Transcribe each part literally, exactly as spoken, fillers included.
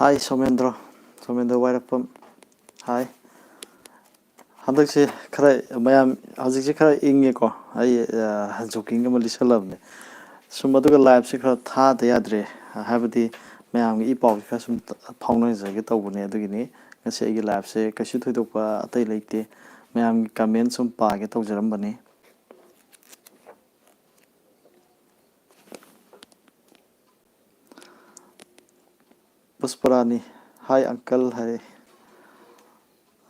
ꯍꯥꯏ ꯁꯣꯃꯦꯟꯗ꯭ꯔꯣ, ꯁꯣꯃꯦꯟꯗ꯭ꯔ ꯋꯥꯏꯔꯛꯄꯝ꯫ ꯍꯥꯏ꯫ ꯍꯟꯗꯛꯁꯦ ꯈꯔ ꯃꯌꯥꯝ ꯍꯧꯖꯤꯛꯁꯦ ꯈꯔ ꯏꯪꯉꯦꯀꯣ꯫ ꯑꯩ ꯖꯣꯀꯤꯡ ꯑꯃ ꯂꯤꯠꯁꯜꯂꯕꯅꯦ꯫ ꯁꯨꯝ ꯑꯗꯨꯒ ꯂꯥꯏꯞꯁꯦ ꯈꯔ ꯊꯥꯗ ꯌꯥꯗ꯭ꯔꯦ, ꯍꯥꯏꯕꯗꯤ ꯃꯌꯥꯝꯒꯤ ꯏ ꯄꯥꯎꯁꯦ ꯈꯔ ꯁꯨꯝ ꯐꯥꯎꯅꯖꯒꯦ ꯇꯧꯕꯅꯦ꯫ ꯑꯗꯨꯒꯤꯅꯤ ꯉꯁꯤ ꯑꯩꯒꯤ ꯂꯥꯏꯞꯁꯦ ꯀꯩꯁꯨ ꯊꯣꯏꯗꯣꯛꯄ ꯑꯇꯩ ꯂꯩꯇꯦ꯫ ꯃꯌꯥꯝꯒꯤ ꯀꯃꯦꯟ ꯁꯨꯝ ꯄꯥꯒꯦ ꯇꯧꯖꯔꯝꯕꯅꯤ꯫ ꯄꯨꯁꯄꯔꯥꯅꯤ, "ꯍꯥꯏ ꯑꯪꯀꯜ" ꯍꯥꯏꯔꯦ꯫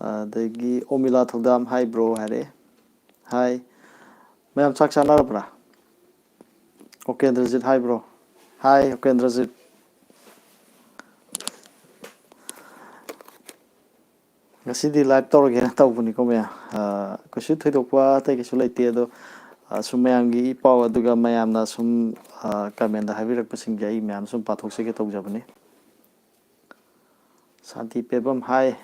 ꯑꯗꯒꯤ ꯑꯣꯃꯤꯂꯥ ꯊꯧꯗꯥꯝ, "ꯍꯥꯏ ꯕ꯭ꯔꯣ" ꯍꯥꯏꯔꯦ꯫ ꯍꯥꯏ꯫ ꯃꯌꯥꯝ ꯆꯥꯛ ꯆꯥꯅꯔꯕ꯭ꯔꯥ? ꯑꯣꯀꯦꯟꯗ꯭ꯔꯖꯤꯠ, "ꯍꯥꯏ ꯕ꯭ꯔꯣ"꯫ ꯍꯥꯏ ꯑꯣꯀꯦꯟꯗ꯭ꯔꯖꯤꯠ꯫ ꯉꯁꯤꯗꯤ ꯂꯥꯏꯚ ꯇꯧꯔꯒꯦꯅ ꯇꯧꯕꯅꯤꯀꯣ ꯃꯌꯥꯝ꯫ ꯑ, ꯀꯩꯁꯨ ꯊꯣꯏꯗꯣꯛꯄ ꯑꯇꯩ ꯀꯩꯁꯨ ꯂꯩꯇꯦ꯫ ꯑꯗꯣ, ꯑ, ꯁꯨꯝ ꯃꯌꯥꯝꯒꯤ ꯏ ꯄꯥꯎ, ꯑꯗꯨꯒ ꯃꯌꯥꯝꯅ ꯁꯨꯝ, ꯑ, ꯀꯃꯦꯟꯗ ꯍꯥꯏꯕꯤꯔꯛꯄꯁꯤꯡꯁꯦ ꯑꯩ ꯃꯌꯥꯝ ꯁꯨꯝ ꯄꯥꯊꯣꯛꯆꯒꯦ ꯇꯧꯖꯕꯅꯤ꯫ ꯁꯥꯟꯇꯤ ꯄꯦꯕꯝ, "ꯍꯥꯏ"꯫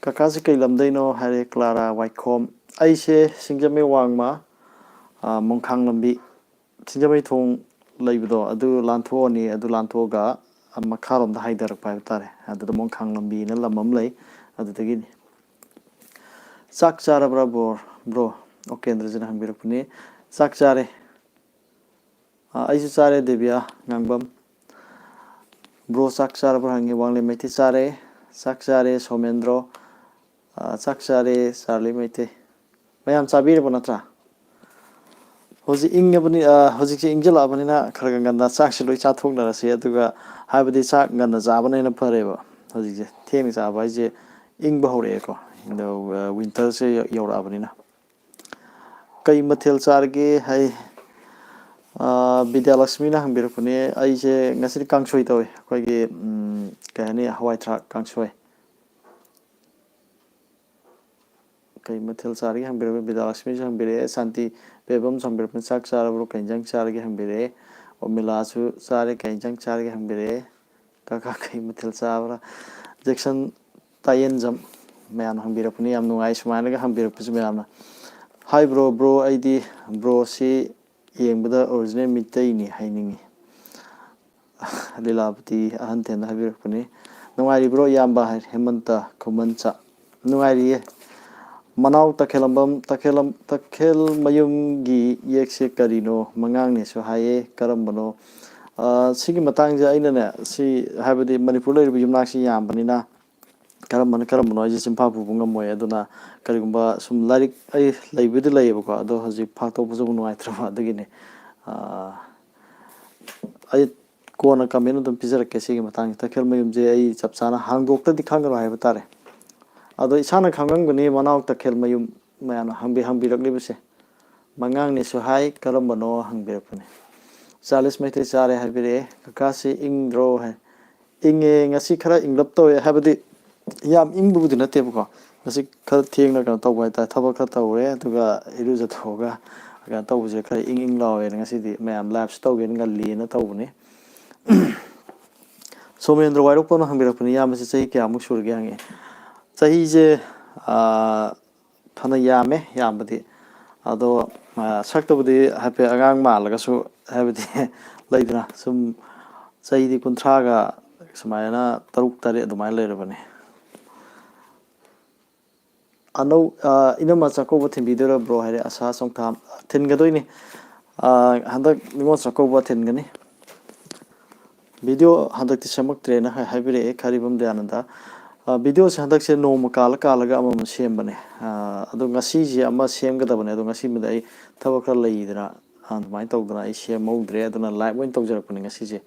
"ꯀꯀꯥꯁꯦ ꯀꯩ ꯂꯝꯗꯩꯅꯣ?" ꯍꯥꯏꯔꯦ ꯀ꯭ꯂꯥꯔꯥ ꯋꯥꯏꯈꯣꯝ꯫ ꯑꯩꯁꯦ ꯁꯤꯡꯖꯃꯩ ꯋꯥꯡꯃ, ꯑ, ꯃꯣꯡꯈꯥꯡ ꯂꯝꯕꯤ, ꯁꯤꯡꯖꯃꯩ ꯊꯣꯡ ꯂꯩꯕꯗꯣ ꯑꯗꯨ ꯂꯥꯟꯊꯣꯛꯑꯅꯤ꯫ ꯑꯗꯨ ꯂꯥꯟꯊꯣꯛꯑꯒ ꯃꯈꯥꯔꯣꯝꯗ ꯍꯥꯏꯊꯔꯛꯄ ꯍꯥꯏꯕ ꯇꯥꯔꯦ꯫ ꯑꯗꯨꯗ ꯃꯣꯡꯈꯥꯡ ꯂꯝꯕꯤꯅ ꯂꯝ ꯑꯃ ꯂꯩ, ꯑꯗꯨꯗꯒꯤꯅꯤ꯫ "ꯆꯥꯛ ꯆꯥꯔꯕ꯭ꯔꯥ ꯕ꯭ꯔꯣ?" ꯕ꯭ꯔꯣ, ꯑꯣꯀꯦꯟꯗ꯭ꯔꯖꯤꯠꯅ ꯍꯪꯕꯤꯔꯛꯄꯅꯤ꯫ "ꯆꯥꯛ ꯆꯥꯔꯦ"꯫ ꯑ, "ꯑꯩꯁꯨ ꯆꯥꯔꯦ", ꯗꯦꯕꯤꯌꯥ ꯉꯥꯡꯕꯝ꯫ "ꯕ꯭ꯔꯣ ꯆꯥꯛ ꯆꯥꯔꯕ꯭ꯔꯥ?" ꯍꯪꯉꯤ ꯋꯥꯡꯂꯦꯟ ꯃꯩꯇꯩ꯫ "ꯆꯥꯔꯦ"꯫ "ꯆꯥꯛ ꯆꯥꯔꯦ", ꯁꯣꯃꯦꯟꯗ꯭ꯔꯣ꯫ ꯑ, "ꯆꯥꯛ ꯆꯥꯔꯦ", ꯆꯥꯔꯂꯤ ꯃꯩꯇꯩ꯫ ꯃꯌꯥꯝ ꯆꯥꯕꯤꯔꯕ ꯅꯠꯇ꯭ꯔꯥ? ꯍꯧꯖꯤꯛ ꯏꯪꯉꯕꯅꯤ, ꯑ, ꯍꯧꯖꯤꯛꯁꯦ ꯏꯪꯁꯤꯜꯂꯛꯑꯕꯅꯤꯅ ꯈꯔ ꯈꯔ ꯉꯟꯅ ꯆꯥꯛꯁꯦ ꯂꯣꯏ ꯆꯥꯊꯣꯛꯅꯔꯁꯤ꯫ ꯑꯗꯨꯒ ꯍꯥꯏꯕꯗꯤ ꯆꯥꯛ ꯉꯟꯅ ꯆꯥꯕꯅ ꯍꯦꯟꯅ ꯐꯔꯦꯕ꯫ ꯍꯧꯖꯤꯛꯁꯦ ꯊꯦꯡꯅ ꯆꯥꯕ ꯍꯥꯏꯁꯦ ꯏꯪꯕ ꯍꯧꯔꯛꯑꯦꯀꯣ꯫ ꯑꯗꯣ, ꯑ, ꯋꯤꯟꯇꯔꯁꯦ ꯌꯧꯔꯛꯑꯕꯅꯤꯅ꯫ "ꯀꯩ ꯃꯊꯦꯜ ꯆꯥꯔꯒꯦ?" ꯍꯥꯏ꯫ ꯑ, ꯕꯤꯗ꯭ꯌꯥꯂꯛꯁꯃꯤꯅ ꯍꯪꯕꯤꯔꯛꯄꯅꯦ꯫ ꯑꯩꯁꯦ ꯉꯁꯤꯗꯤ ꯀꯥꯡꯁꯣꯏ ꯇꯧꯋꯦ꯫ ꯑꯩꯈꯣꯏꯒꯤ, ꯎꯝ, ꯀꯩ ꯍꯥꯏꯅꯤ, ꯍꯋꯥꯏ ꯊ꯭ꯔꯥꯛ ꯀꯥꯡꯁꯣꯏ꯫ "ꯀꯩ ꯃꯊꯦꯜ ꯆꯥꯔꯒꯦ?" ꯍꯪꯕꯤꯔꯛꯄ ꯕꯤꯗ꯭ꯌꯥꯂꯛꯁꯃꯤꯁꯨ ꯍꯪꯕꯤꯔꯛꯑꯦ, ꯁꯥꯟꯇꯤ ꯄꯦꯕꯝꯁꯨ ꯍꯪꯕꯤꯔꯛꯄꯅꯤ, "ꯆꯥꯛ ꯆꯥꯔꯕ꯭ꯔꯣ? ꯀꯩ ꯏꯟꯖꯥꯡ ꯆꯥꯔꯒꯦ?" ꯍꯪꯕꯤꯔꯛꯑꯦ꯫ ꯑꯣꯃꯤꯂꯥꯁꯨ "ꯆꯥꯔꯦ, ꯀꯩ ꯏꯟꯖꯥꯡ ꯆꯥꯔꯒꯦ?" ꯍꯪꯕꯤꯔꯛꯑꯦ꯫ "ꯀꯀꯥ ꯀꯩ ꯃꯊꯦꯜ ꯆꯥꯕ꯭ꯔꯥ?" ꯖꯦꯛꯁꯟ ꯇꯥꯌꯦꯟꯖꯝ ꯃꯌꯥꯝꯅ ꯍꯪꯕꯤꯔꯛꯄꯅꯤ, ꯌꯥꯝ ꯅꯨꯡꯉꯥꯏ ꯁꯨꯃꯥꯏꯅꯒ ꯍꯪꯕꯤꯔꯛꯄꯁꯤ ꯃꯌꯥꯝꯅ꯫ "ꯍꯥꯏ ꯕ꯭ꯔꯣ, ꯕ꯭ꯔꯣ ꯑꯩꯗꯤ ꯕ꯭ꯔꯣꯁꯤ ꯌꯦꯡꯕꯗ ꯑꯣꯔꯤꯖꯤꯅꯦꯜ ꯃꯤꯇꯩꯅꯤ ꯍꯥꯏꯅꯤꯡꯉꯤ"꯫ ꯂꯤꯂꯥꯕꯇꯤ ꯑꯍꯟꯊꯦꯟꯅ ꯍꯥꯏꯕꯤꯔꯛꯄꯅꯤ꯫ "ꯅꯨꯡꯉꯥꯏꯔꯤꯕ꯭ꯔꯣ ꯏꯌꯥꯝꯕ?" ꯍꯥꯏ ꯍꯦꯃꯟꯇ ꯈꯨꯃꯟꯆꯥ꯫ "ꯅꯨꯡꯉꯥꯏꯔꯤꯌꯦ꯫ ꯃꯅꯥꯎ ꯇꯈꯦꯜꯂꯝꯕꯝ, ꯇꯈꯦꯜꯂꯝ-, ꯇꯈꯦꯜ ꯃꯌꯨꯝꯒꯤ ꯌꯦꯛꯁꯦ ꯀꯔꯤꯅꯣ? ꯃꯉꯥꯡꯅꯦꯁꯨ ꯍꯥꯏꯌꯦ, ꯀꯔꯝꯕꯅꯣ?" ꯑ, ꯁꯤꯒꯤ ꯃꯇꯥꯡꯁꯦ ꯑꯩꯅꯅꯦ, ꯁꯤ ꯍꯥꯏꯕꯗꯤ ꯃꯅꯤꯄꯨꯔ ꯂꯩꯔꯤꯕ ꯌꯨꯝꯅꯥꯛꯁꯤ ꯌꯥꯝꯕꯅꯤꯅ ꯀꯔꯝꯕꯅ ꯀꯔꯝꯕꯅꯣ ꯑꯩꯁꯦ ꯆꯤꯟꯐꯥ ꯄꯨꯕ ꯉꯝꯃꯣꯏ꯫ ꯑꯗꯨꯅ ꯀꯔꯤꯒꯨꯝꯕ ꯁꯨꯝ ꯂꯥꯏꯔꯤꯛ ꯑꯩ ꯂꯩꯕꯨꯗꯤ ꯂꯩꯌꯦꯕꯀꯣ, ꯑꯗꯣ ꯍꯧꯖꯤꯛ ꯐꯥꯛꯇꯣꯛꯄꯁꯨ ꯑꯃꯨꯛ ꯅꯨꯡꯉꯥꯏꯇ꯭ꯔꯕ, ꯑꯗꯨꯒꯤꯅꯤ꯫ ꯑ, ꯑꯩ ꯀꯣꯟꯅ comment ꯑꯗꯨꯝ ꯄꯤꯖꯔꯛꯀꯦ ꯁꯤꯒꯤ ꯃꯇꯥꯡꯁꯦ꯫ ꯇꯈꯦꯜ ꯃꯌꯨꯝꯁꯦ ꯑꯩ ꯆꯞ ꯆꯥꯅ ꯍꯥꯡꯗꯣꯛꯇꯗꯤ ꯈꯪꯉꯔꯣꯏ ꯍꯥꯏꯕ ꯇꯥꯔꯦ꯫ ꯑꯗꯣ ꯏꯁꯥꯅ ꯈꯪꯉꯝꯒꯅꯤ, ꯃꯅꯥꯎ ꯇꯈꯦꯜ ꯃꯌꯨꯝ ꯃꯌꯥꯝꯅ ꯍꯪꯕꯤ-, ꯍꯪꯕꯤꯔꯛꯂꯤꯕꯁꯦ꯫ "ꯃꯉꯥꯡꯅꯦꯁꯨ ꯍꯥꯏ, ꯀꯔꯝꯕꯅꯣ?" ꯍꯪꯕꯤꯔꯛꯄꯅꯤ꯫ ꯆꯥꯔꯂꯤꯁ ꯃꯩꯇꯩ ꯆꯥꯔꯦ ꯍꯥꯏꯕꯤꯔꯛꯑꯦ꯫ "ꯀꯀꯥꯁꯤ ꯏꯪꯗ꯭ꯔꯣ?" ꯍꯥꯏ꯫ "ꯏꯪꯉꯦ, ꯉꯁꯤ ꯈꯔ ꯏꯪꯂꯞ ꯇꯧꯋꯦ", ꯍꯥꯏꯕꯗꯤ ꯌꯥꯝ ꯏꯪꯕꯕꯨꯗꯤ ꯅꯠꯇꯦꯕꯀꯣ꯫ ꯉꯁꯤ ꯈꯔ ꯊꯦꯡꯅ ꯀꯩꯅꯣ ꯇꯧꯕ ꯍꯥꯏꯇꯥꯔꯦ, ꯊꯕꯛ ꯈꯔ ꯇꯧꯔꯦ, ꯑꯗꯨꯒ ꯏꯔꯨꯖꯊꯣꯛꯑꯒ ꯀꯩꯅꯣ ꯇꯧꯕꯁꯦ ꯈꯔ ꯏꯪ ꯏꯪ ꯂꯥꯎꯋꯦꯅ ꯉꯁꯤꯗꯤ ꯃꯌꯥꯝ liveꯁꯨ ꯇꯧꯒꯦꯅ ꯉꯜꯂꯤꯅ ꯇꯧꯕꯅꯤ꯫ ꯁꯣꯃꯦꯟꯗ꯭ꯔ ꯋꯥꯏꯔꯣꯛꯄꯝꯅ ꯍꯪꯕꯤꯔꯛꯄꯅꯤ, "ꯏꯌꯥꯝꯕꯁꯦ ꯆꯍꯤ ꯀꯌꯥꯃꯨꯛ ꯁꯨꯔꯒꯦ?" ꯍꯪꯉꯛꯑꯦ꯫ ꯆꯍꯤꯁꯦ, ꯑꯥ, ꯐꯅ ꯌꯥꯝꯃꯦ, ꯌꯥꯝꯕꯗꯤ꯫ ꯑꯗꯣ, ꯑꯥ, ꯁꯛꯇꯕꯨꯗꯤ ꯍꯥꯏꯐꯦꯠ ꯑꯉꯥꯡ ꯃꯥꯜꯂꯒꯁꯨ, ꯍꯥꯏꯕꯗꯤ ꯂꯩꯗꯅ, ꯁꯨꯝ ꯆꯍꯤꯗꯤ ꯀꯨꯟꯊ꯭ꯔꯥꯒ ꯁꯨꯃꯥꯏꯅ ꯇꯔꯨꯛ ꯇꯔꯦꯠ ꯑꯗꯨꯃꯥꯏꯅ ꯂꯩꯔꯕꯅꯤ꯫ ꯑꯅꯧ-, ꯑꯥ, "ꯏꯅꯝꯃ ꯆꯥꯛꯀꯧꯕ ꯊꯤꯟꯕꯤꯗꯣꯏꯔꯥ ꯕ꯭ꯔꯣ?" ꯍꯥꯏꯔꯦ ꯑꯁꯥ ꯆꯣꯡꯊꯥꯝ꯫ "ꯊꯤꯟꯒꯗꯣꯏꯅꯤ꯫ ꯑꯥ, ꯍꯟꯗꯛ ꯅꯤꯉꯣꯜ ꯆꯥꯛꯀꯧꯕ ꯊꯤꯟꯒꯅꯤ꯫" ꯚꯤꯗꯤꯑꯣ ꯍꯟꯗꯛꯇꯤ ꯁꯦꯝꯃꯛꯇ꯭ꯔꯦꯅ ꯍꯥꯏ-, ꯍꯥꯏꯕꯤꯔꯛꯑꯦ ꯈꯥꯔꯤꯕꯝ ꯗꯌꯥꯅꯟꯗ꯫ ꯑꯥ, ꯚꯤꯗꯤꯑꯣꯁꯦ ꯍꯟꯗꯛꯁꯦ ꯅꯣꯡꯃ ꯀꯥꯜꯂ ꯀꯥꯜꯂꯒ ꯑꯃꯃꯝ ꯁꯦꯝꯕꯅꯦ꯫ ꯑꯥ, ꯑꯗꯣ ꯉꯁꯤꯁꯦ ꯑꯃ ꯁꯦꯝꯒꯗꯕꯅꯦ, ꯑꯗꯣ ꯉꯁꯤꯃꯗꯤ ꯑꯩ ꯊꯕꯛ ꯈꯔ ꯂꯩꯗꯅ, ꯑꯗꯨꯃꯥꯏꯅ ꯇꯧꯗꯅ ꯑꯩ ꯁꯦꯝꯍꯧꯗ꯭ꯔꯦ꯫ ꯑꯗꯨꯅ live ꯑꯣꯏꯅ ꯇꯧꯖꯔꯛꯄꯅꯦ ꯉꯁꯤꯁꯦ꯫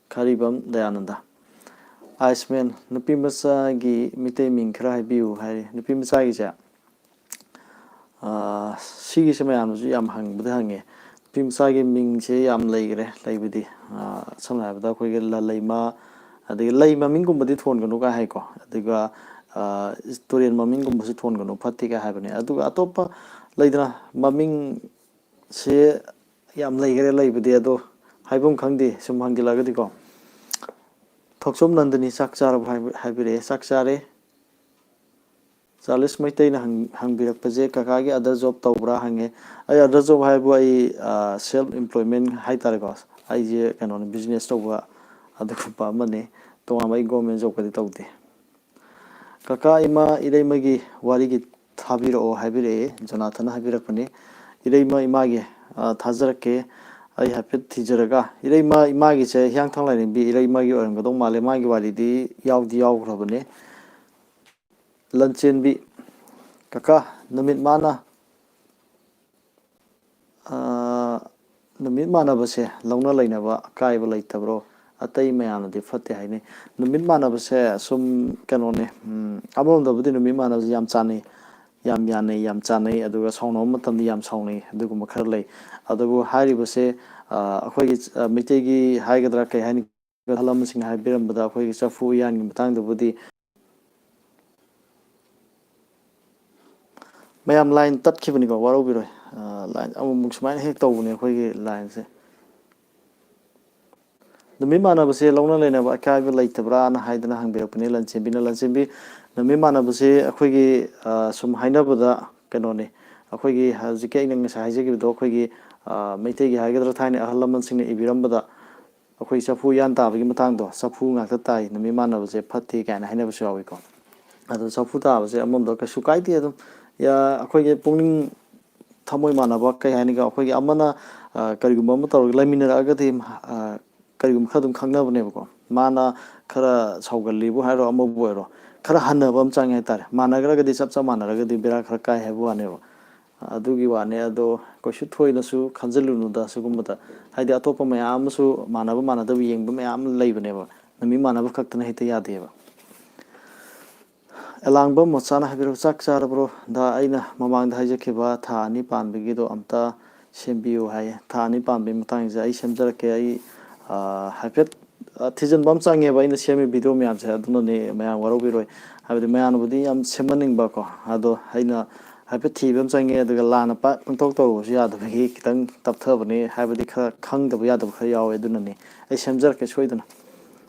ꯈꯥꯔꯤꯕꯝ ꯗꯌꯥꯅꯟꯗ꯫ ꯑꯥꯏꯁꯃꯦꯟ, "ꯅꯨꯄꯤ ꯃꯆꯥꯒꯤ ꯃꯤꯇꯩ ꯃꯤꯡ ꯈꯔ ꯍꯥꯏꯕꯤꯌꯨ" ꯍꯥꯏꯔꯤ꯫ ꯅꯨꯄꯤ ꯃꯆꯥꯒꯤꯁꯦ, ꯑꯥ, ꯁꯤꯒꯤꯁꯦ ꯃꯌꯥꯝꯅꯁꯨ ꯌꯥꯝ ꯍꯪꯕꯗꯤ ꯍꯪꯉꯦ꯫ ꯅꯨꯄꯤ ꯃꯆꯥꯒꯤ ꯃꯤꯡꯁꯦ ꯌꯥꯝ ꯂꯩꯈ꯭ꯔꯦ, ꯂꯩꯕꯗꯤ, ꯑꯥ, ꯁꯝꯅ ꯍꯥꯏꯔꯕꯗ ꯑꯩꯈꯣꯏꯒꯤ ꯂꯜꯂꯩꯃ, ꯑꯗꯒꯤ ꯂꯩ ꯃꯃꯤꯡꯒꯨꯝꯕꯗꯤ ꯊꯣꯟꯒꯅꯨ ꯀꯥꯏ ꯍꯥꯏꯀꯣ, ꯑꯗꯨꯒ, ꯑꯥ, ꯇꯨꯔꯦꯜ ꯃꯃꯤꯡꯒꯨꯝꯕꯁꯨ ꯊꯣꯟꯒꯅꯨ, ꯐꯠꯇꯦ ꯀꯥꯏ ꯍꯥꯏꯕꯅꯦ꯫ ꯑꯗꯨꯒ ꯑꯇꯣꯞꯄ ꯂꯩꯗꯅ, ꯃꯃꯤꯡꯁꯦ ꯌꯥꯝ ꯂꯩꯈ꯭ꯔꯦ ꯂꯩꯕꯗꯤ, ꯑꯗꯣ ꯍꯥꯏꯐꯝ ꯈꯪꯗꯦ ꯁꯨꯝ ꯍꯪꯖꯤꯜꯂꯛꯑꯒꯗꯤꯀꯣ꯫ ꯊꯣꯛꯆꯣꯝ ꯅꯟꯗꯅꯤ, "ꯆꯥꯛ ꯆꯥꯔꯕꯣ?" ꯍꯥꯏꯕ-, ꯍꯥꯏꯕꯤꯔꯛꯑꯦ꯫ "ꯆꯥꯛ ꯆꯥꯔꯦ꯫" ꯆꯥꯔꯂꯤꯁ ꯃꯩꯇꯩꯅ ꯍꯪ-, ꯍꯪꯕꯤꯔꯛꯄꯁꯦ, "ꯀꯀꯥꯒꯤ other job ꯇꯧꯕ꯭ꯔꯥ?" ꯍꯪꯉꯦ꯫ ꯑꯩ other job ꯍꯥꯏꯕꯨ ꯑꯩ, ꯑ, self employment ꯍꯥꯏꯇꯥꯔꯦꯀꯣ꯫ ꯑꯩꯁꯦ ꯀꯩꯅꯣꯅꯤ, business ꯇꯧꯕ, ꯑꯗꯨꯒꯨꯝꯕ ꯑꯃꯅꯤ꯫ ꯇꯣꯉꯥꯟꯕ ꯑꯩ ꯒꯣꯔꯃꯦꯟ ꯖꯣꯕꯀꯗꯤ ꯇꯧꯗꯦ꯫ ꯀꯀꯥ, ꯏꯃꯥ ꯏꯔꯩꯃꯒꯤ ꯋꯥꯔꯤꯒꯤ ꯊꯥꯕꯤꯔꯛꯑꯣ ꯍꯥꯏꯕꯤꯔꯛꯑꯦ, ꯖꯣꯅꯥꯊꯟꯅ ꯍꯥꯏꯕꯤꯔꯛꯄꯅꯤ꯫ ꯏꯔꯩꯃ ꯏꯃꯥꯒꯤ, ꯑ, ꯊꯥꯖꯔꯛꯀꯦ꯫ ꯑꯩ ꯍꯥꯏꯐꯦꯠ ꯊꯤꯖꯔꯒ, ꯏꯔꯩꯃ ꯏꯃꯥꯒꯤꯁꯦ ꯍꯤꯌꯥꯡꯊꯥꯡ ꯂꯥꯏꯔꯦꯝꯕꯤ ꯏꯔꯩꯃꯒꯤ ꯑꯣꯏꯔꯝꯒꯗꯧ ꯃꯥꯜꯂꯦ꯫ ꯃꯥꯒꯤ ꯋꯥꯔꯤꯗꯤ ꯌꯥꯎꯗꯤ ꯌꯥꯎꯈ꯭ꯔꯕꯅꯦ꯫ ꯂꯟꯆꯦꯟꯕꯤ, ꯀꯀꯥ, ꯅꯨꯃꯤꯠ ꯃꯥꯅ, ꯑ, ꯅꯨꯃꯤꯠ ꯃꯥꯟꯅꯕꯁꯦ ꯂꯧꯅ ꯂꯩꯅꯕ ꯑꯀꯥꯏꯕ ꯂꯩꯇꯕ꯭ꯔꯣ? ꯑꯇꯩ ꯃꯌꯥꯝꯅꯗꯤ ꯐꯠꯇꯦ ꯍꯥꯏꯅꯩ꯫ ꯅꯨꯃꯤꯠ ꯃꯥꯟꯅꯕꯁꯦ ꯁꯨꯝ ꯀꯩꯅꯣꯅꯦ, ꯎꯝ, ꯑꯃꯔꯣꯝꯗꯕꯨꯗꯤ ꯅꯨꯃꯤꯠ ꯃꯥꯟꯅꯕꯁꯦ ꯌꯥꯝ ꯆꯥꯟꯅꯩ, ꯌꯥꯝ ꯌꯥꯅꯩ, ꯌꯥꯝ ꯆꯥꯟꯅꯩ꯫ ꯑꯗꯨꯒ ꯁꯥꯎꯅꯕ ꯃꯇꯝꯗ ꯌꯥꯝ ꯁꯥꯎꯅꯩ, ꯑꯗꯨꯒꯨꯝꯕ ꯈꯔ ꯂꯩ꯫ ꯑꯗꯨꯕꯨ ꯍꯥꯏꯔꯤꯕꯁꯦ, ꯑ, ꯑꯩꯈꯣꯏꯒꯤ, ꯑ, ꯃꯩꯇꯩꯒꯤ ꯍꯥꯏꯒꯗ꯭ꯔꯥ, ꯀꯩ ꯍꯥꯏꯅꯤ, ꯑꯍꯜ ꯂꯃꯟꯁꯤꯡꯅ ꯍꯥꯏꯕꯤꯔꯝꯕꯗ ꯑꯩꯈꯣꯏꯒꯤ ꯆꯐꯨ ꯎꯌꯥꯟꯒꯤ ꯃꯇꯥꯡꯗꯕꯨꯗꯤ ꯃꯌꯥꯝ ꯂꯥꯏꯟ ꯇꯠꯈꯤꯕꯅꯤꯀꯣ, ꯋꯥꯔꯧꯕꯤꯔꯣꯏ꯫ ꯑ, ꯂꯥꯏꯟ ꯑꯃꯨꯛꯃꯨꯛ ꯁꯨꯃꯥꯏꯅ ꯍꯦꯛ ꯇꯧꯕꯅꯦ ꯑꯩꯈꯣꯏꯒꯤ ꯂꯥꯏꯟꯁꯦ꯫ ꯅꯨꯃꯤꯠ ꯃꯥꯟꯅꯕꯁꯦ ꯂꯧꯅ ꯂꯩꯅꯕ ꯑꯀꯥꯏꯕ ꯂꯩꯇꯕ꯭ꯔꯥꯅ ꯍꯥꯏꯗꯅ ꯍꯪꯕꯤꯔꯛꯄꯅꯦ ꯂꯟꯆꯦꯟꯕꯤꯅ꯫ ꯂꯟꯆꯦꯟꯕꯤ, ꯅꯨꯃꯤꯠ ꯃꯥꯟꯅꯕꯁꯦ ꯑꯩꯈꯣꯏꯒꯤ, ꯑ, ꯁꯨꯝ ꯍꯥꯏꯅꯕꯗ ꯀꯩꯅꯣꯅꯤ, ꯑꯩꯈꯣꯏꯒꯤ ꯍꯧꯖꯤꯛꯀꯤ ꯑꯩꯅ ꯉꯁꯥꯏ ꯍꯥꯏꯖꯈꯤꯕꯗꯣ, ꯑꯩꯈꯣꯏꯒꯤ, ꯑ, ꯃꯩꯇꯩꯒꯤ ꯍꯥꯏꯒꯗ꯭ꯔꯥ, ꯊꯥꯏꯅ ꯑꯍꯜ ꯂꯃꯟꯁꯤꯡꯅ ꯏꯕꯤꯔꯝꯕꯗ ꯑꯩꯈꯣꯏ ꯆꯐꯨ ꯎꯌꯥꯟ ꯇꯥꯕꯒꯤ ꯃꯇꯥꯡꯗꯣ, ꯆꯐꯨ ꯉꯥꯛꯇ ꯇꯥꯏ, ꯅꯨꯃꯤꯠ ꯃꯥꯟꯅꯕꯁꯦ ꯐꯠꯇꯦ ꯀꯥꯏꯅ ꯍꯥꯏꯅꯕꯁꯨ ꯌꯥꯎꯏꯀꯣ꯫ ꯑꯗꯣ ꯆꯐꯨ ꯇꯥꯕꯁꯦ ꯑꯃꯔꯣꯝꯗ ꯀꯩꯁꯨ ꯀꯥꯏꯗꯦ꯫ ꯑꯗꯨꯝ, ꯌꯥ-, ꯑꯩꯈꯣꯏꯒꯤ ꯄꯨꯛꯅꯤꯡ ꯊꯃꯣꯏ ꯃꯥꯟꯅꯕ, ꯀꯩ ꯍꯥꯏꯅꯤꯒ, ꯑꯩꯈꯣꯏꯒꯤ ꯑꯃꯅ, ꯑ, ꯀꯔꯤꯒꯨꯝꯕ ꯑꯃ ꯇꯧꯔꯒ ꯂꯩꯃꯤꯟꯅꯔꯛꯑꯒꯗꯤ, ꯑ, ꯀꯔꯤꯒꯨꯝꯕ ꯈꯔ ꯑꯗꯨꯝ ꯈꯪꯅꯕꯅꯦꯕꯀꯣ꯫ ꯃꯥꯅ ꯈꯔ ꯁꯥꯎꯒꯜꯂꯤꯕꯨ ꯍꯥꯏꯔꯣ, ꯑꯃꯕꯨ ꯑꯣꯏꯔꯣ, ꯈꯔ ꯍꯟꯅꯕ ꯑꯃ ꯆꯪꯉꯦ ꯍꯥꯏꯇꯥꯔꯦ꯫ ꯃꯥꯟꯅꯈ꯭ꯔꯒꯗꯤ, ꯆꯞ ꯆꯞ ꯃꯥꯟꯅꯔꯒꯗꯤ ꯕꯦꯔꯥ ꯈꯔ ꯀꯥꯏ ꯍꯥꯏꯕ ꯋꯥꯅꯦꯕ꯫ ꯑꯗꯨꯒꯤ ꯋꯥꯅꯦ꯫ ꯑꯗꯣ ꯀꯩꯁꯨ ꯊꯣꯏꯅꯁꯨ ꯈꯟꯖꯤꯜꯂꯨꯅꯨꯗ ꯁꯤꯒꯨꯝꯕꯗ꯫ ꯍꯥꯏꯗꯤ, ꯑꯇꯣꯞꯄ ꯃꯌꯥꯝ ꯑꯃꯁꯨ ꯃꯥꯟꯅꯕ ꯃꯥꯟꯅꯗꯕ ꯌꯦꯡꯕ ꯃꯌꯥꯝ ꯑꯃ ꯂꯩꯕꯅꯦꯕ꯫ ꯅꯨꯃꯤꯠ ꯃꯥꯟꯅꯕ ꯈꯛꯇꯅ ꯍꯦꯛꯇ ꯌꯥꯗꯦꯕ꯫ ꯑꯦꯂꯥꯡꯕꯝ ꯃꯣꯆꯥꯅ ꯍꯥꯏꯕꯤꯔꯛꯎ, "ꯆꯥꯛ ꯆꯥꯔꯕ꯭ꯔꯣ? ꯗꯥ, ꯑꯩꯅ ꯃꯃꯥꯡꯗ ꯍꯥꯏꯖꯈꯤꯕ ꯊꯥ ꯑꯅꯤ ꯄꯥꯟꯕꯒꯤꯗꯣ ꯑꯝꯇ ꯁꯦꯝꯕꯤꯌꯨ" ꯍꯥꯏꯌꯦ꯫ ꯊꯥ ꯑꯅꯤ ꯄꯥꯟꯕꯒꯤ ꯃꯇꯥꯡꯁꯦ ꯑꯩ ꯁꯦꯝꯖꯔꯛꯀꯦ꯫ ꯑꯩ, ꯑ, ꯍꯥꯏꯐꯦꯠ, ꯑ, ꯊꯤꯖꯤꯟꯕ ꯑꯃ ꯆꯪꯉꯦꯕ ꯑꯩꯅ ꯁꯦꯝꯃꯤ ꯚꯤꯗꯤꯑꯣ ꯃꯌꯥꯝꯁꯦ, ꯑꯗꯨꯅꯅꯦ, ꯃꯌꯥꯝ ꯋꯥꯔꯧꯕꯤꯔꯣꯏ꯫ ꯍꯥꯏꯕꯗꯤ ꯃꯌꯥꯝꯅꯕꯨꯗꯤ ꯌꯥꯝ ꯁꯦꯝꯍꯟꯅꯤꯡꯕꯀꯣ, ꯑꯗꯣ ꯑꯩꯅ ꯍꯥꯏꯐꯦꯠ ꯊꯤꯕ ꯑꯃ ꯆꯪꯉꯦ, ꯑꯗꯨꯒ ꯂꯥꯟꯅ ꯄꯥꯛ ꯄꯪꯇꯧ ꯇꯧꯔꯨꯕꯁꯨ ꯌꯥꯗꯕꯒꯤ ꯈꯤꯇꯪ ꯇꯞꯊꯕꯅꯦ, ꯍꯥꯏꯕꯗꯤ ꯈꯔ ꯈꯪꯗꯕ ꯌꯥꯗꯕ ꯈꯔ ꯌꯥꯎꯋꯦ, ꯑꯗꯨꯅꯅꯦ꯫ ꯑꯩ ꯁꯦꯝꯖꯔꯛꯀꯦ ꯁꯣꯏꯗꯅ꯫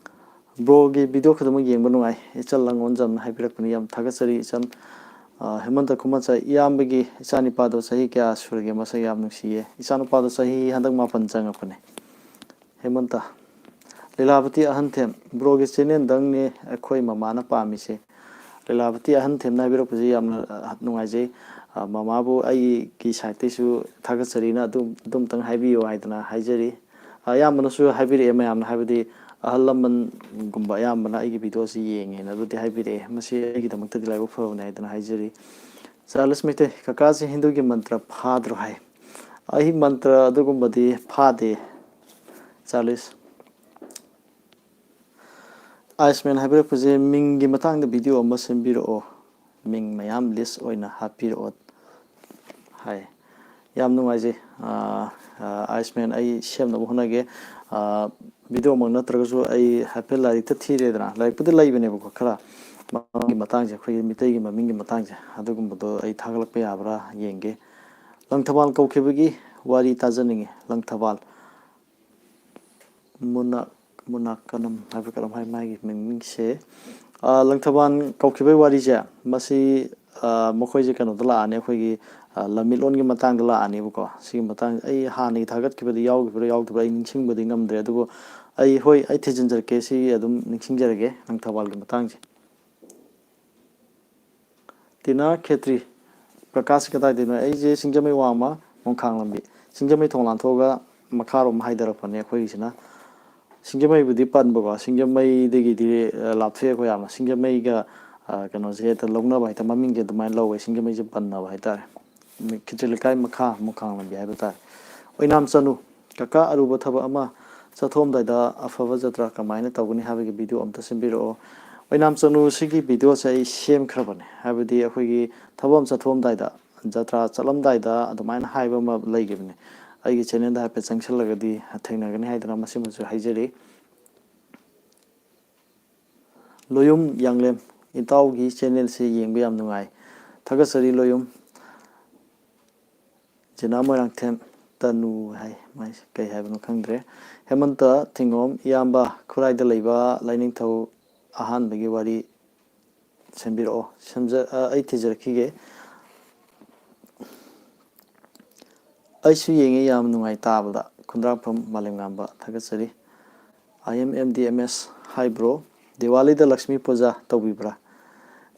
ꯕ꯭ꯔꯣꯒꯤ ꯚꯤꯗꯤꯑꯣ ꯈꯨꯗꯤꯡꯃꯛ ꯌꯦꯡꯕ ꯅꯨꯡꯉꯥꯏ꯫ ꯏꯆꯜ ꯂꯥꯡꯑꯣꯟꯖꯝꯅ ꯍꯥꯏꯕꯤꯔꯛꯄꯅꯤ, ꯌꯥꯝ ꯊꯥꯒꯠꯆꯔꯤ ꯏꯆꯟ꯫ ꯑ, ꯍꯦꯃꯟꯇ ꯈꯨꯃꯟꯆꯥꯏ, ꯏꯌꯥꯝꯕꯒꯤ ꯏꯆꯥꯅꯤꯄꯥꯗꯣ ꯆꯍꯤ ꯀꯌꯥ ꯁꯨꯔꯒꯦ? ꯃꯁꯛ ꯌꯥꯝ ꯅꯨꯡꯁꯤꯌꯦ꯫ ꯏꯆꯥꯅꯨꯄꯥꯗꯣ ꯆꯍꯤ ꯍꯟꯗꯛ ꯃꯥꯄꯟ ꯆꯪꯉꯛꯄꯅꯦ꯫ ꯍꯦꯃꯟꯇ, ꯂꯤꯂꯥꯕꯇꯤ ꯑꯍꯟꯊꯦꯝ, ꯕ꯭ꯔꯣꯒꯤ ꯆꯦꯅꯦꯜꯗꯪꯅꯦ ꯑꯩꯈꯣꯏ ꯃꯃꯥꯅ ꯄꯥꯝꯃꯤꯁꯦ꯫ ꯂꯤꯂꯥꯕꯇꯤ ꯑꯍꯟꯊꯦꯝꯅ ꯍꯥꯏꯕꯤꯔꯛꯄꯁꯤ ꯌꯥꯝꯅ, ꯑ, ꯅꯨꯡꯉꯥꯏꯖꯩ꯫ ꯑ, ꯃꯃꯥꯕꯨ ꯑꯩꯒꯤ ꯁꯥꯏꯠꯇꯩꯁꯨ ꯊꯥꯒꯠꯆꯔꯤꯅ ꯑꯗꯨꯝ, ꯑꯗꯨꯝꯇꯪ ꯍꯥꯏꯕꯤꯌꯨ ꯍꯥꯏꯗꯅ ꯍꯥꯏꯖꯔꯤ꯫ ꯑ, ꯑꯌꯥꯝꯕꯅꯁꯨ ꯍꯥꯏꯕꯤꯔꯛꯑꯦ ꯃꯌꯥꯝꯅ, ꯍꯥꯏꯕꯗꯤ ꯑꯍꯜ ꯂꯃꯟꯒꯨꯝꯕ ꯑꯌꯥꯝꯕꯅ ꯑꯩꯒꯤ ꯚꯤꯗꯤꯑꯣꯁꯤ ꯌꯦꯡꯉꯦꯅ ꯑꯗꯨꯗꯤ ꯍꯥꯏꯕꯤꯔꯛꯑꯦ꯫ ꯃꯁꯤ ꯑꯩꯒꯤꯗꯃꯛꯇꯗꯤ ꯂꯥꯏꯕꯛ ꯐꯕꯅꯦ ꯍꯥꯏꯗꯅ ꯍꯥꯏꯖꯔꯤ꯫ ꯆꯥꯔꯂꯤꯁ ꯃꯩꯇꯩ, "ꯀꯀꯥꯁꯤ ꯍꯤꯟꯗꯨꯒꯤ ꯃꯟꯇ꯭ꯔ ꯐꯥꯗ꯭ꯔꯣ?" ꯍꯥꯏ꯫ ꯑꯩ ꯃꯟꯇ꯭ꯔ ꯑꯗꯨꯒꯨꯝꯕꯗꯤ ꯐꯥꯗꯦ, ꯆꯥꯔꯂꯤꯁ꯫ ꯑꯥꯏꯁꯃꯦꯟ ꯍꯥꯏꯕꯤꯔꯛꯄꯁꯦ, "ꯃꯤꯡꯒꯤ ꯃꯇꯥꯡꯗ ꯚꯤꯗꯤꯑꯣ ꯑꯃ ꯁꯦꯝꯕꯤꯔꯛꯑꯣ, ꯃꯤꯡ ꯃꯌꯥꯝ ꯂꯤꯁ ꯑꯣꯏꯅ ꯍꯥꯞꯄꯤꯔꯛꯑꯣ" ꯍꯥꯏ꯫ ꯌꯥꯝ ꯅꯨꯡꯉꯥꯏꯖꯩ꯫ ꯑꯥ, ꯑꯥ, ꯑꯥꯏꯁꯃꯦꯟ, ꯑꯩ ꯁꯦꯝꯅꯕ ꯍꯣꯠꯅꯒꯦ꯫ ꯑꯥ, ꯚꯤꯗꯤꯑꯣꯃꯛ ꯅꯠꯇ꯭ꯔꯒꯁꯨ ꯑꯩ ꯍꯥꯏꯐꯦꯠ ꯂꯥꯏꯔꯤꯛꯇ ꯊꯤꯔꯦꯗꯅ, ꯂꯥꯏꯔꯤꯛꯄꯨꯗꯤ ꯂꯩꯕꯅꯦꯕꯀꯣ, ꯈꯔ ꯃꯥꯒꯤ ꯃꯇꯥꯡꯁꯦ, ꯑꯩꯈꯣꯏꯒꯤ ꯃꯤꯇꯩꯒꯤ ꯃꯃꯤꯡꯒꯤ ꯃꯇꯥꯡꯁꯦ, ꯑꯗꯨꯒꯨꯝꯕꯗꯣ ꯑꯩ ꯊꯥꯒꯠꯂꯛꯄ ꯌꯥꯕ꯭ꯔꯥ ꯌꯦꯡꯒꯦ꯫ ꯂꯪꯊꯕꯥꯜ ꯀꯧꯈꯤꯕꯒꯤ ꯋꯥꯔꯤ ꯇꯥꯖꯅꯤꯡꯉꯤ꯫ ꯂꯪꯊꯕꯥꯜ꯫ ꯃꯨꯅꯥ-, ꯃꯨꯅꯥꯀꯅꯝ ꯍꯥꯏꯕ ꯀꯔꯝ ꯍꯥꯏ ꯃꯥꯒꯤ ꯃꯃꯤꯡꯁꯦ? ꯑꯥ, ꯂꯪꯊꯕꯥꯜ ꯀꯧꯈꯤꯕꯒꯤ ꯋꯥꯔꯤꯁꯦ, ꯃꯁꯤ, ꯑꯥ, ꯃꯈꯣꯏꯁꯦ ꯀꯩꯅꯣꯗ ꯂꯥꯛꯑꯅꯤ, ꯑꯩꯈꯣꯏꯒꯤ, ꯑꯥ, ꯂꯝꯃꯤꯠꯂꯣꯟꯒꯤ ꯃꯇꯥꯡꯗ ꯂꯥꯛꯑꯅꯦꯕꯀꯣ꯫ ꯁꯤꯒꯤ ꯃꯇꯥꯡꯁꯦ ꯑꯩ ꯍꯥꯟꯅꯒꯤ ꯊꯥꯒꯠꯈꯤꯕꯗꯤ ꯌꯥꯎꯈꯤꯕ꯭ꯔꯥ ꯌꯥꯎꯗꯕ꯭ꯔꯥ ꯑꯩ ꯅꯤꯡꯁꯤꯡꯕꯗꯤ ꯉꯝꯗ꯭ꯔꯦ, ꯑꯗꯨꯕꯨ ꯑꯩ, ꯍꯣꯏ, ꯑꯩ ꯊꯤꯖꯤꯟꯖꯔꯛꯀꯦ, ꯁꯤ ꯑꯗꯨꯝ ꯅꯤꯡꯁꯤꯡꯖꯔꯒꯦ, ꯂꯪꯊꯕꯥꯜꯒꯤ ꯃꯇꯥꯡꯁꯦ꯫ ꯇꯤꯅꯥ ꯈꯦꯇ꯭ꯔꯤ, "ꯄ꯭ꯔꯀꯥꯁ ꯀꯗꯥꯏꯗꯩꯅꯣ?" ꯑꯩꯁꯦ ꯁꯤꯡꯖꯃꯩ ꯋꯥꯡꯃ, ꯃꯣꯡꯈꯥꯡ ꯂꯝꯕꯤ, ꯁꯤꯡꯖꯃꯩ ꯊꯣꯡ ꯂꯥꯟꯊꯣꯛꯑꯒ ꯃꯈꯥꯔꯣꯝ ꯍꯥꯏꯊꯔꯛꯄꯅꯦ ꯑꯩꯈꯣꯏꯒꯤꯁꯤꯅ꯫ ꯁꯤꯡꯖꯃꯩꯕꯨꯗꯤ ꯄꯟꯕꯀꯣ, ꯁꯤꯡꯖꯃꯩꯗꯒꯤꯗꯤ, ꯑ, ꯂꯥꯞꯊꯣꯛꯑꯦ ꯑꯩꯈꯣꯏ ꯌꯥꯝꯅ꯫ ꯁꯤꯡꯖꯃꯩꯒ, ꯑ, ꯀꯩꯅꯣꯁꯦ ꯍꯦꯛꯇ ꯂꯧꯅꯕ ꯍꯥꯏꯇꯥꯔꯦ, ꯃꯃꯤꯡꯁꯦ ꯑꯗꯨꯃꯥꯏꯅ ꯂꯧꯋꯦ, ꯁꯤꯡꯖꯃꯩꯁꯦ ꯄꯟꯅꯕ ꯍꯥꯏꯇꯥꯔꯦ꯫ ꯈꯦꯇ꯭ꯔꯤ ꯂꯩꯀꯥꯏ ꯃꯈꯥ ꯃꯣꯡꯈꯥꯡ ꯂꯝꯕꯤ ꯍꯥꯏꯕ ꯇꯥꯔꯦ꯫ ꯑꯣꯏꯅꯥꯝ ꯆꯅꯨ, "ꯀꯀꯥ, ꯑꯔꯨꯕ ꯊꯕꯛ ꯑꯃ ꯆꯠꯊꯣꯛꯑꯝꯗꯥꯏꯗ ꯑꯐꯕ ꯖꯇ꯭ꯔꯥ ꯀꯃꯥꯏꯅ ꯇꯧꯒꯅꯤ ꯍꯥꯏꯕꯒꯤ ꯚꯤꯗꯤꯑꯣ ꯑꯝꯇ ꯁꯦꯝꯕꯤꯔꯛꯑꯣ"꯫ ꯑꯣꯏꯅꯥꯝ ꯆꯅꯨ, ꯁꯤꯒꯤ ꯚꯤꯗꯤꯑꯣꯁꯦ ꯑꯩ ꯁꯦꯝꯈ꯭ꯔꯕꯅꯦ, ꯍꯥꯏꯕꯗꯤ ꯑꯩꯈꯣꯏꯒꯤ ꯊꯕꯛ ꯑꯃ ꯆꯠꯊꯣꯛꯑꯝꯗꯥꯏꯗ, ꯖꯇ꯭ꯔꯥ ꯆꯠꯂꯝꯗꯥꯏꯗ ꯑꯗꯨꯃꯥꯏꯅ ꯍꯥꯏꯕ ꯑꯃ ꯂꯩꯈꯤꯕꯅꯦ꯫ ꯑꯩꯒꯤ ꯆꯦꯅꯦꯜꯗ ꯍꯥꯏꯐꯦꯠ ꯆꯪꯁꯤꯜꯂꯒꯗꯤ ꯊꯦꯡꯅꯒꯅꯤ ꯍꯥꯏꯗꯅ ꯃꯁꯤꯃꯁꯨ ꯍꯥꯏꯖꯔꯤ꯫ ꯂꯣꯌꯨꯝ ꯌꯥꯡꯂꯦꯝ, "ꯏꯇꯥꯎꯒꯤ ꯆꯦꯅꯦꯜꯁꯦ ꯌꯦꯡꯕ ꯌꯥꯝ ꯅꯨꯡꯉꯥꯏ, ꯊꯥꯒꯠꯆꯔꯤ ꯂꯣꯌꯨꯝ"꯫ ꯖꯤꯅꯥ ꯃꯣꯏꯔꯥꯡꯊꯦꯝ, "ꯇꯅꯨ" ꯍꯥꯏ, ꯃꯥꯏꯁꯦ ꯀꯩ ꯍꯥꯏꯕꯅꯣ ꯈꯪꯗ꯭ꯔꯦ꯫ ꯍꯦꯃꯟꯇ ꯊꯤꯉꯣꯝ, "ꯏꯌꯥꯝꯕ, ꯈꯨꯔꯥꯏꯗ ꯂꯩꯕ ꯂꯥꯏꯅꯤꯡꯊꯧ ꯑꯍꯥꯟꯕꯒꯤ ꯋꯥꯔꯤ ꯁꯦꯝꯕꯤꯔꯛꯑꯣ"꯫ ꯁꯦꯝꯖ-, ꯑ, ꯑꯩ ꯊꯤꯖꯔꯛꯈꯤꯒꯦ꯫ ꯑꯩꯁꯨ ꯌꯦꯡꯉꯤ, ꯌꯥꯝ ꯅꯨꯡꯉꯥꯏ ꯇꯥꯕꯗ꯫ ꯈꯨꯟꯗ꯭ꯔꯥꯛꯄꯝ ꯃꯥꯂꯦꯝꯉꯥꯟꯕ, ꯊꯥꯒꯠꯆꯔꯤ꯫ I M M D M S, hi bro, ꯗꯤꯋꯥꯂꯤꯗ Lakshmi ꯄꯨꯖꯥ ꯇꯧꯕꯤꯕ꯭ꯔꯥ?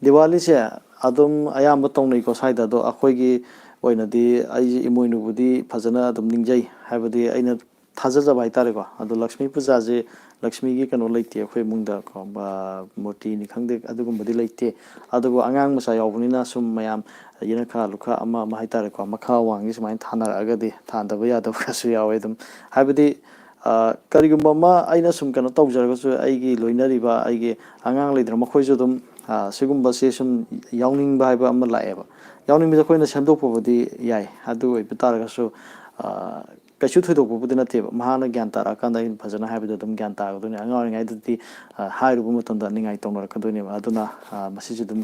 ꯗꯤꯋꯥꯂꯤꯁꯦ ꯑꯗꯨꯝ ꯑꯌꯥꯝꯕ ꯇꯧꯅꯩꯀꯣ ꯁ꯭ꯋꯥꯏꯗ, ꯑꯗꯣ ꯑꯩꯈꯣꯏꯒꯤ ꯑꯣꯏꯅꯗꯤ ꯑꯩꯁꯦ ꯏꯃꯣꯏꯅꯨꯕꯨꯗꯤ ꯐꯖꯅ ꯑꯗꯨꯝ ꯅꯤꯡꯖꯩ, ꯍꯥꯏꯕꯗꯤ ꯑꯩꯅ ꯊꯥꯖꯖꯕ ꯍꯥꯏꯇꯥꯔꯦꯀꯣ꯫ ꯑꯗꯣ ꯂꯛꯁꯃꯤ ꯄꯨꯖꯥꯁꯦ, ꯂꯛꯁꯃꯤꯒꯤ ꯀꯩꯅꯣ ꯂꯩꯇꯦ ꯑꯩꯈꯣꯏ ꯏꯃꯨꯡꯗ ꯀꯣ, ꯕ-, ꯃꯨꯔꯇꯤꯅꯤ ꯈꯪꯗꯦ, ꯑꯗꯨꯒꯨꯝꯕꯗꯤ ꯂꯩꯇꯦ꯫ ꯑꯗꯨꯕꯨ ꯑꯉꯥꯡ ꯃꯆꯥ ꯌꯥꯎꯕꯅꯤꯅ ꯁꯨꯝ ꯃꯌꯥꯝ ꯌꯦꯅꯈꯥ ꯂꯨꯈꯥ ꯑꯃ ꯑꯃ ꯍꯥꯏꯇꯥꯔꯦꯀꯣ, ꯃꯈꯥ ꯋꯥꯡꯒꯤ ꯁꯨꯃꯥꯏꯅ ꯊꯥꯅꯔꯛꯑꯒꯗꯤ ꯊꯥꯟꯗꯕ ꯌꯥꯗꯕ ꯈꯔꯁꯨ ꯌꯥꯎꯋꯦ ꯑꯗꯨꯝ꯫ ꯍꯥꯏꯕꯗꯤ ꯑ, ꯀꯔꯤꯒꯨꯝꯕ ꯑꯃ ꯑꯩꯅ ꯁꯨꯝ ꯀꯩꯅꯣ ꯇꯧꯖꯔꯒꯁꯨ, ꯑꯩꯒꯤ ꯂꯣꯏꯅꯔꯤꯕ ꯑꯩꯒꯤ ꯑꯉꯥꯡ ꯂꯩꯗꯅ, ꯃꯈꯣꯏꯁꯨ ꯑꯗꯨꯝ, ꯑ, ꯁꯤꯒꯨꯝꯕꯁꯦ ꯁꯨꯝ ꯌꯥꯎꯅꯤꯡꯕ ꯍꯥꯏꯕ ꯑꯃ ꯂꯥꯛꯑꯦꯕ꯫ ꯌꯥꯎꯅꯤꯡꯕꯁꯦ ꯑꯩꯈꯣꯏꯅ ꯁꯦꯝꯗꯣꯛꯄꯕꯨꯗꯤ ꯌꯥꯏ, ꯑꯗꯨ ꯑꯣꯏꯕ ꯇꯥꯔꯒꯁꯨ, ꯑ, ꯀꯩꯁꯨ ꯊꯣꯏꯗꯣꯛꯄꯕꯨꯗꯤ ꯅꯠꯇꯦꯕ꯫ ꯃꯍꯥꯛꯅ ꯒ꯭ꯌꯥꯟ ꯇꯥꯔꯛꯑꯀꯥꯟꯗ ꯑꯩꯅ ꯐꯖꯅ ꯍꯥꯏꯕꯗ ꯑꯗꯨꯝ ꯒ꯭ꯌꯥꯟ ꯇꯥꯒꯗꯣꯏꯅꯤ꯫ ꯑꯉꯥꯡ ꯑꯣꯏꯔꯤꯉꯩꯗꯗꯤ, ꯑ, ꯍꯥꯏꯔꯨꯕ ꯃꯇꯝꯗ ꯅꯤꯡꯉꯥꯏ ꯇꯧꯅꯔꯛꯀꯗꯣꯏꯅꯦꯕ꯫ ꯑꯗꯨꯅ, ꯑ, ꯃꯁꯤꯁꯨ ꯑꯗꯨꯝ,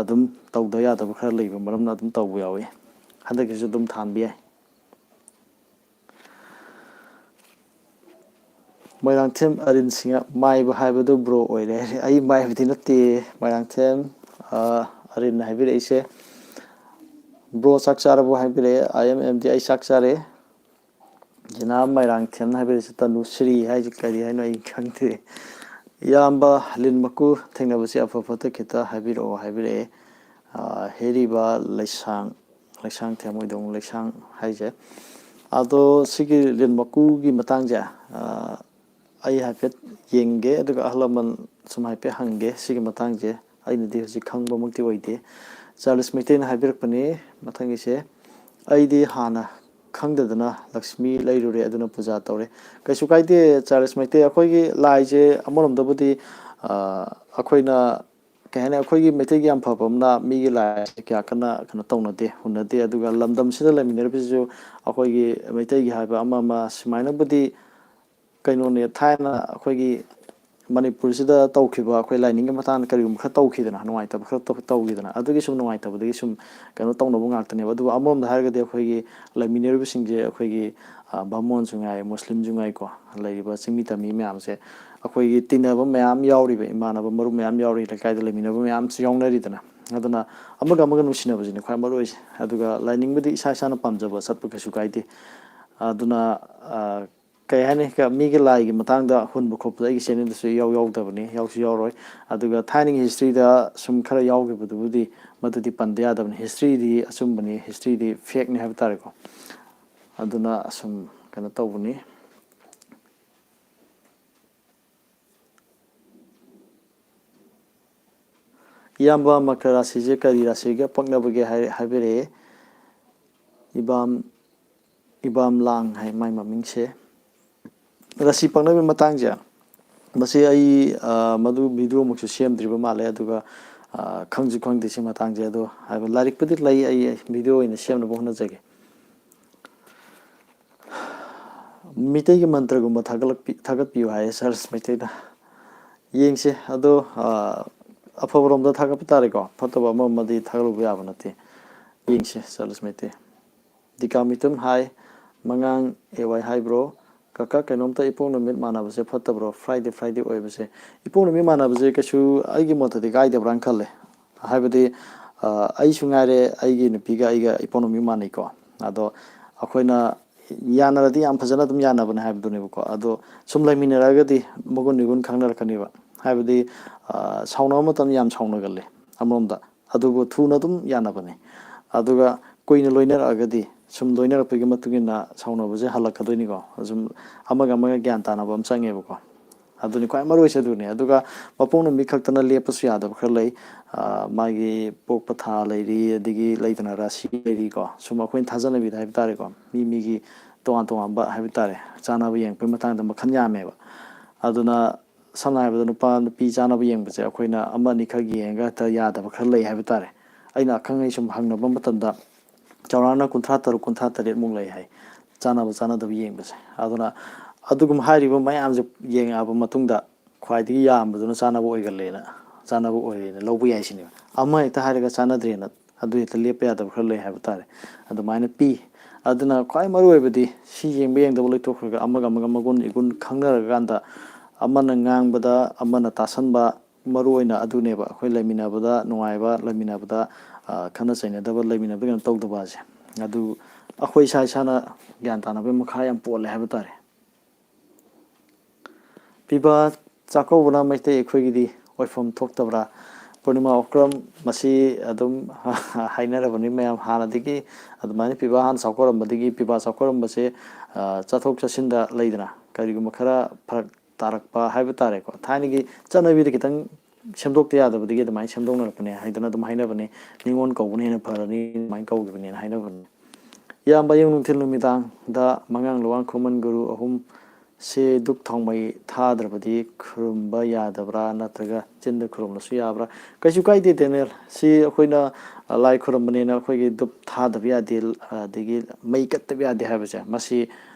ꯑꯗꯨꯝ ꯇꯧꯗ ꯌꯥꯗꯕ ꯈꯔ ꯂꯩꯕ ꯃꯔꯝꯅ ꯑꯗꯨꯝ ꯇꯧꯕ ꯌꯥꯎꯋꯤ꯫ ꯍꯟꯗꯛꯀꯤꯁꯨ ꯑꯗꯨꯝ ꯊꯥꯟꯕ ꯌꯥꯏ꯫ ꯃꯣꯏꯔꯥꯡꯊꯦꯝ ꯑꯔꯤꯟ ꯁꯤꯡꯍ, ꯃꯥꯏꯕ ꯍꯥꯏꯕꯗꯨ ꯕ꯭ꯔꯣ ꯑꯣꯏꯔꯦ꯫ ꯑꯩ ꯃꯥꯏꯕꯗꯤ ꯅꯠꯇꯦ, ꯃꯣꯏꯔꯥꯡꯊꯦꯝ, ꯑ, ꯑꯔꯤꯟꯅ ꯍꯥꯏꯕꯤꯔꯛꯏꯁꯦ꯫ ꯕ꯭ꯔꯣ ꯆꯥꯛ ꯆꯥꯔꯕꯣ ꯍꯥꯏꯕꯤꯔꯛꯑꯦ꯫ I M M D, ꯑꯩ ꯆꯥꯛ ꯆꯥꯔꯦ꯫ ꯖꯤꯅꯥ ꯃꯣꯏꯔꯥꯡꯊꯦꯝꯅ ꯍꯥꯏꯕꯤꯔꯛꯏꯁꯦ, ꯇꯅꯨꯁ꯭ꯔꯤ ꯍꯥꯏꯁꯦ ꯀꯔꯤ ꯍꯥꯏꯅꯣ ꯑꯩ ꯈꯪꯗꯦ꯫ ꯏꯌꯥꯝꯕ ꯂꯤꯟ ꯃꯀꯨ ꯊꯦꯡꯅꯕꯁꯦ ꯑꯐ ꯐꯠꯇ ꯈꯤꯇ ꯍꯥꯏꯕꯤꯔꯛꯑꯣ ꯍꯥꯏꯕꯤꯔꯛꯑꯦ꯫ ꯑ, ꯍꯦꯔꯤꯕ ꯂꯩꯁꯥꯡ, ꯂꯩꯁꯥꯡ ꯊꯦꯝ ꯑꯣꯏꯗꯧ, ꯂꯩꯁꯥꯡ ꯍꯥꯏꯁꯦ꯫ ꯑꯗꯣ ꯁꯤꯒꯤ ꯂꯤꯟ ꯃꯀꯨꯒꯤ ꯃꯇꯥꯡꯁꯦ, ꯑ, ꯑꯩ ꯍꯥꯏꯐꯦꯠ ꯌꯦꯡꯒꯦ, ꯑꯗꯨꯒ ꯑꯍꯜ ꯂꯃꯟ ꯁꯨꯝ ꯍꯥꯏꯐꯦꯠ ꯍꯪꯒꯦ ꯁꯤꯒꯤ ꯃꯇꯥꯡꯁꯦ꯫ ꯑꯩꯅꯗꯤ ꯍꯧꯖꯤꯛ ꯈꯪꯕꯃꯛꯇꯤ ꯑꯣꯏꯗꯦ꯫ ꯆꯥꯔꯂꯤꯁ ꯃꯩꯇꯩꯅ ꯍꯥꯏꯕꯤꯔꯛꯄꯅꯤ ꯃꯊꯪꯒꯤꯁꯦ꯫ ꯑꯩꯗꯤ ꯍꯥꯟꯅ ꯈꯪꯗꯗꯅ ꯂꯛꯁꯃꯤ ꯂꯩꯔꯨꯔꯦ, ꯑꯗꯨꯅ ꯄꯨꯖꯥ ꯇꯧꯔꯦ꯫ ꯀꯩꯁꯨ ꯀꯥꯏꯗꯦ ꯆꯥꯔꯂꯤꯁ ꯃꯩꯇꯩ, ꯑꯩꯈꯣꯏꯒꯤ ꯂꯥꯏꯁꯦ ꯑꯃꯔꯣꯝꯗꯕꯨꯗꯤ, ꯑ, ꯑꯩꯈꯣꯏꯅ ꯀꯩ ꯍꯥꯏꯅꯤ, ꯑꯩꯈꯣꯏꯒꯤ ꯃꯩꯇꯩꯒꯤ ꯌꯥꯝ ꯐꯕ ꯑꯃꯅ ꯃꯤꯒꯤ ꯂꯥꯏꯁꯦ ꯀꯌꯥ ꯀꯟꯅ ꯀꯩꯅꯣ ꯇꯧꯅꯗꯦ, ꯍꯨꯟꯅꯗꯦ꯫ ꯑꯗꯨꯒ ꯂꯝꯗꯝꯁꯤꯗ ꯂꯩꯃꯤꯟꯅꯔꯤꯕꯁꯤꯁꯨ ꯑꯩꯈꯣꯏꯒꯤ ꯃꯩꯇꯩꯒꯤ ꯍꯥꯏꯕ ꯑꯃ ꯑꯃ ꯁꯨꯃꯥꯏꯅꯕꯨꯗꯤ ꯀꯩꯅꯣꯅꯦ, ꯊꯥꯏꯅ ꯑꯩꯈꯣꯏꯒꯤ ꯃꯅꯤꯄꯨꯔꯁꯤꯗ ꯇꯧꯈꯤꯕ ꯑꯩꯈꯣꯏ ꯂꯥꯏꯅꯤꯡꯒꯤ ꯃꯇꯥꯡꯗ ꯀꯔꯤꯒꯨꯝꯕ ꯈꯔ ꯇꯧꯈꯤꯗꯅ, ꯅꯨꯡꯉꯥꯏꯇꯕ ꯈꯔ ꯇꯧ-, ꯇꯧꯈꯤꯗꯅ, ꯑꯗꯨꯒꯤ ꯁꯨꯝ ꯅꯨꯡꯉꯥꯏꯇꯕꯗꯒꯤ ꯁꯨꯝ ꯀꯩꯅꯣ ꯇꯧꯅꯕ ꯉꯥꯛꯇꯅꯦꯕ꯫ ꯑꯗꯨꯕꯨ ꯑꯃꯔꯣꯝꯗ ꯍꯥꯏꯔꯒꯗꯤ ꯑꯩꯈꯣꯏꯒꯤ ꯂꯩꯃꯤꯟꯅꯔꯤꯕꯁꯤꯡꯁꯦ ꯑꯩꯈꯣꯏꯒꯤ, ꯑ, ꯕꯥꯃꯣꯟꯁꯨ ꯉꯥꯏ, ꯃꯨꯁꯂꯤꯝꯁꯨ ꯉꯥꯏꯀꯣ, ꯂꯩꯔꯤꯕ ꯆꯤꯡꯃꯤ ꯇꯝꯃꯤ ꯃꯌꯥꯝꯁꯦ ꯑꯩꯈꯣꯏꯒꯤ ꯇꯤꯟꯅꯕ ꯃꯌꯥꯝ ꯌꯥꯎꯔꯤꯕ, ꯏꯃꯥꯟꯅꯕ ꯃꯔꯨꯞ ꯃꯌꯥꯝ ꯌꯥꯎꯔꯤ, ꯂꯩꯀꯥꯏꯗ ꯂꯩꯃꯤꯟꯅꯕ ꯃꯌꯥꯝꯁꯨ ꯌꯥꯎꯅꯔꯤꯗꯅ꯫ ꯑꯗꯨꯅ ꯑꯃꯒ ꯑꯃꯒ ꯅꯨꯡꯁꯤꯅꯕꯁꯤꯅꯤ ꯈ꯭ꯋꯥꯏ ꯃꯔꯨ ꯑꯣꯏꯁꯦ꯫ ꯑꯗꯨꯒ ꯂꯥꯏꯅꯤꯡꯕꯨꯗꯤ ꯏꯁꯥ ꯏꯁꯥꯅ ꯄꯥꯝꯖꯕ ꯆꯠꯄ ꯀꯩꯁꯨ ꯀꯥꯏꯗꯦ꯫ ꯑꯗꯨꯅ, ꯑ, ꯀꯩ ꯍꯥꯏꯅꯤ, ꯀ-, ꯃꯤꯒꯤ ꯂꯥꯏꯒꯤ ꯃꯇꯥꯡꯗ ꯍꯨꯟꯕ ꯈꯣꯠꯄꯗ ꯑꯩꯒꯤ ꯆꯦꯅꯦꯜꯗꯁꯨ ꯏꯌꯥꯎ ꯌꯥꯎꯗꯕꯅꯤ, ꯌꯥꯎꯁꯨ ꯌꯥꯎꯔꯣꯏ꯫ ꯑꯗꯨꯒ ꯊꯥꯏꯅꯒꯤ ꯍꯤꯁꯇ꯭ꯔꯤꯗ ꯁꯨꯝ ꯈꯔ ꯌꯥꯎꯈꯤꯕꯗꯨꯕꯨꯗꯤ ꯃꯗꯨꯗꯤ ꯄꯟꯗ ꯌꯥꯗꯕꯅꯤ꯫ ꯍꯤꯁꯇ꯭ꯔꯤꯗꯤ ꯑꯆꯨꯝꯕꯅꯤ, ꯍꯤꯁꯇ꯭ꯔꯤꯗꯤ ꯐꯦꯛꯅꯤ ꯍꯥꯏꯕ ꯇꯥꯔꯦꯀꯣ꯫ ꯑꯗꯨꯅ ꯑꯁꯨꯝ ꯀꯩꯅꯣ ꯇꯧꯕꯅꯤ꯫ ꯏꯌꯥꯝꯕ, ꯃꯀꯔ ꯔꯥꯁꯤꯁꯦ ꯀꯔꯤ ꯔꯥꯁꯤꯒ ꯄꯛꯅꯕꯒꯦ ꯍꯥꯏ-, ꯍꯥꯏꯕꯤꯔꯛꯑꯦ꯫ ꯏꯕꯥꯝ, ꯏꯕꯥꯝ ꯂꯥꯡ ꯍꯥꯏ ꯃꯥꯏ ꯃꯃꯤꯡꯁꯦ꯫ ꯔꯥꯁꯤ ꯄꯛꯅꯕꯒꯤ ꯃꯇꯥꯡꯁꯦ, ꯃꯁꯤ ꯑꯩ, ꯑ, ꯃꯗꯨ ꯚꯤꯗꯤꯑꯣꯃꯛꯁꯨ ꯁꯦꯝꯗ꯭ꯔꯤꯕ ꯃꯥꯜꯂꯦ, ꯑꯗꯨꯒ, ꯑ, ꯈꯪꯁꯨ ꯈꯪꯗꯦ ꯁꯤ ꯃꯇꯥꯡꯁꯦ꯫ ꯑꯗꯣ ꯍꯥꯏꯕ ꯂꯥꯏꯔꯤꯛꯄꯨꯗꯤ ꯂꯩ, ꯑꯩ ꯚꯤꯗꯤꯑꯣ ꯑꯣꯏꯅ ꯁꯦꯝꯅꯕ ꯍꯣꯠꯅꯖꯒꯦ꯫ ꯃꯤꯇꯩꯒꯤ ꯃꯟꯇ꯭ꯔꯒꯨꯝꯕ ꯊꯥꯒꯠꯂꯛꯄꯤ-, ꯊꯥꯒꯠꯄꯤꯌꯨ ꯍꯥꯏꯌꯦ ꯁꯥꯔꯁ ꯃꯩꯇꯩꯅ꯫ ꯌꯦꯡꯁꯦ꯫ ꯑꯗꯣ, ꯑ, ꯑꯐꯕꯔꯣꯝꯗ ꯊꯥꯒꯠꯄ ꯇꯥꯔꯦꯀꯣ, ꯐꯠꯇꯕ ꯑꯃ ꯑꯃꯗꯤ ꯊꯥꯒꯠꯂꯨꯕ ꯌꯥꯕ ꯅꯠꯇꯦ꯫ ꯌꯦꯡꯁꯦ ꯁꯥꯔꯁ ꯃꯩꯇꯩ꯫ ꯗꯤꯀꯥ ꯃꯤꯇꯝ ꯍꯥꯏ, ꯃꯉꯥꯡ ꯑꯦ ꯋꯥꯏ ꯍꯥꯏꯕ꯭ꯔꯣ? ꯀꯀꯥ, ꯀꯩꯅꯣꯝꯇ, ꯏꯄꯣꯛ ꯅꯨꯃꯤꯠ ꯃꯥꯟꯅꯕꯁꯦ ꯐꯠꯇꯕ꯭ꯔꯣ? ꯐ꯭ꯔꯥꯏꯗꯦ, ꯐ꯭ꯔꯥꯏꯗꯦ ꯑꯣꯏꯕꯁꯦ꯫ ꯏꯄꯣꯛ ꯅꯨꯃꯤꯠ ꯃꯥꯟꯅꯕꯁꯦ ꯀꯩꯁꯨ ꯑꯩꯒꯤ ꯃꯣꯠꯇꯗꯤ ꯀꯥꯏꯗꯕ꯭ꯔꯥꯅ ꯈꯜꯂꯦ꯫ ꯍꯥꯏꯕꯗꯤ, ꯑ, ꯑꯩꯁꯨ ꯉꯥꯏꯔꯦ, ꯑꯩꯒꯤ ꯅꯨꯄꯤꯒ ꯑꯩꯒ ꯏꯄꯣꯛ ꯅꯨꯃꯤꯠ ꯃꯥꯟꯅꯩꯀꯣ꯫ ꯑꯗꯣ ꯑꯩꯈꯣꯏꯅ ꯌꯥꯅꯔꯗꯤ ꯌꯥꯝ ꯐꯖꯅ ꯑꯗꯨꯝ ꯌꯥꯅꯕꯅꯦ ꯍꯥꯏꯕꯗꯨꯅꯦꯕꯀꯣ꯫ ꯑꯗꯣ ꯁꯨꯝ ꯂꯩꯃꯤꯟꯅꯔꯛꯑꯒꯗꯤ ꯃꯒꯨꯟ ꯏꯒꯨꯟ ꯈꯪꯅꯔꯛꯀꯅꯦꯕ꯫ ꯍꯥꯏꯕꯗꯤ, ꯑ, ꯁꯥꯎꯅꯕ ꯃꯇꯝꯗ ꯌꯥꯝ ꯁꯥꯎꯅꯒꯜꯂꯦ ꯑꯃꯔꯣꯝꯗ꯫ ꯑꯗꯨꯕꯨ ꯊꯨꯅ ꯑꯗꯨꯝ ꯌꯥꯅꯕꯅꯤ꯫ ꯑꯗꯨꯒ ꯀꯨꯏꯅ ꯂꯣꯏꯅꯔꯛꯑꯒꯗꯤ ꯁꯨꯝ ꯂꯣꯏꯅꯔꯛꯄꯒꯤ ꯃꯇꯨꯡ ꯏꯟꯅ ꯁꯥꯎꯅꯕꯁꯦ ꯍꯜꯂꯛꯀꯗꯣꯏꯅꯤꯀꯣ꯫ ꯁꯨꯝ ꯑꯃꯒ ꯑꯃꯒ ꯒ꯭ꯌꯥꯟ ꯇꯥꯅꯕ ꯑꯃ ꯆꯪꯉꯦꯕꯀꯣ꯫ ꯑꯗꯨꯅꯤ ꯈ꯭ꯋꯥꯏ ꯃꯔꯨ ꯑꯣꯏꯁꯦ ꯑꯗꯨꯅꯤ꯫ ꯑꯗꯨꯒ ꯃꯄꯣꯛ ꯅꯨꯃꯤꯠ ꯈꯛꯇꯅ ꯂꯦꯞꯄꯁꯨ ꯌꯥꯗꯕ ꯈꯔ ꯂꯩ꯫ ꯑ, ꯃꯥꯒꯤ ꯄꯣꯛꯄ ꯊꯥ ꯂꯩꯔꯤ, ꯑꯗꯒꯤ ꯂꯩꯗꯅ ꯔꯥꯁꯤ ꯂꯩꯔꯤꯀꯣ꯫ ꯁꯨꯝ ꯑꯩꯈꯣꯏꯅ ꯊꯥꯖꯅꯕꯤꯗ ꯍꯥꯏꯕ ꯇꯥꯔꯦꯀꯣ꯫ ꯃꯤ ꯃꯤꯒꯤ ꯇꯣꯉꯥꯟ ꯇꯣꯉꯥꯟꯕ ꯍꯥꯏꯕ ꯇꯥꯔꯦ꯫ ꯆꯥꯅꯕ ꯌꯦꯡꯉꯛꯄꯒꯤ ꯃꯇꯥꯡꯗ ꯃꯈꯜ ꯌꯥꯝꯃꯦꯕ꯫ ꯑꯗꯨꯅ ꯁꯝꯅ ꯍꯥꯏꯔꯕꯗ ꯅꯨꯄꯥ ꯅꯨꯄꯤ ꯆꯥꯅꯕ ꯌꯦꯡꯕꯁꯦ ꯑꯩꯈꯣꯏꯅ ꯑꯃ ꯑꯅꯤ ꯈꯛ ꯌꯦꯡꯉꯒ ꯍꯦꯛꯇ ꯌꯥꯗꯕ ꯈꯔ ꯂꯩ ꯍꯥꯏꯕ ꯇꯥꯔꯦ꯫ ꯑꯩꯅ ꯑꯈꯪ ꯑꯍꯩ ꯁꯨꯝ ꯍꯪꯅꯕ ꯃꯇꯝꯗ ꯆꯥꯎꯔꯥꯛꯅ ꯀꯨꯟꯊ꯭ꯔꯥ ꯇꯔꯨꯛ, ꯀꯨꯟꯊ꯭ꯔꯥ ꯇꯔꯦꯠꯃꯨꯛ ꯂꯩ ꯍꯥꯏ ꯆꯥꯅꯕ ꯆꯥꯅꯗꯕ ꯌꯦꯡꯕꯁꯦ꯫ ꯑꯗꯨꯅ ꯑꯗꯨꯒꯨꯝꯕ ꯍꯥꯏꯔꯤꯕ ꯃꯌꯥꯝꯁꯦ ꯌꯦꯡꯉꯛꯑꯕ ꯃꯇꯨꯡꯗ ꯈ꯭ꯋꯥꯏꯗꯒꯤ ꯌꯥꯝꯕꯗꯨꯅ ꯆꯥꯅꯕ ꯑꯣꯏꯒꯜꯂꯦꯅ, ꯆꯥꯅꯕ ꯑꯣꯏꯔꯦꯅ ꯂꯧꯕ ꯌꯥꯏ ꯁꯤꯅꯦꯕ꯫ ꯑꯃ ꯍꯦꯛꯇ ꯍꯥꯏꯔꯒ ꯆꯥꯅꯗ꯭ꯔꯦꯅ ꯑꯗꯨ ꯍꯦꯛꯇ ꯂꯦꯞꯄ ꯌꯥꯗꯕ ꯈꯔ ꯂꯩ ꯍꯥꯏꯕ ꯇꯥꯔꯦ꯫ ꯑꯗꯨꯃꯥꯏꯅ ꯄꯤ꯫ ꯑꯗꯨꯅ ꯈ꯭ꯋꯥꯏ ꯃꯔꯨ ꯑꯣꯏꯕꯗꯤ ꯁꯤ ꯌꯦꯡꯕ ꯌꯦꯡꯗꯕ ꯂꯣꯏꯊꯣꯛꯈ꯭ꯔꯒ ꯑꯃꯒ ꯑꯃꯒ ꯃꯒꯨꯟ ꯏꯒꯨꯟ ꯈꯪꯅꯔꯀꯥꯟꯗ ꯑꯃꯅ ꯉꯥꯡꯕꯗ ꯑꯃꯅ ꯇꯥꯁꯟꯕ, ꯃꯔꯨ ꯑꯣꯏꯅ ꯑꯗꯨꯅꯦꯕ꯫ ꯑꯩꯈꯣꯏ ꯂꯩꯃꯤꯟꯅꯕꯗ ꯅꯨꯡꯉꯥꯏꯕ, ꯂꯩꯃꯤꯟꯅꯕꯗ, ꯑ, ꯈꯠꯅ ꯆꯩꯅꯗꯕ, ꯂꯩꯃꯤꯟꯅꯕꯗ ꯀꯩꯅꯣ ꯇꯧꯗꯕ ꯍꯥꯏꯁꯦ꯫ ꯑꯗꯨ ꯑꯩꯈꯣꯏ ꯏꯁꯥ ꯏꯁꯥꯅ ꯒ꯭ꯌꯥꯟ ꯇꯥꯅꯕꯒꯤ ꯃꯈꯥ ꯌꯥꯝ ꯄꯣꯜꯂꯦ ꯍꯥꯏꯕ ꯇꯥꯔꯦ꯫ ꯄꯤꯕꯥ ꯆꯥꯛꯀꯧꯕꯅ ꯃꯩꯇꯩ ꯑꯩꯈꯣꯏꯒꯤꯗꯤ ꯑꯣꯏꯐꯝ ꯊꯣꯛꯇꯕ꯭ꯔꯥ? ꯄꯨꯔꯅꯤꯃꯥ ꯑꯣꯀ꯭ꯔꯝ, ꯃꯁꯤ ꯑꯗꯨꯝ ꯍꯥꯏꯅꯔꯕꯅꯤ ꯃꯌꯥꯝ꯫ ꯍꯥꯟꯅꯗꯒꯤ ꯑꯗꯨꯃꯥꯏꯅ ꯄꯤꯕꯥ ꯍꯥꯟꯅ ꯆꯥꯎꯈꯠꯂꯝꯕꯗꯒꯤ ꯄꯤꯕꯥ ꯆꯥꯎꯈꯠꯂꯝꯕꯁꯦ, ꯑ, ꯆꯠꯊꯣꯛ ꯆꯠꯁꯤꯟꯗ ꯂꯩꯗꯅ, ꯀꯔꯤꯒꯨꯝꯕ ꯈꯔ ꯐꯔꯛ ꯇꯥꯔꯛꯄ ꯍꯥꯏꯕ ꯇꯥꯔꯦꯀꯣ, ꯊꯥꯏꯅꯒꯤ ꯆꯠꯅꯕꯤꯗ ꯈꯤꯇꯪ ꯁꯦꯝꯗꯣꯛꯇ ꯌꯥꯗꯕꯗꯒꯤ ꯑꯗꯨꯃꯥꯏꯅ ꯁꯦꯝꯗꯣꯛꯅꯔꯛꯄꯅꯦ ꯍꯥꯏꯗꯅ ꯑꯗꯨꯝ ꯍꯥꯏꯅꯕꯅꯦ꯫ ꯅꯤꯉꯣꯜ ꯀꯧꯕꯅ ꯍꯦꯟꯅ ꯐꯔꯅꯤ, ꯑꯗꯨꯃꯥꯏꯅ ꯀꯧꯈꯤꯕꯅꯦꯅ ꯍꯥꯏꯅꯕꯅꯦ꯫ ꯏꯌꯥꯝꯕ, ꯑꯌꯨꯛ ꯅꯨꯡꯊꯤꯜ ꯅꯨꯃꯤꯗꯥꯡꯗ ꯃꯉꯥꯡ ꯂꯨꯋꯥꯡ ꯈꯨꯃꯟ ꯒꯨꯔꯨ ꯑꯍꯨꯝ ꯁꯦ ꯙꯨꯞ ꯊꯥꯎꯃꯩ ꯊꯥꯗ꯭ꯔꯕꯗꯤ ꯈꯨꯔꯨꯝꯕ ꯌꯥꯗꯕ꯭ꯔꯥ, ꯅꯠꯇ꯭ꯔꯒ ꯆꯤꯟꯗ ꯈꯨꯔꯨꯝꯂꯁꯨ ꯌꯥꯕ꯭ꯔꯥ? ꯀꯩꯁꯨ ꯀꯥꯏꯗꯦ ꯗꯦꯅꯦꯜ꯫ ꯁꯤ ꯑꯩꯈꯣꯏꯅ, ꯑ, ꯂꯥꯏ ꯈꯨꯔꯨꯝꯕꯅꯦꯅ ꯑꯩꯈꯣꯏꯒꯤ ꯙꯨꯞ ꯊꯥꯗꯕ ꯌꯥꯗꯦ, ꯑꯗꯒꯤ ꯃꯩ ꯀꯠꯇꯕ ꯌꯥꯗꯦ ꯍꯥꯏꯕꯁꯦ, ꯃꯁꯤ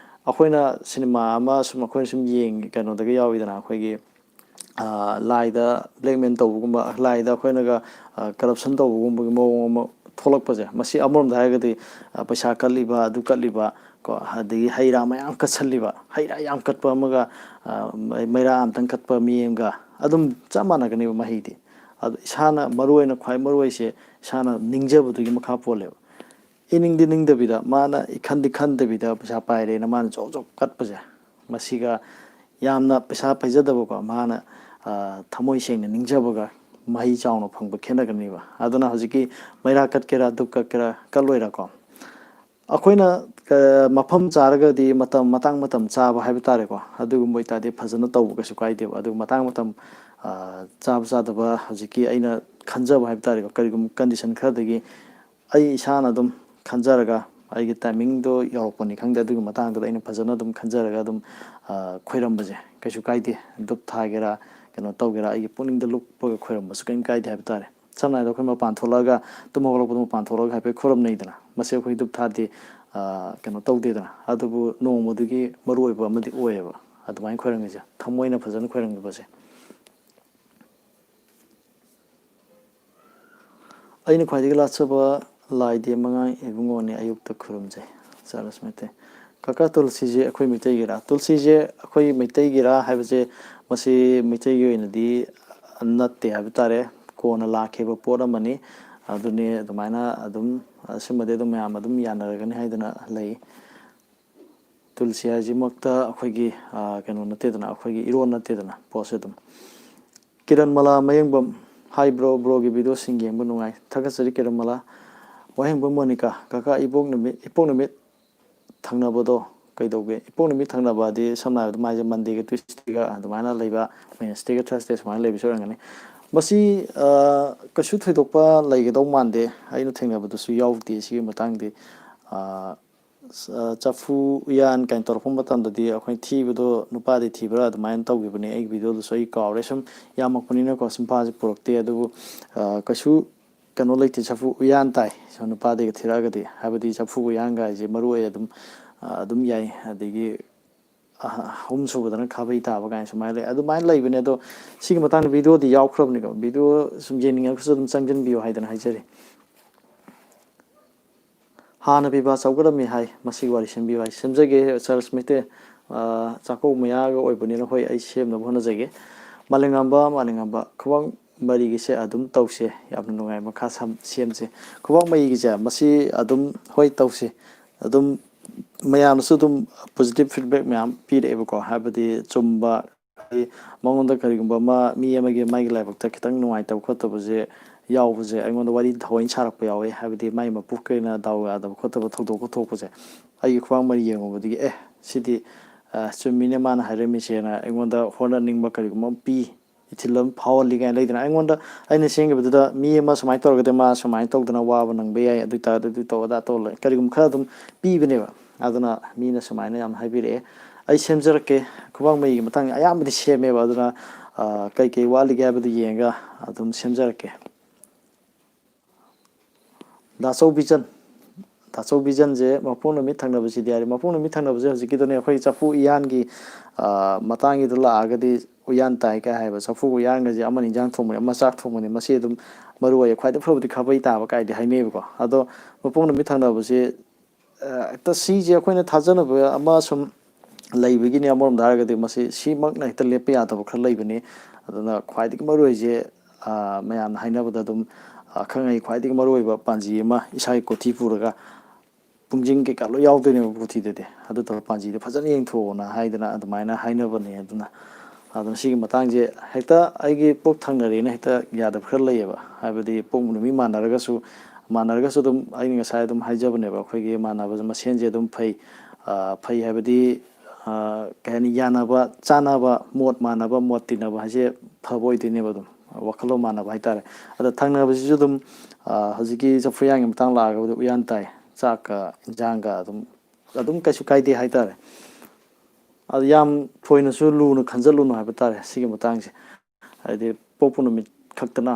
ꯑꯩꯈꯣꯏꯅ ꯁꯤꯅꯦꯃꯥ ꯑꯃ ꯁꯨꯝ, ꯑꯩꯈꯣꯏꯅ ꯁꯨꯝ ꯌꯦꯡ-, ꯀꯩꯅꯣꯗꯒ ꯌꯥꯎꯋꯤꯗꯅ, ꯑꯩꯈꯣꯏꯒꯤ, ꯑ, ꯂꯥꯏꯗ blackmail ꯇꯧꯕꯒꯨꯝꯕ, ꯂꯥꯏꯗ ꯑꯩꯈꯣꯏꯅꯒ, ꯑ, corruption ꯇꯧꯕꯒꯨꯝꯕꯒꯤ ꯃꯑꯣꯡ ꯑꯃ ꯊꯣꯛꯂꯛꯄꯁꯦ, ꯃꯁꯤ ꯑꯃꯔꯣꯝꯗ ꯍꯥꯏꯔꯒꯗꯤ, ꯑ, ꯄꯩꯁꯥ ꯀꯠꯂꯤꯕ, ꯑꯗꯨ ꯀꯠꯂꯤꯕ, ꯀꯣ, ꯑꯗꯒꯤ ꯍꯩ ꯔꯥ ꯃꯌꯥꯝ ꯀꯠꯁꯜꯂꯤꯕ, ꯍꯩ ꯔꯥ ꯌꯥꯝ ꯀꯠꯄ ꯑꯃꯒ, ꯑ, ꯃꯩ-, ꯃꯩꯔꯥ ꯑꯝꯇꯪ ꯀꯠꯄ ꯃꯤ ꯑꯃꯒ ꯑꯗꯨꯝ ꯆꯞ ꯃꯥꯟꯅꯒꯅꯦꯕ ꯃꯍꯩꯗꯤ꯫ ꯑꯗꯣ ꯏꯁꯥꯅ ꯃꯔꯨ ꯑꯣꯏꯅ, ꯈ꯭ꯋꯥꯏ ꯃꯔꯨ ꯑꯣꯏꯁꯦ ꯏꯁꯥꯅ ꯅꯤꯡꯖꯕꯗꯨꯒꯤ ꯃꯈꯥ ꯄꯣꯜꯂꯦꯕ꯫ ꯏꯅꯤꯡꯗꯤ ꯅꯤꯡꯗꯕꯤꯗ, ꯃꯥꯅ ꯏꯈꯟꯗꯤ ꯈꯟꯗꯕꯤꯗ ꯄꯩꯁꯥ ꯄꯥꯏꯔꯦꯅ ꯃꯥꯅ ꯖꯣꯕ ꯖꯣꯕ ꯀꯠꯄꯁꯦ, ꯃꯁꯤꯒ ꯌꯥꯝꯅ ꯄꯩꯁꯥ ꯄꯥꯏꯖꯗꯕꯀꯣ, ꯃꯥꯅ, ꯑ, ꯊꯃꯣꯏ ꯁꯦꯡꯅ ꯅꯤꯡꯖꯕꯒ ꯃꯍꯩ ꯆꯥꯎꯅ ꯐꯪꯕ ꯈꯦꯠꯅꯒꯅꯦꯕ꯫ ꯑꯗꯨꯅ ꯍꯧꯖꯤꯛꯀꯤ ꯃꯩꯔꯥ ꯀꯠꯀꯦꯔꯥ, ꯙꯨꯞ ꯀꯠꯀꯦꯔꯥ, ꯀꯠꯂꯣꯏꯔꯥꯀꯣ, ꯑꯩꯈꯣꯏꯅ, ꯑ, ꯃꯐꯝ ꯆꯥꯔꯒꯗꯤ, ꯃꯇꯝ, ꯃꯇꯥꯡ ꯃꯇꯝ ꯆꯥꯕ ꯍꯥꯏꯕ ꯇꯥꯔꯦꯀꯣ, ꯑꯗꯨꯒꯨꯝꯕ ꯑꯣꯏꯇꯥꯔꯗꯤ ꯐꯖꯅ ꯇꯧꯕ ꯀꯩꯁꯨ ꯀꯥꯏꯗꯦꯕ꯫ ꯑꯗꯨ ꯃꯇꯥꯡ ꯃꯇꯝ, ꯑ, ꯆꯥꯕ ꯆꯥꯗꯕ, ꯍꯧꯖꯤꯛꯀꯤ ꯑꯩꯅ ꯈꯟꯖꯕ ꯍꯥꯏꯕ ꯇꯥꯔꯦꯀꯣ, ꯀꯔꯤꯒꯨꯝꯕ condition ꯈꯔꯗꯒꯤ ꯑꯩ ꯏꯁꯥꯅ ꯑꯗꯨꯝ ꯈꯟꯖꯔꯒ, ꯑꯩꯒꯤ timing ꯗꯣ ꯌꯧꯔꯛꯄꯅꯤ ꯈꯪꯗꯦ, ꯑꯗꯨꯒꯤ ꯃꯇꯥꯡꯗꯨꯗ ꯑꯩꯅ ꯐꯖꯅ ꯑꯗꯨꯝ ꯈꯟꯖꯔꯒ ꯑꯗꯨꯝ, ꯑ, ꯈꯣꯏꯔꯝꯕꯁꯦ ꯀꯩꯁꯨ ꯀꯥꯏꯗꯦ꯫ ꯙꯨꯞ ꯊꯥꯒꯦꯔꯥ, ꯀꯩꯅꯣ ꯇꯧꯒꯦꯔꯥ, ꯑꯩꯒꯤ ꯄꯨꯛꯅꯤꯡꯗ ꯂꯨꯞꯄꯒ ꯈꯣꯏꯔꯝꯕꯁꯨ ꯀꯔꯤꯝ ꯀꯥꯏꯗꯦ ꯍꯥꯏꯕ ꯇꯥꯔꯦ꯫ ꯁꯝꯅ ꯍꯥꯏꯔꯕꯗ, ꯑꯩꯈꯣꯏ ꯃꯄꯥꯟ ꯊꯣꯛꯂꯛꯑꯒ, ꯇꯨꯝ ꯍꯧꯒꯠꯂꯛꯄꯗ ꯃꯄꯥꯟ ꯊꯣꯛꯂꯛꯑꯒ ꯍꯥꯏꯐꯦꯠ ꯈꯣꯏꯔꯝꯅꯩꯗꯅ, ꯃꯁꯤ ꯑꯩꯈꯣꯏ ꯙꯨꯞ ꯊꯥꯗꯦ, ꯑ, ꯀꯩꯅꯣ ꯇꯧꯗꯦꯗꯅ, ꯑꯗꯨꯕꯨ ꯅꯣꯡꯃꯗꯨꯒꯤ ꯃꯔꯨ ꯑꯣꯏꯕ ꯑꯃꯗꯤ ꯑꯣꯏꯌꯦꯕ ꯑꯗꯨꯃꯥꯏꯅ ꯈꯣꯏꯔꯝꯃꯤꯁꯦ, ꯊꯃꯣꯏꯅ ꯐꯖꯅ ꯈꯣꯏꯔꯝꯈꯤꯕꯁꯦ꯫ ꯑꯩꯅ ꯈ꯭ꯋꯥꯏꯗꯒꯤ ꯂꯥꯠꯆꯕ ꯂꯥꯏꯗꯤ ꯃꯉꯥꯡ ꯏꯕꯨꯡꯉꯣꯅꯤ, ꯑꯌꯨꯛꯇ ꯈꯨꯔꯨꯝꯖꯩ꯫ ꯆꯥꯔꯂꯁ ꯃꯩꯇꯩ꯫ ꯀꯀꯥ, ꯇꯨꯜꯁꯤꯁꯦ ꯑꯩꯈꯣꯏ ꯃꯩꯇꯩꯒꯤꯔꯥ? ꯇꯨꯜꯁꯤꯁꯦ ꯑꯩꯈꯣꯏ ꯃꯩꯇꯩꯒꯤꯔꯥ ꯍꯥꯏꯕꯁꯦ, ꯃꯁꯤ ꯃꯩꯇꯩꯒꯤ ꯑꯣꯏꯅꯗꯤ ꯅꯠꯇꯦ ꯍꯥꯏꯕ ꯇꯥꯔꯦ, ꯀꯣꯟꯅ ꯂꯥꯛꯈꯤꯕ ꯄꯣꯠ ꯑꯃꯅꯤ꯫ ꯑꯗꯨꯅꯤ, ꯑꯗꯨꯃꯥꯏꯅ ꯑꯗꯨꯝ, ꯑꯁꯤꯃꯗꯤ ꯑꯗꯨꯝ ꯃꯌꯥꯝ ꯑꯗꯨꯝ ꯌꯥꯅꯔꯒꯅꯤ ꯍꯥꯏꯗꯅ ꯂꯩ꯫ ꯇꯨꯜꯁꯤ ꯍꯥꯏꯁꯤꯃꯛꯇ ꯑꯩꯈꯣꯏꯒꯤ ꯀꯩꯅꯣ ꯅꯠꯇꯦꯗꯅ, ꯑꯩꯈꯣꯏꯒꯤ ꯏꯔꯣꯟ ꯅꯠꯇꯦꯗꯅ꯫ ꯄꯣꯠꯁꯦ ꯑꯗꯨꯝ ꯀꯤꯔꯟ ꯃꯂꯥ ꯃꯌꯦꯡꯕꯝ꯫ ꯍꯥꯏ ꯕ꯭ꯔꯣ, ꯕ꯭ꯔꯣꯒꯤ ꯚꯤꯗꯤꯑꯣꯁꯤꯡ ꯌꯦꯡꯕ ꯅꯨꯡꯉꯥꯏ꯫ ꯊꯥꯒꯠꯆꯔꯤ ꯀꯤꯔꯟ ꯃꯂꯥ꯫ ꯋꯥꯍꯦꯡꯕꯝ ꯃꯣꯅꯤꯀꯥ꯫ ꯀꯀꯥ, ꯏꯄꯣꯛ ꯅꯨꯃꯤꯠ ꯏꯄꯣꯛ ꯅꯨꯃꯤꯠ ꯊꯪꯅꯕꯗꯣ ꯀꯩꯗꯧꯒꯦ? ꯏꯄꯣꯛ ꯅꯨꯃꯤꯠ ꯊꯪꯅꯕꯗꯤ ꯁꯝꯅ ꯍꯥꯏꯔꯕꯗ ꯃꯥꯏꯁꯦ ꯃꯟꯗꯦꯒ ꯇ꯭ꯌꯨꯁꯗꯦꯒ ꯑꯗꯨꯃꯥꯏꯅ ꯂꯩꯕ, ꯋꯦꯅꯁꯗꯦꯒ ꯊꯔꯁꯗꯦ ꯁꯨꯃꯥꯏꯅ ꯂꯩꯕꯁꯨ ꯑꯣꯏꯔꯝꯒꯅꯤ꯫ ꯃꯁꯤ ꯀꯩꯁꯨ ꯊꯣꯏꯗꯣꯛꯄ ꯂꯩꯒꯗꯧ ꯃꯥꯟꯗꯦ꯫ ꯑꯩꯅ ꯊꯦꯡꯅꯕꯗꯁꯨ ꯌꯥꯎꯗꯦ ꯁꯤꯒꯤ ꯃꯇꯥꯡꯗꯤ꯫ ꯆꯐꯨ ꯎꯌꯥꯟ ꯀꯥꯏꯅ ꯇꯧꯔꯛꯄ ꯃꯇꯝꯗꯗꯤ ꯑꯩꯈꯣꯏ ꯊꯤꯕꯗꯣ ꯅꯨꯄꯥꯗꯤ ꯊꯤꯕ꯭ꯔꯥ ꯑꯗꯨꯃꯥꯏꯅ ꯇꯧꯈꯤꯕꯅꯦ꯫ ꯑꯩꯒꯤ ꯚꯤꯗꯤꯑꯣꯗꯨꯁꯨ ꯑꯩ ꯀꯥꯎꯔꯦ, ꯁꯨꯝ ꯌꯥꯝꯃꯛꯄꯅꯤꯅꯀꯣ ꯆꯤꯟꯐꯥꯁꯦ ꯄꯨꯔꯛꯇꯦ꯫ ꯑꯗꯨꯕꯨ ꯀꯩꯁꯨ ꯀꯩꯅꯣ ꯂꯩꯇꯦ꯫ ꯆꯐꯨ ꯎꯌꯥꯟ ꯇꯥꯏ ꯁꯨꯝ ꯅꯨꯄꯥꯗꯒꯤ ꯊꯤꯔꯛꯑꯒꯗꯤ, ꯍꯥꯏꯕꯗꯤ ꯆꯐꯨ ꯎꯌꯥꯟꯒ ꯍꯥꯏꯁꯦ ꯃꯔꯨ ꯑꯣꯏ ꯑꯗꯨꯝ ꯑꯗꯨꯝ ꯌꯥꯏ꯫ ꯑꯗꯒꯤ ꯑꯍꯨꯝ ꯁꯨꯕꯗꯅ ꯈꯥꯕꯩ ꯇꯥꯕ ꯀꯥꯏꯅ ꯁꯨꯃꯥꯏꯅ ꯂꯩ꯫ ꯑꯗꯨꯃꯥꯏꯅ ꯂꯩꯕꯅꯦ꯫ ꯑꯗꯣ ꯁꯤꯒꯤ ꯃꯇꯥꯡꯗ ꯚꯤꯗꯤꯑꯣꯗꯤ ꯌꯥꯎꯈ꯭ꯔꯕꯅꯤꯀꯣ꯫ ꯚꯤꯗꯤꯑꯣ ꯁꯨꯝ ꯌꯦꯡꯅꯤꯡꯉꯒꯁꯨ ꯑꯗꯨꯝ ꯆꯪꯁꯤꯟꯕꯤꯌꯨ ꯍꯥꯏꯗꯅ ꯍꯥꯏꯖꯔꯤ꯫ ꯍꯥꯟꯅ ꯄꯤꯕ ꯆꯥꯎꯈꯠꯂꯝꯃꯤ ꯍꯥꯏ, ꯃꯁꯤꯒꯤ ꯋꯥꯔꯤ ꯁꯦꯝꯕꯤꯌꯨ ꯍꯥꯏ꯫ ꯁꯦꯝꯖꯒꯦ ꯆꯥꯔꯁ ꯃꯩꯇꯩ꯫ ꯆꯥꯛꯀꯧ ꯃꯌꯥꯒ ꯑꯣꯏꯕꯅꯤꯅ ꯍꯣꯏ, ꯑꯩ ꯁꯦꯝꯅꯕ ꯍꯣꯠꯅꯖꯒꯦ꯫ ꯃꯥꯂꯦꯝꯉꯥꯟꯕ, ꯃꯥꯂꯦꯝꯉꯥꯟꯕ, ꯈꯨꯕꯥꯛ ꯃꯔꯤꯒꯤꯁꯦ ꯑꯗꯨꯝ ꯇꯧꯁꯦ꯫ ꯌꯥꯝꯅ ꯅꯨꯡꯉꯥꯏ꯫ ꯃꯈꯥ ꯁꯦꯝꯁꯦ꯫ ꯈꯨꯕꯥꯛ ꯃꯔꯤꯒꯤꯁꯦ ꯃꯁꯤ ꯑꯗꯨꯝ ꯍꯣꯏ ꯇꯧꯁꯤ꯫ ꯑꯗꯨꯝ ꯃꯌꯥꯝꯅꯁꯨ ꯑꯗꯨꯝ ꯄꯣꯖꯤꯇꯤꯚ ꯐꯤꯗꯕꯦꯛ ꯃꯌꯥꯝ ꯄꯤꯔꯛꯑꯦꯕꯀꯣ꯫ ꯍꯥꯏꯕꯗꯤ ꯆꯨꯝꯕ, ꯍꯥꯏꯗꯤ ꯃꯉꯣꯟꯗ ꯀꯔꯤꯒꯨꯝꯕ ꯑꯃ, ꯃꯤ ꯑꯃꯒꯤ ꯃꯥꯒꯤ ꯂꯥꯏꯕꯛꯇ ꯈꯤꯇꯪ ꯅꯨꯡꯉꯥꯏꯇꯕ ꯈꯣꯠꯇꯕꯁꯦ ꯌꯥꯎꯕꯁꯦ ꯑꯩꯉꯣꯟꯗ ꯋꯥꯔꯤ ꯊꯑꯣꯏꯅ ꯁꯥꯔꯛꯄ ꯌꯥꯎꯋꯦ꯫ ꯍꯥꯏꯕꯗꯤ ꯃꯥꯒꯤ ꯃꯄꯣꯛꯀꯤ ꯑꯣꯏꯅ ꯗꯥꯎ ꯌꯥꯗꯕ ꯈꯣꯠꯇꯕ ꯊꯧꯗꯣꯛ ꯊꯣꯛꯄꯁꯦ ꯑꯩꯒꯤ ꯈꯨꯕꯥꯛ ꯃꯔꯤ ꯌꯦꯡꯉꯨꯕꯗꯒꯤ "ꯑꯦ, ꯁꯤꯗꯤ ꯆꯨꯝꯃꯤꯅꯦ ꯃꯥꯅ ꯍꯥꯏꯔꯝꯃꯤꯁꯦꯅ" ꯑꯩꯉꯣꯟꯗ ꯍꯣꯠꯅꯅꯤꯡꯕ ꯀꯔꯤꯒꯨꯝꯕ ꯑꯃ ꯄꯤ꯫ ꯏꯊꯤꯜ ꯑꯃ ꯐꯥꯎꯍꯜꯂꯤ ꯀꯥꯏꯅ ꯂꯩꯗꯅ꯫ ꯑꯩꯉꯣꯟꯗ, ꯑꯩꯅ ꯁꯦꯝꯈꯤꯕꯗꯨꯗ ꯃꯤ ꯑꯃ ꯁꯨꯃꯥꯏꯅ ꯇꯧꯔꯒꯗꯤ ꯃꯥ ꯁꯨꯃꯥꯏꯅ ꯇꯧꯗꯅ ꯋꯥꯕ ꯅꯪꯕ ꯌꯥꯏ, ꯑꯗꯨ ꯑꯣꯏꯇꯥꯔꯒꯗꯤ ꯑꯗꯨ ꯇꯧ, ꯑꯗꯥ ꯇꯧ, ꯀꯔꯤꯒꯨꯝꯕ ꯈꯔ ꯑꯗꯨꯝ ꯄꯤꯕꯅꯦꯕ꯫ ꯑꯗꯨꯅ ꯃꯤꯅ ꯁꯨꯃꯥꯏꯅ ꯌꯥꯝ ꯍꯥꯏꯕꯤꯔꯛꯑꯦ꯫ ꯑꯩ ꯁꯦꯝꯖꯔꯛꯀꯦ꯫ ꯈꯨꯕꯥꯛ ꯃꯩꯒꯤ ꯃꯇꯥꯡꯗ ꯑꯌꯥꯝꯕꯗꯤ ꯁꯦꯝꯃꯦꯕ꯫ ꯑꯗꯨꯅ ꯀꯩꯀꯩ ꯋꯥꯠꯂꯤꯒꯦ ꯍꯥꯏꯕꯗꯨ ꯌꯦꯡꯉꯒ ꯑꯗꯨꯝ ꯁꯦꯝꯖꯔꯛꯀꯦ꯫ ꯗꯥꯆꯧ ꯕꯤꯖꯟ꯫ ꯗꯥꯆꯧ ꯕꯤꯖꯟꯁꯦ ꯃꯄꯣꯛ ꯅꯨꯃꯤꯠ ꯊꯪꯅꯕꯁꯤꯗꯤ ꯍꯥꯏꯔꯦ꯫ ꯃꯄꯣꯛ ꯅꯨꯃꯤꯠ ꯊꯪꯅꯕꯁꯦ ꯍꯧꯖꯤꯛꯀꯤꯗꯨꯅꯦ, ꯑꯩꯈꯣꯏ ꯆꯐꯨ ꯎꯌꯥꯟꯒꯤ ꯃꯇꯥꯡꯒꯤꯗ ꯂꯥꯛꯑꯒꯗꯤ, ꯎꯌꯥꯟ ꯇꯥꯏ ꯀꯥꯏ ꯍꯥꯏꯕ ꯆꯐꯨ ꯎꯌꯥꯟꯒꯁꯦ, ꯑꯃꯅ ꯏꯟꯖꯥꯡ ꯊꯣꯡꯕꯅꯤ, ꯑꯃ ꯆꯥꯛ ꯊꯣꯡꯕꯅꯤ, ꯃꯁꯤ ꯑꯗꯨꯝ ꯃꯔꯨ ꯑꯣꯏ꯫ ꯈ꯭ꯋꯥꯏꯗꯒꯤ ꯐꯕꯗꯤ ꯈꯥꯕꯩ ꯇꯥꯕ ꯀꯥꯏꯗꯤ ꯍꯥꯏꯅꯩꯌꯦꯕꯀꯣ꯫ ꯑꯗꯣ ꯃꯄꯣꯛ ꯅꯨꯃꯤꯠ ꯊꯪꯅꯕꯁꯦ ꯍꯦꯛꯇ ꯁꯤꯁꯦ ꯑꯩꯈꯣꯏꯅ ꯊꯥꯖꯅꯕ ꯑꯃ ꯁꯨꯝ ꯂꯩꯕꯒꯤꯅꯤ꯫ ꯑꯃꯔꯣꯝꯗ ꯍꯥꯏꯔꯒꯗꯤ ꯃꯁꯤ ꯁꯤꯃꯛꯅ ꯍꯦꯛꯇ ꯂꯦꯞꯄ ꯌꯥꯗꯕ ꯈꯔ ꯂꯩꯕꯅꯤ꯫ ꯑꯗꯨꯅ ꯈ꯭ꯋꯥꯏꯗꯒꯤ ꯃꯔꯨ ꯑꯣꯏꯁꯦ, ꯃꯌꯥꯝꯅ ꯍꯥꯏꯅꯕꯗ ꯑꯗꯨꯝ ꯑꯈꯪ ꯑꯍꯩ ꯈ꯭ꯋꯥꯏꯗꯒꯤ ꯃꯔꯨ ꯑꯣꯏꯕ ꯄꯥꯟꯖꯤ ꯑꯃ ꯏꯁꯥꯒꯤ ꯀꯣꯊꯤ ꯄꯨꯔꯒ ꯄꯨꯡꯖꯤꯡ ꯀꯩꯀꯥ ꯂꯣꯏ ꯌꯥꯎꯗꯣꯏꯅꯦꯕ ꯄꯣꯊꯤꯗꯗꯤ꯫ ꯑꯗꯨ ꯇꯧꯔ ꯄꯥꯟꯖꯤꯗꯣ ꯐꯖꯅ ꯌꯦꯡꯊꯣꯛꯑꯣꯅ ꯍꯥꯏꯗꯅ ꯑꯗꯨꯃꯥꯏꯅ ꯍꯥꯏꯅꯕꯅꯦ꯫ ꯑꯗꯨꯅ ꯑꯗꯨꯅ ꯁꯤꯒꯤ ꯃꯇꯥꯡꯁꯦ ꯍꯦꯛꯇ ꯑꯩꯒꯤ ꯄꯣꯛ ꯊꯪꯅꯔꯦꯅ ꯍꯦꯛꯇ ꯌꯥꯗꯕ ꯈꯔ ꯂꯩꯌꯦꯕ꯫ ꯍꯥꯏꯕꯗꯤ ꯄꯣꯛ ꯅꯨꯃꯤꯠ ꯃꯥꯟꯅꯔꯒꯁꯨ, ꯃꯥꯟꯅꯔꯒꯁꯨ ꯑꯗꯨꯝ ꯑꯩꯅ ꯉꯁꯥꯏ ꯑꯗꯨꯝ ꯍꯥꯏꯖꯕꯅꯦꯕ, ꯑꯩꯈꯣꯏꯒꯤ ꯃꯥꯟꯅꯕ ꯃꯁꯦꯟꯁꯦ ꯑꯗꯨꯝ ꯐꯩ꯫ ꯑ, ꯐꯩ ꯍꯥꯏꯕꯗꯤ, ꯑ, ꯀꯩ ꯍꯥꯏꯅꯤ, ꯌꯥꯅꯕ, ꯆꯥꯅꯕ, ꯃꯣꯠ ꯃꯥꯟꯅꯕ, ꯃꯣꯠ ꯇꯤꯟꯅꯕ ꯍꯥꯏꯁꯦ ꯐꯕ ꯑꯣꯏꯗꯣꯏꯅꯦꯕ, ꯑꯗꯨꯝ ꯋꯥꯈꯜꯂꯣꯟ ꯃꯥꯟꯅꯕ ꯍꯥꯏꯇꯥꯔꯦ꯫ ꯑꯗꯣ ꯊꯪꯅꯕꯁꯤꯁꯨ ꯑꯗꯨꯝ, ꯑ, ꯍꯧꯖꯤꯛꯀꯤ ꯆꯐꯨ ꯎꯌꯥꯟꯒꯤ ꯃꯇꯥꯡ ꯂꯥꯛꯑꯒꯕꯨꯗꯤ ꯎꯌꯥꯟ ꯇꯥꯏ, ꯆꯥꯛꯀ ꯏꯟꯖꯥꯡꯒ ꯑꯗꯨꯝ, ꯑꯗꯨꯝ ꯀꯩꯁꯨ ꯀꯥꯏꯗꯦ ꯍꯥꯏꯇꯥꯔꯦ꯫ ꯑꯗꯨ ꯌꯥꯝ ꯊꯣꯏꯅꯁꯨ ꯂꯨꯅ ꯈꯟꯖꯜꯂꯨꯅꯨ ꯍꯥꯏꯕ ꯇꯥꯔꯦ ꯁꯤꯒꯤ ꯃꯇꯥꯡꯁꯦ꯫ ꯍꯥꯏꯗꯤ ꯄꯣꯛꯄ ꯅꯨꯃꯤꯠ ꯈꯛꯇꯅ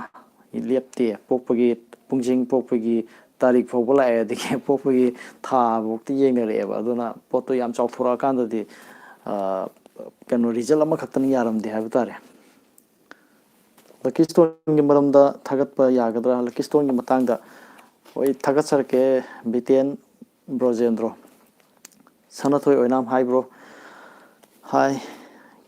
ꯂꯦꯞꯇꯦ, ꯄꯣꯛꯄꯒꯤ ꯄꯨꯡꯖꯤꯡ, ꯄꯣꯛꯄꯒꯤ ꯇꯥꯔꯤꯛ ꯐꯥꯎꯕ ꯂꯥꯛꯑꯦ, ꯑꯗꯒꯤ ꯄꯣꯛꯄꯒꯤ ꯊꯥ ꯐꯥꯎꯗꯤ ꯌꯦꯡꯅꯔꯛꯑꯦꯕ꯫ ꯑꯗꯨꯅ ꯄꯣꯠꯇꯣ ꯌꯥꯝ ꯆꯥꯎꯊꯣꯔꯛꯑꯀꯥꯟꯗꯗꯤ, ꯑ, ꯀꯩꯅꯣ, ꯔꯤꯖꯜ ꯑꯃꯈꯛꯇꯅ ꯌꯥꯔꯝꯗꯦ ꯍꯥꯏꯕ ꯇꯥꯔꯦ꯫ ꯂꯛꯀꯤ ꯁ꯭ꯇꯣꯟꯒꯤ ꯃꯔꯝꯗ ꯊꯥꯒꯠꯄ ꯌꯥꯒꯗ꯭ꯔꯥ? ꯂꯛꯀꯤ ꯁ꯭ꯇꯣꯟꯒꯤ ꯃꯇꯥꯡꯗ ꯍꯣꯏ ꯊꯥꯒꯠꯆꯔꯛꯀꯦ, ꯕꯤꯇꯦꯟ ꯕ꯭ꯔꯣꯖꯦꯟꯗ꯭ꯔꯣ꯫ ꯁꯅꯥꯊꯣꯏ ꯑꯣꯏꯅꯥꯝ ꯍꯥꯏꯕ꯭ꯔꯣ? ꯍꯥꯏ꯫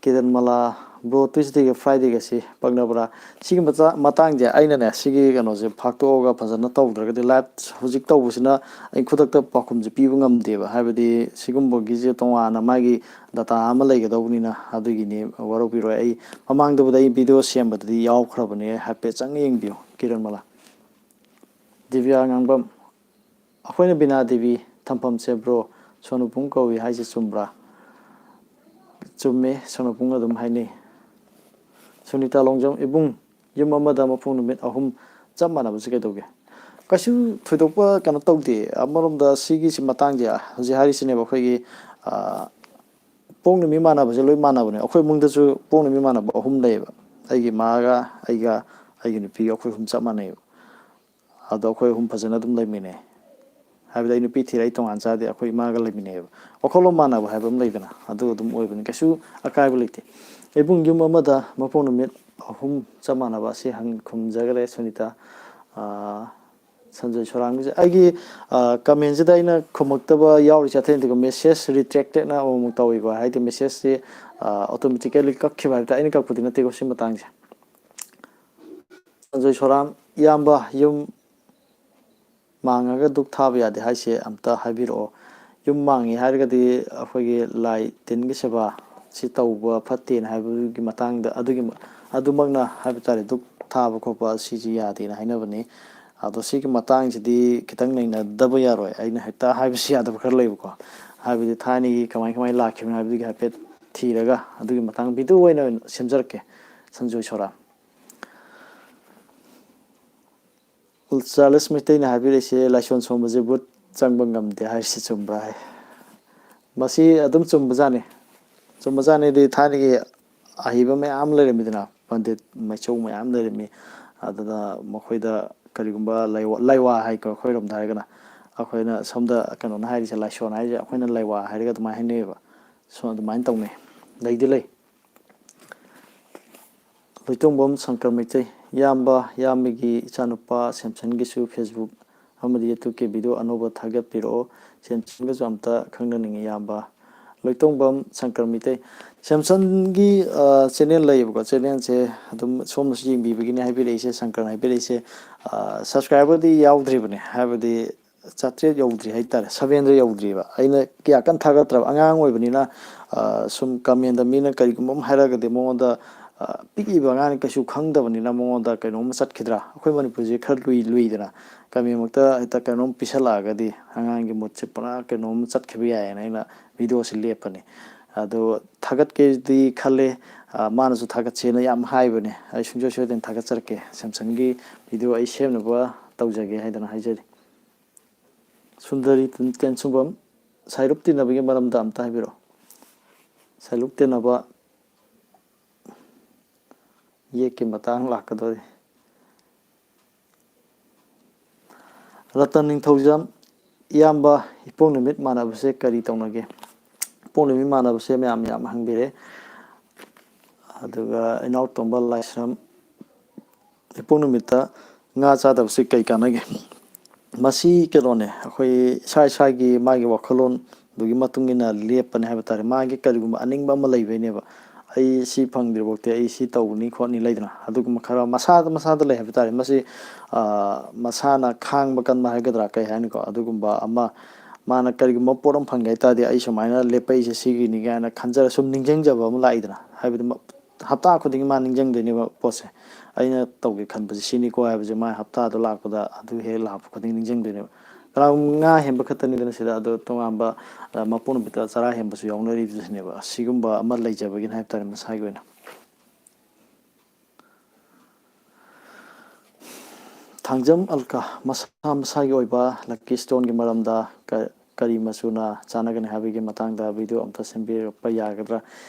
ꯀꯤꯔꯟ ꯃꯂꯥ, ꯕ꯭ꯔꯣ, ꯇ꯭ꯌꯨꯁꯗꯦꯒ ꯐ꯭ꯔꯥꯏꯗꯦꯒꯁꯤ ꯄꯛꯅꯕ꯭ꯔꯥ? ꯁꯤꯒꯤ ꯃꯆꯥ-, ꯃꯇꯥꯡꯁꯦ ꯑꯩꯅꯅꯦ, ꯁꯤꯒꯤ ꯀꯩꯅꯣꯁꯦ ꯐꯥꯛꯇꯣꯛꯑꯒ ꯐꯖꯅ ꯇꯧꯗ꯭ꯔꯒꯗꯤ, ꯂꯥꯏꯞ ꯍꯧꯖꯤꯛ ꯇꯧꯕꯁꯤꯅ ꯑꯩ ꯈꯨꯗꯛꯇ ꯄꯥꯎꯈꯨꯝꯁꯦ ꯄꯤꯕ ꯉꯝꯗꯦꯕ꯫ ꯍꯥꯏꯕꯗꯤ ꯁꯤꯒꯨꯝꯕꯒꯤꯁꯦ ꯇꯣꯉꯥꯟꯅ ꯃꯥꯒꯤ ꯗꯇꯥ ꯑꯃ ꯂꯩꯒꯗꯧꯕꯅꯤꯅ, ꯑꯗꯨꯒꯤꯅꯤ, ꯋꯥꯔꯧꯕꯤꯔꯣꯏ꯫ ꯑꯩ ꯃꯃꯥꯡꯗꯕꯨꯗ ꯑꯩ ꯚꯤꯗꯤꯑꯣ ꯁꯦꯝꯕꯗꯗꯤ ꯌꯥꯎꯈ꯭ꯔꯕꯅꯦ, ꯍꯥꯏꯐꯦꯠ ꯆꯪꯉ ꯌꯦꯡꯕꯤꯌꯨ, ꯀꯤꯔꯟ ꯃꯂꯥ꯫ ꯗꯤꯕꯤꯌꯥ ꯉꯥꯡꯕꯝ, ꯑꯩꯈꯣꯏꯅ ꯕꯤꯅꯥ ꯗꯦꯕꯤ ꯊꯝꯐꯝꯁꯦ ꯕ꯭ꯔꯣ ꯁꯣꯅꯨꯄꯨꯡ ꯀꯧꯏ ꯍꯥꯏꯁꯦ ꯆꯨꯝꯕ꯭ꯔꯥ? ꯆꯨꯝꯃꯦ, ꯁꯣꯅꯨꯄꯨꯡ ꯑꯗꯨꯝ ꯍꯥꯏꯅꯩ꯫ ꯁꯨꯅꯤꯇꯥ ꯂꯣꯡꯖꯝ, ꯏꯕꯨꯡ, ꯌꯨꯝ ꯑꯃꯗ ꯃꯄꯣꯛ ꯅꯨꯃꯤꯠ ꯑꯍꯨꯝ ꯆꯞ ꯃꯥꯟꯅꯕꯁꯦ ꯀꯩꯗꯧꯒꯦ? ꯀꯩꯁꯨ ꯊꯣꯏꯗꯣꯛꯄ ꯀꯩꯅꯣ ꯇꯧꯗꯦ꯫ ꯑꯃꯔꯣꯝꯗ ꯁꯤꯒꯤꯁꯤ ꯃꯇꯥꯡꯁꯦ ꯍꯧꯖꯤꯛ ꯍꯥꯏꯔꯤꯁꯤꯅꯦꯕ, ꯑꯩꯈꯣꯏꯒꯤ, ꯑ, ꯄꯣꯛ ꯅꯨꯃꯤꯠ ꯃꯥꯟꯅꯕꯁꯦ ꯂꯣꯏ ꯃꯥꯟꯅꯕꯅꯦ꯫ ꯑꯩꯈꯣꯏ ꯏꯃꯨꯡꯗꯁꯨ ꯄꯣꯛ ꯅꯨꯃꯤꯠ ꯃꯥꯟꯅꯕ ꯑꯍꯨꯝ ꯂꯩꯌꯦꯕ꯫ ꯑꯩꯒꯤ ꯏꯃꯥꯒ, ꯑꯩꯒ, ꯑꯩꯒꯤ ꯅꯨꯄꯤꯒ, ꯑꯩꯈꯣꯏ ꯑꯍꯨꯝ ꯆꯞ ꯃꯥꯟꯅꯩꯌꯦꯕ꯫ ꯑꯗꯣ ꯑꯩꯈꯣꯏ ꯑꯍꯨꯝ ꯐꯖꯅ ꯑꯗꯨꯝ ꯂꯩꯃꯤꯟꯅꯩ꯫ ꯍꯥꯏꯕꯗꯤ ꯑꯩ ꯅꯨꯄꯤ ꯊꯤꯔꯦ, ꯑꯩ ꯇꯣꯉꯥꯟ ꯆꯥꯗꯦ, ꯑꯩꯈꯣꯏ ꯏꯃꯥꯒ ꯂꯩꯃꯤꯟꯅꯩꯌꯦꯕ꯫ ꯋꯥꯈꯜꯂꯣꯟ ꯃꯥꯟꯅꯕ ꯍꯥꯏꯕ ꯑꯃ ꯂꯩꯗꯅ, ꯑꯗꯨ ꯑꯗꯨꯝ ꯑꯣꯏꯕꯅꯤ, ꯀꯩꯁꯨ ꯑꯀꯥꯏꯕ ꯂꯩꯇꯦ꯫ ꯏꯕꯨꯡ ꯌꯨꯝ ꯑꯃꯗ ꯃꯄꯣꯛ ꯅꯨꯃꯤꯠ ꯑꯍꯨꯝ ꯆꯞ ꯃꯥꯟꯅꯕ ꯑꯁꯤ ꯍꯪ-, ꯈꯨꯝꯖꯈ꯭ꯔꯦ ꯁꯨꯅꯤꯇꯥ꯫ ꯑꯥ, ꯁꯟꯖꯣꯏ ꯁꯣꯔꯥꯝꯒꯤꯁꯦ ꯑꯩꯒꯤ, ꯑꯥ, ꯀꯃꯦꯟꯁꯤꯗ ꯑꯩꯅ ꯈꯨꯝꯃꯛꯇꯕ ꯌꯥꯎꯔꯤꯁꯦ ꯑꯇꯩ ꯅꯠꯇꯦꯀꯣ, ꯃꯦꯁꯦꯖ ꯔꯤꯇ꯭ꯔꯦꯛꯇꯦꯠꯅ ꯑꯃꯨꯛꯃꯨꯛ ꯇꯧꯏꯀꯣ, ꯍꯥꯏꯗꯤ ꯃꯦꯁꯦꯖꯁꯤ, ꯑꯥ, ꯑꯣꯇꯣꯃꯦꯇꯤꯀꯦꯂꯤ ꯀꯛꯈꯤꯕ ꯍꯥꯏꯕ ꯇꯥꯔꯦ, ꯑꯩꯅ ꯀꯛꯄꯗꯤ ꯅꯠꯇꯦꯀꯣ ꯁꯤ ꯃꯇꯥꯡꯁꯦ꯫ ꯁꯟꯖꯣꯏ ꯁꯣꯔꯥꯝ, ꯏꯌꯥꯝꯕ ꯌꯨꯝ ꯃꯥꯡꯉꯒ ꯙꯨꯛ ꯊꯥꯕ ꯌꯥꯗꯦ ꯍꯥꯏꯁꯦ ꯑꯝꯇ ꯍꯥꯏꯕꯤꯔꯛꯑꯣ꯫ ꯌꯨꯝ ꯃꯥꯡꯉꯤ ꯍꯥꯏꯔꯒꯗꯤ ꯑꯩꯈꯣꯏꯒꯤ ꯂꯥꯏ ꯇꯤꯟꯒꯤ ꯁꯦꯕꯥ ꯁꯤ ꯇꯧꯕ ꯐꯠꯇꯦꯅ ꯍꯥꯏꯕꯒꯤ ꯃꯇꯥꯡꯗ, ꯑꯗꯨꯒꯤ ꯑꯗꯨꯃꯛꯅ ꯍꯥꯏꯕ ꯇꯥꯔꯦ, ꯙꯨꯛ ꯊꯥꯕ ꯈꯣꯠꯄ ꯁꯤꯁꯤ ꯌꯥꯗꯦꯅ ꯍꯥꯏꯅꯕꯅꯤ꯫ ꯑꯗꯣ ꯁꯤꯒꯤ ꯃꯇꯥꯡꯁꯤꯗꯤ ꯈꯤꯇꯪ ꯅꯩꯅꯗꯕ ꯌꯥꯔꯣꯏ, ꯑꯩꯅ ꯍꯦꯛꯇ ꯍꯥꯏꯕꯁꯤ ꯌꯥꯗꯕ ꯈꯔ ꯂꯩꯕꯀꯣ꯫ ꯍꯥꯏꯕꯗꯤ ꯊꯥꯏꯅꯒꯤ ꯀꯃꯥꯏ ꯀꯃꯥꯏꯅ ꯂꯥꯛꯈꯤꯕꯅꯣ ꯍꯥꯏꯕꯗꯨꯒꯤ ꯍꯥꯏꯐꯦꯠ ꯊꯤꯔꯒ ꯑꯗꯨꯒꯤ ꯃꯇꯥꯡ ꯚꯤꯗꯤꯑꯣ ꯑꯣꯏꯅ ꯁꯦꯝꯖꯔꯛꯀꯦ꯫ ꯁꯟꯖꯣꯏ ꯁꯣꯔꯥ꯫ ꯆꯥꯔꯂꯤꯁ ꯃꯩꯇꯩꯅ ꯍꯥꯏꯕꯤꯔꯛꯏꯁꯦ, "ꯂꯥꯏꯁꯣꯟ ꯁꯣꯝꯕꯁꯦ ꯚꯨꯠ ꯆꯪꯕ ꯉꯝꯗꯦ" ꯍꯥꯏꯔꯤꯁꯤ ꯆꯨꯝꯕ꯭ꯔꯥ ꯍꯥꯏ꯫ ꯃꯁꯤ ꯑꯗꯨꯝ ꯆꯨꯝꯕꯖꯥꯠꯅꯤ꯫ ꯆꯨꯝꯕꯖꯥꯠꯅꯤꯗꯤ, ꯊꯥꯏꯅꯒꯤ ꯑꯍꯩꯕ ꯃꯌꯥꯝ ꯂꯩꯔꯝꯃꯤꯗꯅ, ꯄꯟꯗꯤꯠ ꯃꯥꯏꯆꯧ ꯃꯌꯥꯝ ꯂꯩꯔꯝꯃꯤ꯫ ꯑꯗꯨꯅ ꯃꯈꯣꯏꯗ ꯀꯔꯤꯒꯨꯝꯕ ꯂꯩꯋꯥ, ꯂꯩꯋꯥ ꯍꯥꯏꯀꯣ, ꯑꯩꯈꯣꯏꯔꯣꯝꯗ ꯍꯥꯏꯔꯒꯅ, ꯑꯩꯈꯣꯏꯅ ꯁꯣꯝꯗ ꯀꯩꯅꯣꯅ ꯍꯥꯏꯔꯤꯁꯦ, ꯂꯥꯏꯁꯣꯟ ꯍꯥꯏꯔꯤꯁꯦ, ꯑꯩꯈꯣꯏꯅ ꯂꯩꯋꯥ ꯍꯥꯏꯔꯒ ꯑꯗꯨꯃꯥꯏꯅ ꯍꯥꯏꯅꯩꯌꯦꯕ꯫ ꯁꯣꯝ ꯑꯗꯨꯃꯥꯏꯅ ꯇꯧꯅꯩ, ꯂꯩꯗꯤ ꯂꯩ꯫ ꯂꯣꯏꯇꯣꯡꯕꯝ ꯁꯪꯀꯔ ꯃꯩꯇꯩ, ꯏꯌꯥꯝꯕ, ꯏꯌꯥꯝꯕꯒꯤ ꯏꯆꯥꯅꯨꯄꯥ ꯁꯦꯝꯁꯟꯒꯤꯁꯨ Facebook ꯑꯃꯗꯤ YouTubeꯀꯤ ꯚꯤꯗꯤꯑꯣ ꯑꯅꯧꯕ ꯊꯥꯒꯠꯄꯤꯔꯛꯑꯣ꯫ ꯁꯦꯝꯁꯟꯒꯁꯨ ꯑꯝꯇ ꯈꯪꯅꯅꯤꯡꯉꯤ, ꯏꯌꯥꯝꯕ꯫ ꯂꯣꯏꯇꯣꯡꯕꯝ ꯁꯪꯀꯔ ꯃꯩꯇꯩ, ꯁꯦꯝꯁꯟꯒꯤ, ꯑ, ꯆꯦꯅꯦꯜ ꯂꯩꯌꯦꯕꯀꯣ꯫ ꯆꯦꯅꯦꯜꯁꯦ ꯑꯗꯨꯝ ꯁꯣꯝꯅꯁꯨ ꯌꯦꯡꯕꯤꯕꯒꯤꯅꯦ ꯍꯥꯏꯕꯤꯔꯛꯏꯁꯦ, ꯁꯪꯀꯔꯅ ꯍꯥꯏꯕꯤꯔꯛꯏꯁꯦ꯫ ꯑ, subscriberꯗꯤ ꯌꯥꯎꯗ꯭ꯔꯤꯕꯅꯦ, ꯍꯥꯏꯕꯗꯤ ꯆꯥꯇ꯭ꯔꯦꯠ ꯌꯧꯗ꯭ꯔꯤ ꯍꯥꯏꯇꯥꯔꯦ, seven hundred ꯌꯧꯗ꯭ꯔꯤꯕ꯫ ꯑꯩꯅ ꯀꯌꯥ ꯀꯟꯅ ꯊꯥꯒꯠꯇ꯭ꯔꯕ, ꯑꯉꯥꯡ ꯑꯣꯏꯕꯅꯤꯅ, ꯑ, ꯁꯨꯝ commentꯗ ꯃꯤꯅ ꯀꯔꯤꯒꯨꯝꯕ ꯑꯃ ꯍꯥꯏꯔꯒꯗꯤ ꯃꯉꯣꯟꯗ, ꯑ, ꯄꯤꯛꯏꯕ ꯑꯉꯥꯡꯅꯤ, ꯀꯩꯁꯨ ꯈꯪꯗꯕꯅꯤꯅ ꯃꯉꯣꯟꯗ ꯀꯩꯅꯣꯝ ꯆꯠꯈꯤꯗ꯭ꯔꯥ? ꯑꯩꯈꯣꯏ ꯃꯅꯤꯄꯨꯔꯁꯦ ꯈꯔ ꯂꯨꯏ, ꯂꯨꯏꯗꯅ, commentꯃꯛꯇ ꯍꯦꯛꯇ ꯀꯩꯅꯣꯝ ꯄꯤꯁꯜꯂꯛꯑꯒꯗꯤ ꯑꯉꯥꯡꯒꯤ moodꯁꯦ ꯄꯨꯔꯥ ꯀꯩꯅꯣꯝ ꯆꯠꯈꯤꯕ ꯌꯥꯏꯌꯦꯅ ꯑꯩꯅ videoꯁꯦ ꯂꯦꯞꯄꯅꯤ꯫ ꯑꯗꯣ ꯊꯥꯒꯠꯀꯦꯗꯤ ꯈꯜꯂꯦ, ꯑ, ꯃꯥꯅꯁꯨ ꯊꯥꯒꯠꯁꯦꯅ ꯌꯥꯝ ꯍꯥꯏꯕꯅꯦ꯫ ꯑꯩ ꯁꯨꯡꯁꯣꯏ ꯁꯣꯏꯗꯅ ꯊꯥꯒꯠꯆꯔꯛꯀꯦ, ꯁꯦꯝꯁꯪꯒꯤ video ꯑꯩ ꯁꯦꯝꯅꯕ ꯇꯧꯖꯒꯦ ꯍꯥꯏꯗꯅ ꯍꯥꯏꯖꯔꯤ꯫ ꯁꯨꯟꯗꯔꯤ ꯇꯦꯟꯁꯨꯡꯕꯝ, ꯁꯥꯏꯔꯨꯞ ꯇꯤꯟꯅꯕꯒꯤ ꯃꯔꯝꯗ ꯑꯝꯇ ꯍꯥꯏꯕꯤꯔꯛꯑꯣ꯫ ꯁꯥꯏꯔꯨꯞ ꯇꯤꯟꯅꯕ, ꯌꯦꯛꯀꯤ ꯃꯇꯥꯡ ꯂꯥꯛꯀꯗꯧꯔꯤ꯫ ꯔꯇꯟ ꯅꯤꯡꯊꯧꯖꯝ, ꯏꯌꯥꯝꯕ, ꯏꯄꯣꯛ ꯅꯨꯃꯤꯠ ꯃꯥꯟꯅꯕꯁꯦ ꯀꯔꯤ ꯇꯧꯅꯒꯦ? ꯏꯄꯣꯛ ꯅꯨꯃꯤꯠ ꯃꯥꯟꯅꯕꯁꯦ ꯃꯌꯥꯝ ꯌꯥꯝ ꯍꯪꯕꯤꯔꯦ꯫ ꯑꯗꯨꯒ ꯏꯅꯥꯎꯇꯣꯝꯕ ꯂꯥꯏꯁ꯭ꯔꯝ, ꯏꯄꯣꯛ ꯅꯨꯃꯤꯠꯇ ꯉꯥ ꯆꯥꯗꯕꯁꯤ ꯀꯩ ꯀꯥꯟꯅꯒꯦ? ꯃꯁꯤ ꯀꯩꯅꯣꯅꯦ, ꯑꯩꯈꯣꯏ ꯏꯁꯥ ꯏꯁꯥꯒꯤ ꯃꯥꯒꯤ ꯋꯥꯈꯜꯂꯣꯟꯗꯨꯒꯤ ꯃꯇꯨꯡ ꯏꯟꯅ ꯂꯦꯞꯄꯅꯦ ꯍꯥꯏꯕ ꯇꯥꯔꯦ꯫ ꯃꯥꯒꯤ ꯀꯔꯤꯒꯨꯝꯕ ꯑꯅꯤꯡꯕ ꯑꯃ ꯂꯩꯕꯩꯅꯦꯕ꯫ ꯑꯩ ꯁꯤ ꯐꯪꯗ꯭ꯔꯤꯐꯥꯎꯗꯤ ꯑꯩ ꯁꯤ ꯇꯧꯒꯅꯤ ꯈꯣꯠꯅꯤ ꯂꯩꯗꯅ, ꯑꯗꯨꯒꯨꯝꯕ ꯈꯔ ꯃꯁꯥꯗ ꯃꯁꯥꯗ ꯂꯩ ꯍꯥꯏꯕ ꯇꯥꯔꯦ꯫ ꯃꯁꯤ ꯃꯁꯥꯅ ꯈꯥꯡꯕ ꯀꯟꯕ ꯍꯥꯏꯒꯗ꯭ꯔꯥ, ꯀꯩ ꯍꯥꯏꯅꯤꯀꯣ, ꯑꯗꯨꯒꯨꯝꯕ ꯑꯃ ꯃꯥꯅ ꯀꯔꯤꯒꯨꯝꯕ ꯄꯣꯠ ꯑꯃ ꯐꯪꯒꯦ ꯍꯥꯏ ꯇꯥꯔꯗꯤ, ꯑꯩ ꯁꯨꯃꯥꯏꯅ ꯂꯦꯞꯄꯛꯏꯁꯦ ꯁꯤꯒꯤꯅꯤ ꯀꯥꯏꯅ ꯈꯟꯖꯔ ꯁꯨꯝ ꯅꯤꯡꯁꯤꯡꯖꯕ ꯑꯃ ꯂꯥꯛꯏꯗꯅ, ꯍꯥꯏꯕꯗꯤ ꯍꯞꯇꯥ ꯈꯨꯗꯤꯡꯒꯤ ꯃꯥ ꯅꯤꯡꯁꯤꯡꯗꯣꯏꯅꯦꯕ ꯄꯣꯠꯁꯦ꯫ ꯑꯩꯅ ꯇꯧꯒꯦ ꯈꯟꯕꯁꯦ ꯁꯤꯅꯤꯀꯣ ꯍꯥꯏꯕꯁꯦ ꯃꯥꯏ ꯍꯞꯇꯥꯗꯣ ꯂꯥꯛꯄꯗ, ꯑꯗꯨ ꯍꯦꯛ ꯂꯥꯛꯄ ꯈꯨꯗꯤꯡ ꯅꯤꯡꯁꯤꯡꯗꯣꯏꯅꯦꯕ꯫ ꯀꯅꯥꯒꯨꯝꯕ ꯉꯥ ꯍꯦꯟꯕ ꯈꯛꯇꯅꯤꯗꯅ ꯁꯤꯗ, ꯑꯗꯣ ꯇꯣꯉꯥꯟꯕ ꯃꯄꯣꯛ ꯅꯨꯃꯤꯠꯇ ꯆꯔꯥ ꯍꯦꯟꯕꯁꯨ ꯌꯥꯎꯅꯔꯤꯕꯁꯤꯅꯦꯕ꯫ ꯑꯁꯤꯒꯨꯝꯕ ꯑꯃ ꯂꯩꯖꯕꯒꯤꯅꯤ ꯍꯥꯏꯕ ꯇꯥꯔꯦ, ꯃꯁꯥꯒꯤ ꯑꯣꯏꯅ꯫ ꯊꯥꯡꯖꯝ ꯑꯜꯀꯥ, ꯃꯁꯥ ꯃꯁꯥꯒꯤ ꯑꯣꯏꯕ ꯂꯛꯀꯤ ꯁ꯭ꯇꯣꯟꯒꯤ ꯃꯔꯝꯗ ꯀꯔꯤ ꯃꯆꯨꯅ ꯆꯥꯟꯅꯒꯅꯤ ꯍꯥꯏꯕꯒꯤ ꯃꯇꯥꯡꯗ ꯚꯤꯗꯤꯑꯣ ꯑꯝꯇ ꯁꯦꯝꯕꯤꯔꯛꯄ ꯌꯥꯒꯗ꯭ꯔꯥ?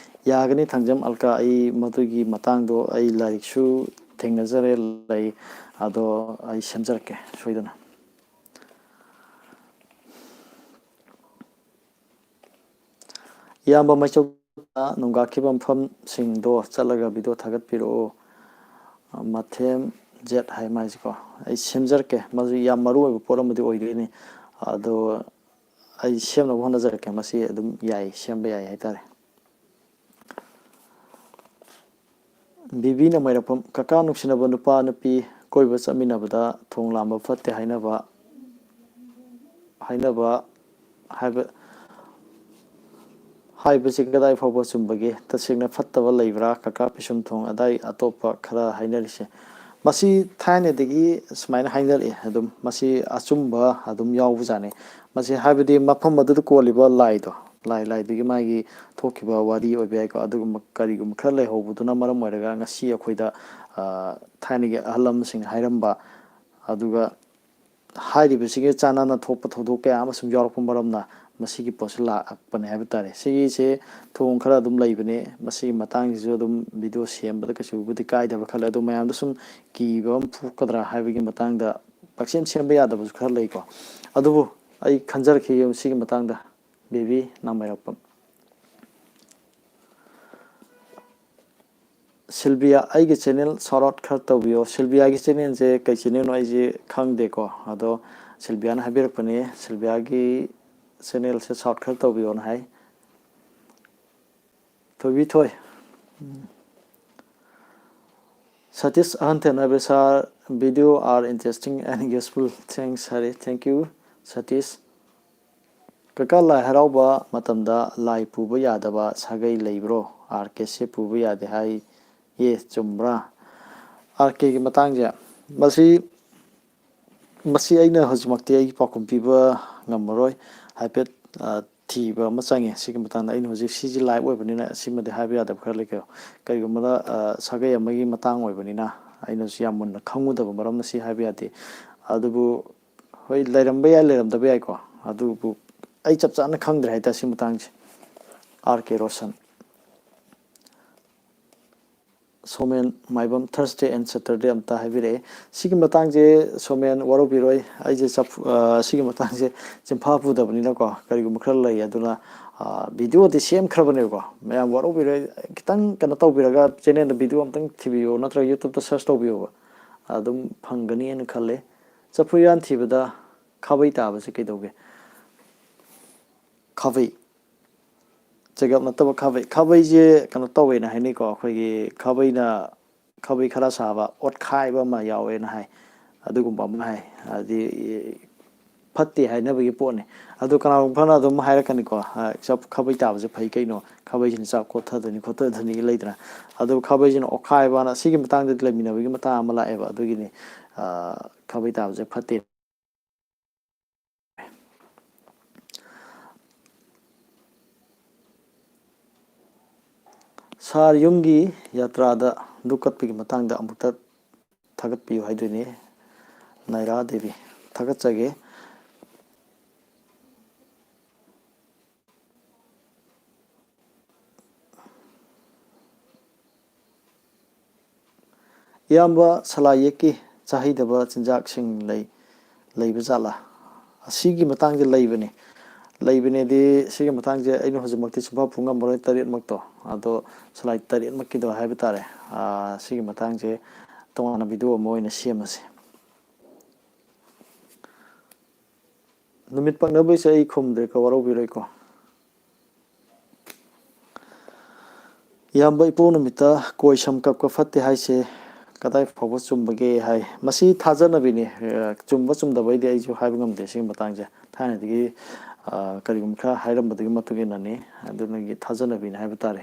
ꯌꯥꯒꯅꯤ ꯊꯥꯡꯖꯝ ꯑꯜꯀꯥ, ꯑꯩ ꯃꯗꯨꯒꯤ ꯃꯇꯥꯡꯗꯣ ꯑꯩ ꯂꯥꯏꯔꯤꯛꯁꯨ ꯊꯦꯡꯅꯖꯔꯦ, ꯂꯩ꯫ ꯑꯗꯣ ꯑꯩ ꯁꯦꯝꯖꯔꯛꯀꯦ ꯁꯣꯏꯗꯅ꯫ ꯏꯌꯥꯝꯕ ꯃꯩꯆꯧꯅ ꯅꯣꯡꯒꯥꯈꯤꯕ ꯃꯐꯝꯁꯤꯡꯗꯣ ꯆꯠꯂꯒ ꯚꯤꯗꯤꯑꯣ ꯊꯥꯒꯠꯄꯤꯔꯛꯑꯣ꯫ ꯃꯊꯦꯝ ꯖꯦꯠ ꯍꯥꯏ ꯃꯥꯏꯁꯦꯀꯣ, ꯑꯩ ꯁꯦꯝꯖꯔꯛꯀꯦ꯫ ꯃꯗꯨ ꯌꯥꯝ ꯃꯔꯨ ꯑꯣꯏꯕ ꯄꯣꯠ ꯑꯃꯗꯤ ꯑꯣꯏꯗꯣꯏꯅꯤ, ꯑꯗꯣ ꯑꯩ ꯁꯦꯝꯅꯕ ꯍꯣꯠꯅꯖꯔꯛꯀꯦ꯫ ꯃꯁꯤ ꯑꯗꯨꯝ ꯌꯥꯏ, ꯁꯦꯝꯕ ꯌꯥꯏ ꯍꯥꯏꯇꯥꯔꯦ꯫ ꯕꯤꯕꯤꯅ ꯃꯩꯔꯥꯛꯄꯝ, ꯀꯀꯥ ꯅꯨꯡꯁꯤꯅꯕ ꯅꯨꯄꯥ ꯅꯨꯄꯤ ꯀꯣꯏꯕ ꯆꯠꯃꯤꯟꯅꯕꯗ ꯊꯣꯡ ꯂꯥꯝꯕ ꯐꯠꯇꯦ ꯍꯥꯏꯅꯕ, ꯍꯥꯏꯅꯕ ꯍꯥꯏꯕ ꯍꯥꯏꯕꯁꯤ ꯀꯗꯥꯏ ꯐꯥꯎꯕ ꯆꯨꯝꯕꯒꯦ? ꯇꯁꯦꯡꯅ ꯐꯠꯇꯕ ꯂꯩꯕ꯭ꯔꯥ? ꯀꯀꯥ ꯄꯤꯁꯨꯝ ꯊꯣꯡ ꯑꯗꯥꯏ ꯑꯇꯣꯞꯄ ꯈꯔ ꯍꯥꯏꯅꯔꯤꯁꯦ꯫ ꯃꯁꯤ ꯊꯥꯏꯅꯗꯒꯤ ꯁꯨꯃꯥꯏꯅ ꯍꯥꯏꯅꯔꯛꯑꯦ, ꯑꯗꯨꯝ ꯃꯁꯤ ꯑꯆꯨꯝꯕ ꯑꯗꯨꯝ ꯌꯥꯎꯕꯖꯥꯠꯅꯤ꯫ ꯃꯁꯤ ꯍꯥꯏꯕꯗꯤ ꯃꯐꯝ ꯑꯗꯨꯗ ꯀꯣꯜꯂꯤꯕ ꯂꯥꯏꯗꯣ, ꯂꯥꯏ ꯂꯥꯏꯗꯨꯒꯤ ꯃꯥꯒꯤ ꯊꯣꯛꯈꯤꯕ ꯋꯥꯔꯤ ꯑꯣꯏꯕ ꯌꯥꯏꯀꯣ꯫ ꯑꯗꯨꯒꯨꯝꯕ ꯀꯔꯤꯒꯨꯝꯕ ꯈꯔ ꯂꯩꯍꯧꯕꯗꯨꯅ ꯃꯔꯝ ꯑꯣꯏꯔꯒ ꯉꯁꯤ ꯑꯩꯈꯣꯏꯗ, ꯑ, ꯊꯥꯏꯅꯒꯤ ꯑꯍꯜ ꯂꯃꯟꯁꯤꯡꯅ ꯍꯥꯏꯔꯝꯕ, ꯑꯗꯨꯒ ꯍꯥꯏꯔꯤꯕꯁꯤꯒ ꯆꯥꯟꯅꯅ ꯊꯣꯛꯄ ꯊꯧꯗꯣꯛ ꯀꯌꯥ ꯑꯃ ꯁꯨꯝ ꯌꯥꯎꯔꯛꯄ ꯃꯔꯝꯅ ꯃꯁꯤꯒꯤ ꯄꯣꯠꯁꯤ ꯂꯥꯛꯄꯅꯦ ꯍꯥꯏꯕ ꯇꯥꯔꯦ꯫ ꯁꯤꯒꯤꯁꯦ ꯊꯣꯡ ꯈꯔ ꯑꯗꯨꯝ ꯂꯩꯕꯅꯦ꯫ ꯃꯁꯤꯒꯤ ꯃꯇꯥꯡꯁꯤꯁꯨ ꯑꯗꯨꯝ ꯚꯤꯗꯤꯑꯣ ꯁꯦꯝꯕꯗ ꯀꯩꯁꯨꯕꯨꯗꯤ ꯀꯥꯏꯗꯕ ꯈꯜꯂꯦ, ꯑꯗꯣ ꯃꯌꯥꯝꯗ ꯁꯨꯝ ꯀꯤꯕ ꯑꯃ ꯄꯣꯛꯀꯗ꯭ꯔꯥ ꯍꯥꯏꯕꯒꯤ ꯃꯇꯥꯡꯗ ꯄꯥꯛꯁꯦꯝ ꯁꯦꯝꯕ ꯌꯥꯗꯕꯁꯨ ꯈꯔ ꯂꯩꯀꯣ꯫ ꯑꯗꯨꯕꯨ ꯑꯩ ꯈꯟꯖꯔꯛꯈꯤꯒꯦ ꯁꯤꯒꯤ ꯃꯇꯥꯡꯗ꯫ ꯕꯦꯕꯤ ꯅꯥꯃꯩꯔꯥꯛꯄꯝ꯫ ꯁꯤꯜꯕꯤꯌꯥ, ꯑꯩꯒꯤ ꯆꯦꯅꯦꯜ shout out ꯈꯔ ꯇꯧꯕꯤꯌꯣ꯫ ꯁꯤꯜꯕꯤꯌꯥꯒꯤ ꯆꯦꯅꯦꯜꯁꯦ ꯀꯩ ꯆꯦꯅꯦꯜꯅꯣ ꯑꯩꯁꯦ ꯈꯪꯗꯦꯀꯣ, ꯑꯗꯣ ꯁꯤꯜꯕꯤꯌꯥꯅ ꯍꯥꯏꯕꯤꯔꯛꯄꯅꯦ, ꯁꯤꯜꯕꯤꯌꯥꯒꯤ ꯆꯦꯅꯦꯜꯁꯦ shout ꯈꯔ ꯇꯧꯕꯤꯌꯣꯅ ꯍꯥꯏ꯫ ꯊꯣꯏꯕꯤ ꯊꯣꯏ, Satish Ahanten ꯍꯥꯏꯕ, "Sir, video are interesting and useful." Thanks, ꯍꯥꯏꯔꯦ꯫ Thank you, Satish꯫ ꯀꯀꯥ, ꯂꯥꯏ ꯍꯔꯥꯎꯕ ꯃꯇꯝꯗ ꯂꯥꯏ ꯄꯨꯕ ꯌꯥꯗꯕ ꯁꯥꯒꯩ ꯂꯩꯕ꯭ꯔꯣ? ꯑꯥꯔ ꯀꯦꯁꯦ ꯄꯨꯕ ꯌꯥꯗꯦ ꯍꯥꯏꯌꯦ, ꯆꯨꯝꯕ꯭ꯔꯥ? ꯑꯥꯔ ꯀꯦꯒꯤ ꯃꯇꯥꯡꯁꯦ, ꯃꯁꯤ, ꯃꯁꯤ ꯑꯩꯅ ꯍꯧꯖꯤꯛꯃꯛꯇꯤ ꯑꯩꯒꯤ ꯄꯥꯎꯈꯨꯝ ꯄꯤꯕ ꯉꯝꯃꯔꯣꯏ꯫ ꯍꯥꯏꯐꯦꯠ, ꯑ, ꯊꯤꯕ ꯑꯃ ꯆꯪꯉꯦ ꯁꯤꯒꯤ ꯃꯇꯥꯡꯗ꯫ ꯑꯩꯅ ꯍꯧꯖꯤꯛ ꯁꯤꯁꯤ live ꯑꯣꯏꯕꯅꯤꯅ ꯁꯤꯃꯗꯤ ꯍꯥꯏꯕ ꯌꯥꯗꯕ ꯈꯔ ꯂꯩ꯫ ꯀꯩꯒꯨꯝꯕꯗ, ꯑ, ꯁꯥꯒꯩ ꯑꯃꯒꯤ ꯃꯇꯥꯡ ꯑꯣꯏꯕꯅꯤꯅ ꯑꯩꯅꯁꯨ ꯌꯥꯝ ꯃꯨꯟꯅ ꯈꯪꯉꯨꯗꯕ ꯃꯔꯝꯅ ꯁꯤ ꯍꯥꯏꯕ ꯌꯥꯗꯦ꯫ ꯑꯗꯨꯕꯨ ꯍꯣꯏ, ꯂꯩꯔꯝꯕ ꯌꯥꯏ, ꯂꯩꯔꯝꯗꯕ ꯌꯥꯏꯀꯣ꯫ ꯑꯗꯨꯕꯨ ꯑꯩ ꯆꯞ ꯆꯥꯅ ꯈꯪꯗ꯭ꯔꯦ ꯍꯥꯏꯇꯥꯔꯦ ꯁꯤ ꯃꯇꯥꯡꯁꯦ꯫ R K Roshan. Somen Maibam, "Thursday and Saturday ꯑꯝꯇ ꯍꯥꯏꯕꯤꯔꯛꯑꯦ꯫" ꯁꯤꯒꯤ ꯃꯇꯥꯡꯁꯦ ꯁꯣꯃꯦꯟ ꯋꯥꯔꯧꯕꯤꯔꯣꯏ, ꯑꯩꯁꯦ ꯆꯐꯨ-, ꯑ, ꯁꯤꯒꯤ ꯃꯇꯥꯡꯁꯦ ꯆꯤꯟꯐꯥ ꯄꯨꯗꯕꯅꯤꯅꯀꯣ, ꯀꯔꯤꯒꯨꯝꯕ ꯈꯔ ꯂꯩ꯫ ꯑꯗꯨꯅ, ꯑ, videoꯗꯤ ꯁꯦꯝꯈ꯭ꯔꯕꯅꯦꯕꯀꯣ, ꯃꯌꯥꯝ ꯋꯥꯔꯧꯕꯤꯔꯣꯏ꯫ ꯈꯤꯇꯪ ꯀꯩꯅꯣ ꯇꯧꯕꯤꯔꯒ channelꯗ video ꯑꯝꯇꯪ ꯊꯤꯕꯤꯌꯣ, ꯅꯠꯇ꯭ꯔꯒ YouTubeꯇ search ꯇꯧꯕꯤꯌꯣꯕ, ꯑꯗꯨꯝ ꯐꯪꯒꯅꯤꯅ ꯈꯜꯂꯦ꯫ ꯆꯐꯨ ꯎꯌꯥꯟ ꯊꯤꯕꯗ ꯈꯥꯕꯩ ꯇꯥꯕꯁꯦ ꯀꯩꯗꯧꯒꯦ? ꯈꯥꯕꯩ꯫ ꯆꯦꯒꯞ ꯅꯠꯇꯕ ꯈꯥꯕꯩ꯫ ꯈꯥꯕꯩꯁꯦ ꯀꯩꯅꯣ ꯇꯧꯋꯦꯅ ꯍꯥꯏꯅꯩꯀꯣ꯫ ꯑꯩꯈꯣꯏꯒꯤ ꯈꯥꯕꯩꯅ, ꯈꯥꯕꯩ ꯈꯔ ꯁꯥꯕ ꯑꯣꯠꯈꯥꯏꯕ ꯑꯃ ꯌꯥꯎꯋꯦꯅ ꯍꯥꯏ꯫ ꯑꯗꯨꯒꯨꯝꯕ ꯑꯃ ꯍꯥꯏ꯫ ꯍꯥꯏꯗꯤ, ꯐꯠꯇꯦ ꯍꯥꯏꯅꯕꯒꯤ ꯄꯣꯠꯅꯤ꯫ ꯑꯗꯨ ꯀꯅꯥꯒꯨꯝꯕ ꯈꯔꯅ ꯑꯗꯨꯝ ꯍꯥꯏꯔꯛꯀꯅꯤꯀꯣ, "ꯑ, ꯆꯞ-, ꯈꯥꯕꯩ ꯇꯥꯕꯁꯦ ꯐꯩ ꯀꯩꯅꯣ? ꯈꯥꯕꯩꯁꯤꯅ ꯆꯥꯛ ꯀꯣꯠꯊꯗꯣꯏꯅꯤ ꯈꯣꯠꯊꯗꯣꯏꯅꯤ" ꯂꯩꯗꯅ꯫ ꯑꯗꯨ ꯈꯥꯕꯩꯁꯤꯅ ꯑꯣꯠꯈꯥꯏꯕꯅ ꯁꯤꯒꯤ ꯃꯇꯥꯡꯗ ꯂꯩꯃꯤꯟꯅꯕꯒꯤ ꯃꯇꯥꯡ ꯑꯃ ꯂꯥꯛꯑꯦꯕ꯫ ꯑꯗꯨꯒꯤꯅꯤ, ꯑ, ꯈꯥꯕꯩ ꯇꯥꯕꯁꯦ ꯐꯠꯇꯦ꯫ ꯁꯥꯔ, ꯌꯨꯝꯒꯤ ꯌꯥꯇ꯭ꯔꯥꯗ ꯙꯨꯞ ꯀꯠꯄꯒꯤ ꯃꯇꯥꯡꯗ ꯑꯃꯨꯛꯇ ꯊꯥꯒꯠꯄꯤꯌꯨ ꯍꯥꯏꯗꯣꯏꯅꯦ꯫ ꯅꯥꯏꯔꯥ ꯗꯦꯕꯤ, ꯊꯥꯒꯠꯆꯒꯦ꯫ ꯏꯌꯥꯝꯕ, ꯁꯂꯥꯏ ꯌꯦꯛꯀꯤ ꯆꯥꯍꯩꯗꯕ ꯆꯤꯟꯖꯥꯛꯁꯤꯡ ꯂꯩ, ꯂꯩꯕ ꯖꯥꯠꯂꯥ? ꯑꯁꯤꯒꯤ ꯃꯇꯥꯡꯁꯦ ꯂꯩꯕꯅꯤ꯫ ꯂꯩꯕꯅꯦꯗꯤ ꯁꯤꯒꯤ ꯃꯇꯥꯡꯁꯦ ꯑꯩꯅ ꯍꯧꯖꯤꯛꯃꯛꯇꯤ ꯁꯨꯡꯐꯥ ꯐꯨ ꯉꯝꯃꯔꯣꯏ, ꯇꯔꯦꯠꯃꯛꯇꯣ꯫ ꯑꯗꯣ ꯁꯂꯥꯏ ꯇꯔꯦꯠꯃꯛꯀꯤꯗꯣ ꯍꯥꯏꯕ ꯇꯥꯔꯦ꯫ ꯑꯥ, ꯁꯤꯒꯤ ꯃꯇꯥꯡꯁꯦ ꯇꯣꯉꯥꯟꯅ video ꯑꯃ ꯑꯣꯏꯅ ꯁꯦꯝꯃꯁꯦ꯫ ꯅꯨꯃꯤꯠ ꯄꯛꯅꯕꯩꯁꯦ ꯑꯩ ꯈꯨꯝꯗ꯭ꯔꯦꯀꯣ, ꯋꯥꯔꯧꯕꯤꯔꯣꯏꯀꯣ꯫ ꯏꯌꯥꯝꯕ, ꯏꯄꯣꯛ ꯅꯨꯃꯤꯠꯇ ꯀꯣꯏ ꯁꯝ ꯀꯛꯄ ꯐꯠꯇꯦ ꯍꯥꯏꯁꯦ ꯀꯗꯥꯏ ꯐꯥꯎꯕ ꯆꯨꯝꯕꯒꯦ ꯍꯥꯏ? ꯃꯁꯤ ꯊꯥꯖꯅꯕꯤꯅꯤ꯫ ꯑ, ꯆꯨꯝꯕ ꯆꯨꯝꯗꯕꯩꯗꯤ ꯑꯩꯁꯨ ꯍꯥꯏꯕ ꯉꯝꯗꯦ ꯁꯤꯒꯤ ꯃꯇꯥꯡꯁꯦ꯫ ꯊꯥꯏꯅꯗꯒꯤ, ꯑ, ꯀꯔꯤꯒꯨꯝꯕ ꯈꯔ ꯍꯥꯏꯔꯝꯕꯗꯨꯒꯤ ꯃꯇꯨꯡ ꯏꯟꯅꯅꯤ꯫ ꯑꯗꯨꯅꯒꯤ ꯊꯥꯖꯅꯕꯤꯅꯤ ꯍꯥꯏꯕ ꯇꯥꯔꯦ꯫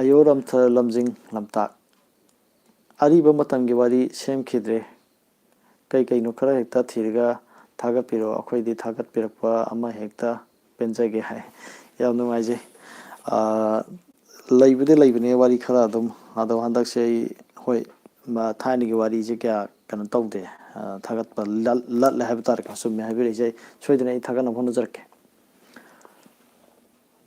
ꯑꯌꯣꯔ ꯑꯝꯊ ꯂꯝꯖꯤꯡ ꯂꯝꯇꯥꯛ꯫ ꯑꯔꯤꯕ ꯃꯇꯝꯒꯤ ꯋꯥꯔꯤ ꯁꯦꯝꯈꯤꯗ꯭ꯔꯦ꯫ ꯀꯩ ꯀꯩꯅꯣ ꯈꯔ ꯍꯦꯛꯇ ꯊꯤꯔꯒ ꯊꯥꯒꯠꯄꯤꯔꯛꯑꯣ꯫ ꯑꯩꯈꯣꯏꯗꯤ ꯊꯥꯒꯠꯄꯤꯔꯛꯄ ꯑꯃ ꯍꯦꯛꯇ ꯄꯦꯟꯖꯒꯦ ꯍꯥꯏ꯫ ꯌꯥꯝ ꯅꯨꯡꯉꯥꯏꯖꯩ꯫ ꯑꯥ, ꯂꯩꯕꯨꯗꯤ ꯂꯩꯕꯅꯦ ꯋꯥꯔꯤ ꯈꯔ ꯑꯗꯨꯝ꯫ ꯑꯗꯣ ꯍꯟꯗꯛꯁꯦ ꯑꯩ, ꯍꯣꯏ, ꯃ-, ꯊꯥꯏꯅꯒꯤ ꯋꯥꯔꯤꯁꯦ ꯀꯌꯥ ꯀꯩꯅꯣ ꯇꯧꯗꯦ, ꯑꯥ, ꯊꯥꯒꯠꯄ ꯂꯠ-, ꯂꯠꯂꯦ ꯍꯥꯏꯕ ꯇꯥꯔꯦꯀꯣ꯫ ꯆꯨꯝꯃꯦ ꯍꯥꯏꯕꯤꯔꯛꯏꯁꯦ꯫ ꯑꯩ ꯁꯣꯏꯗꯅ ꯑꯩ ꯊꯥꯒꯠꯅꯕ ꯍꯣꯠꯅꯖꯔꯛꯀꯦ꯫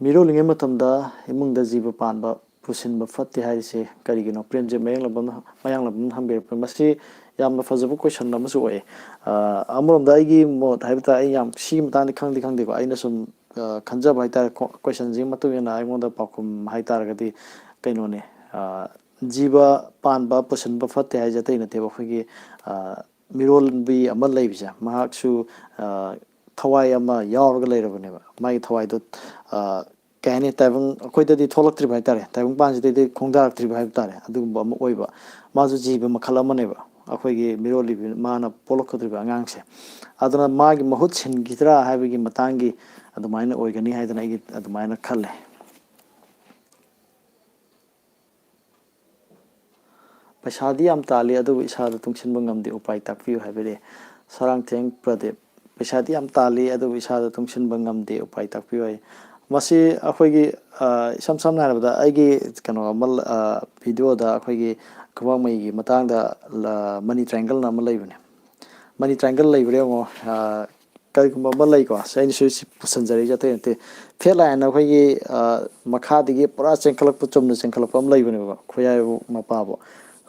ꯃꯤꯔꯣꯜꯂꯤꯉꯩ ꯃꯇꯝꯗ ꯏꯃꯨꯡꯗ ꯖꯤꯕ ꯄꯥꯟꯕ ꯄꯨꯁꯤꯟꯕ ꯐꯠꯇꯦ ꯍꯥꯏꯔꯤꯁꯦ ꯀꯔꯤꯒꯤꯅꯣ? ꯄ꯭ꯔꯦꯝꯖꯤꯠ ꯃꯌꯥꯡꯂꯝꯕꯝꯅ, ꯃꯌꯥꯡꯂꯝꯕꯝꯅ ꯍꯪꯕꯤꯔꯛꯄ, ꯃꯁꯤ ꯌꯥꯝꯅ ꯐꯖꯕ question ꯑꯃꯁꯨ ꯑꯣꯏ꯫ ꯑ, ꯑꯃꯔꯣꯝꯗ ꯑꯩꯒꯤ ꯃꯣꯠ ꯍꯥꯏꯕ ꯇꯥꯔꯦ, ꯑꯩ ꯌꯥꯝ ꯁꯤꯒꯤ ꯃꯇꯥꯡꯗ ꯈꯪꯗꯤ ꯈꯪꯗꯦꯀꯣ, ꯑꯩꯅ ꯁꯨꯝ, ꯑ, ꯈꯟꯖꯕ ꯍꯥꯏ ꯇꯥꯔꯦ, ꯀꯣ-, questionꯁꯤꯒꯤ ꯃꯇꯨꯡ ꯏꯟꯅ ꯑꯩꯉꯣꯟꯗ ꯄꯥꯎꯈꯨꯝ ꯍꯥꯏ ꯇꯥꯔꯒꯗꯤ ꯀꯩꯅꯣꯅꯦ, ꯑ, ꯖꯤꯕ ꯄꯥꯟꯕ ꯄꯨꯁꯤꯟꯕ ꯐꯠꯇꯦ ꯍꯥꯏꯁꯦ ꯑꯇꯩ ꯅꯠꯇꯦꯕ, ꯑꯩꯈꯣꯏꯒꯤ, ꯑ, ꯃꯤꯔꯣꯟꯕꯤ ꯑꯃ ꯂꯩꯕꯁꯦ, ꯃꯍꯥꯛꯁꯨ, ꯑ, ꯊꯋꯥꯏ ꯑꯃ ꯌꯥꯎꯔꯒ ꯂꯩꯔꯕꯅꯦꯕ꯫ ꯃꯥꯒꯤ ꯊꯋꯥꯏꯗꯣ, ꯑ, ꯀꯩ ꯍꯥꯏꯅꯤ, ꯇꯥꯏꯕꯪ ꯑꯩꯈꯣꯏꯗꯗꯤ ꯊꯣꯛꯂꯛꯇ꯭ꯔꯤꯕ ꯍꯥꯏꯇꯥꯔꯦ, ꯇꯥꯏꯕꯪꯄꯥꯟꯁꯤꯗꯩꯗꯤ ꯈꯣꯡꯗꯥꯔꯛꯇ꯭ꯔꯤꯕ ꯍꯥꯏꯕ ꯇꯥꯔꯦ꯫ ꯑꯗꯨꯒꯨꯝꯕ ꯑꯃ ꯑꯣꯏꯕ, ꯃꯥꯁꯨ ꯖꯤꯕ ꯃꯈꯜ ꯑꯃꯅꯦꯕ, ꯑꯩꯈꯣꯏꯒꯤ ꯃꯤꯔꯣꯜꯂꯤꯕꯤ, ꯃꯥꯅ ꯄꯣꯛꯂꯛꯀꯗꯧꯔꯤꯕ ꯑꯉꯥꯡꯁꯦ꯫ ꯑꯗꯨꯅ ꯃꯥꯒꯤ ꯃꯍꯨꯠ ꯁꯤꯟꯈꯤꯗ꯭ꯔꯥ ꯍꯥꯏꯕꯒꯤ ꯃꯇꯥꯡꯒꯤ ꯑꯗꯨꯃꯥꯏꯅ ꯑꯣꯏꯒꯅꯤ ꯍꯥꯏꯗꯅ ꯑꯩꯒꯤ ꯑꯗꯨꯃꯥꯏꯅ ꯈꯜꯂꯦ꯫ ꯄꯩꯁꯥꯗꯤ ꯌꯥꯝ ꯇꯥꯜꯂꯤ, ꯑꯗꯨꯕꯨ ꯏꯁꯥꯗ ꯇꯨꯡꯁꯤꯟꯕ ꯉꯝꯗꯦ, ꯎꯄꯥꯏ ꯇꯥꯛꯄꯤꯌꯨ ꯍꯥꯏꯕꯤꯔꯛꯑꯦ꯫ ꯁꯔꯥꯡꯊꯦꯡ ꯄ꯭ꯔꯗꯤꯞ, ꯄꯩꯁꯥꯗꯤ ꯌꯥꯝ ꯇꯥꯜꯂꯤ, ꯑꯗꯨꯕꯨ ꯏꯁꯥꯗ ꯇꯨꯡꯁꯤꯟꯕ ꯉꯝꯗꯦ, ꯎꯄꯥꯏ ꯇꯥꯛꯄꯤꯌꯨ ꯍꯥꯏ꯫ ꯃꯁꯤ ꯑꯩꯈꯣꯏꯒꯤ, ꯑ, ꯏꯁꯝ ꯁꯝꯅ ꯍꯥꯏꯔꯕꯗ, ꯑꯩꯒꯤ ꯀꯩꯅꯣ ꯑꯃ, ꯑ, videoꯗ ꯑꯩꯈꯣꯏꯒꯤ ꯈꯨꯕꯥꯛꯃꯩꯒꯤ ꯃꯇꯥꯡꯗ, ꯑ, money triangleꯅ ꯑꯃ ꯂꯩꯕꯅꯦ꯫ Money triangle ꯂꯩꯕ꯭ꯔꯥ ꯌꯦꯡꯉꯣ꯫ ꯑ, ꯀꯔꯤꯒꯨꯝꯕ ꯑꯃ ꯂꯩꯀꯣ, ꯁꯤ ꯑꯩꯅ ꯁꯤ ꯁꯤ ꯄꯨꯁꯟꯖꯔꯛꯏꯁꯦ ꯑꯇꯩ ꯅꯠꯇꯦ꯫ Flat line ꯑꯩꯈꯣꯏꯒꯤ, ꯑ, ꯃꯈꯥꯗꯒꯤ ꯄꯨꯔꯥ ꯆꯦꯟꯈꯠꯂꯛꯄ, ꯆꯨꯝꯅ ꯆꯦꯟꯈꯠꯂꯛꯄ ꯑꯃ ꯂꯩꯕꯅꯦꯕ, ꯈꯨꯌꯥꯏꯕꯨ ꯃꯄꯥꯕꯨ꯫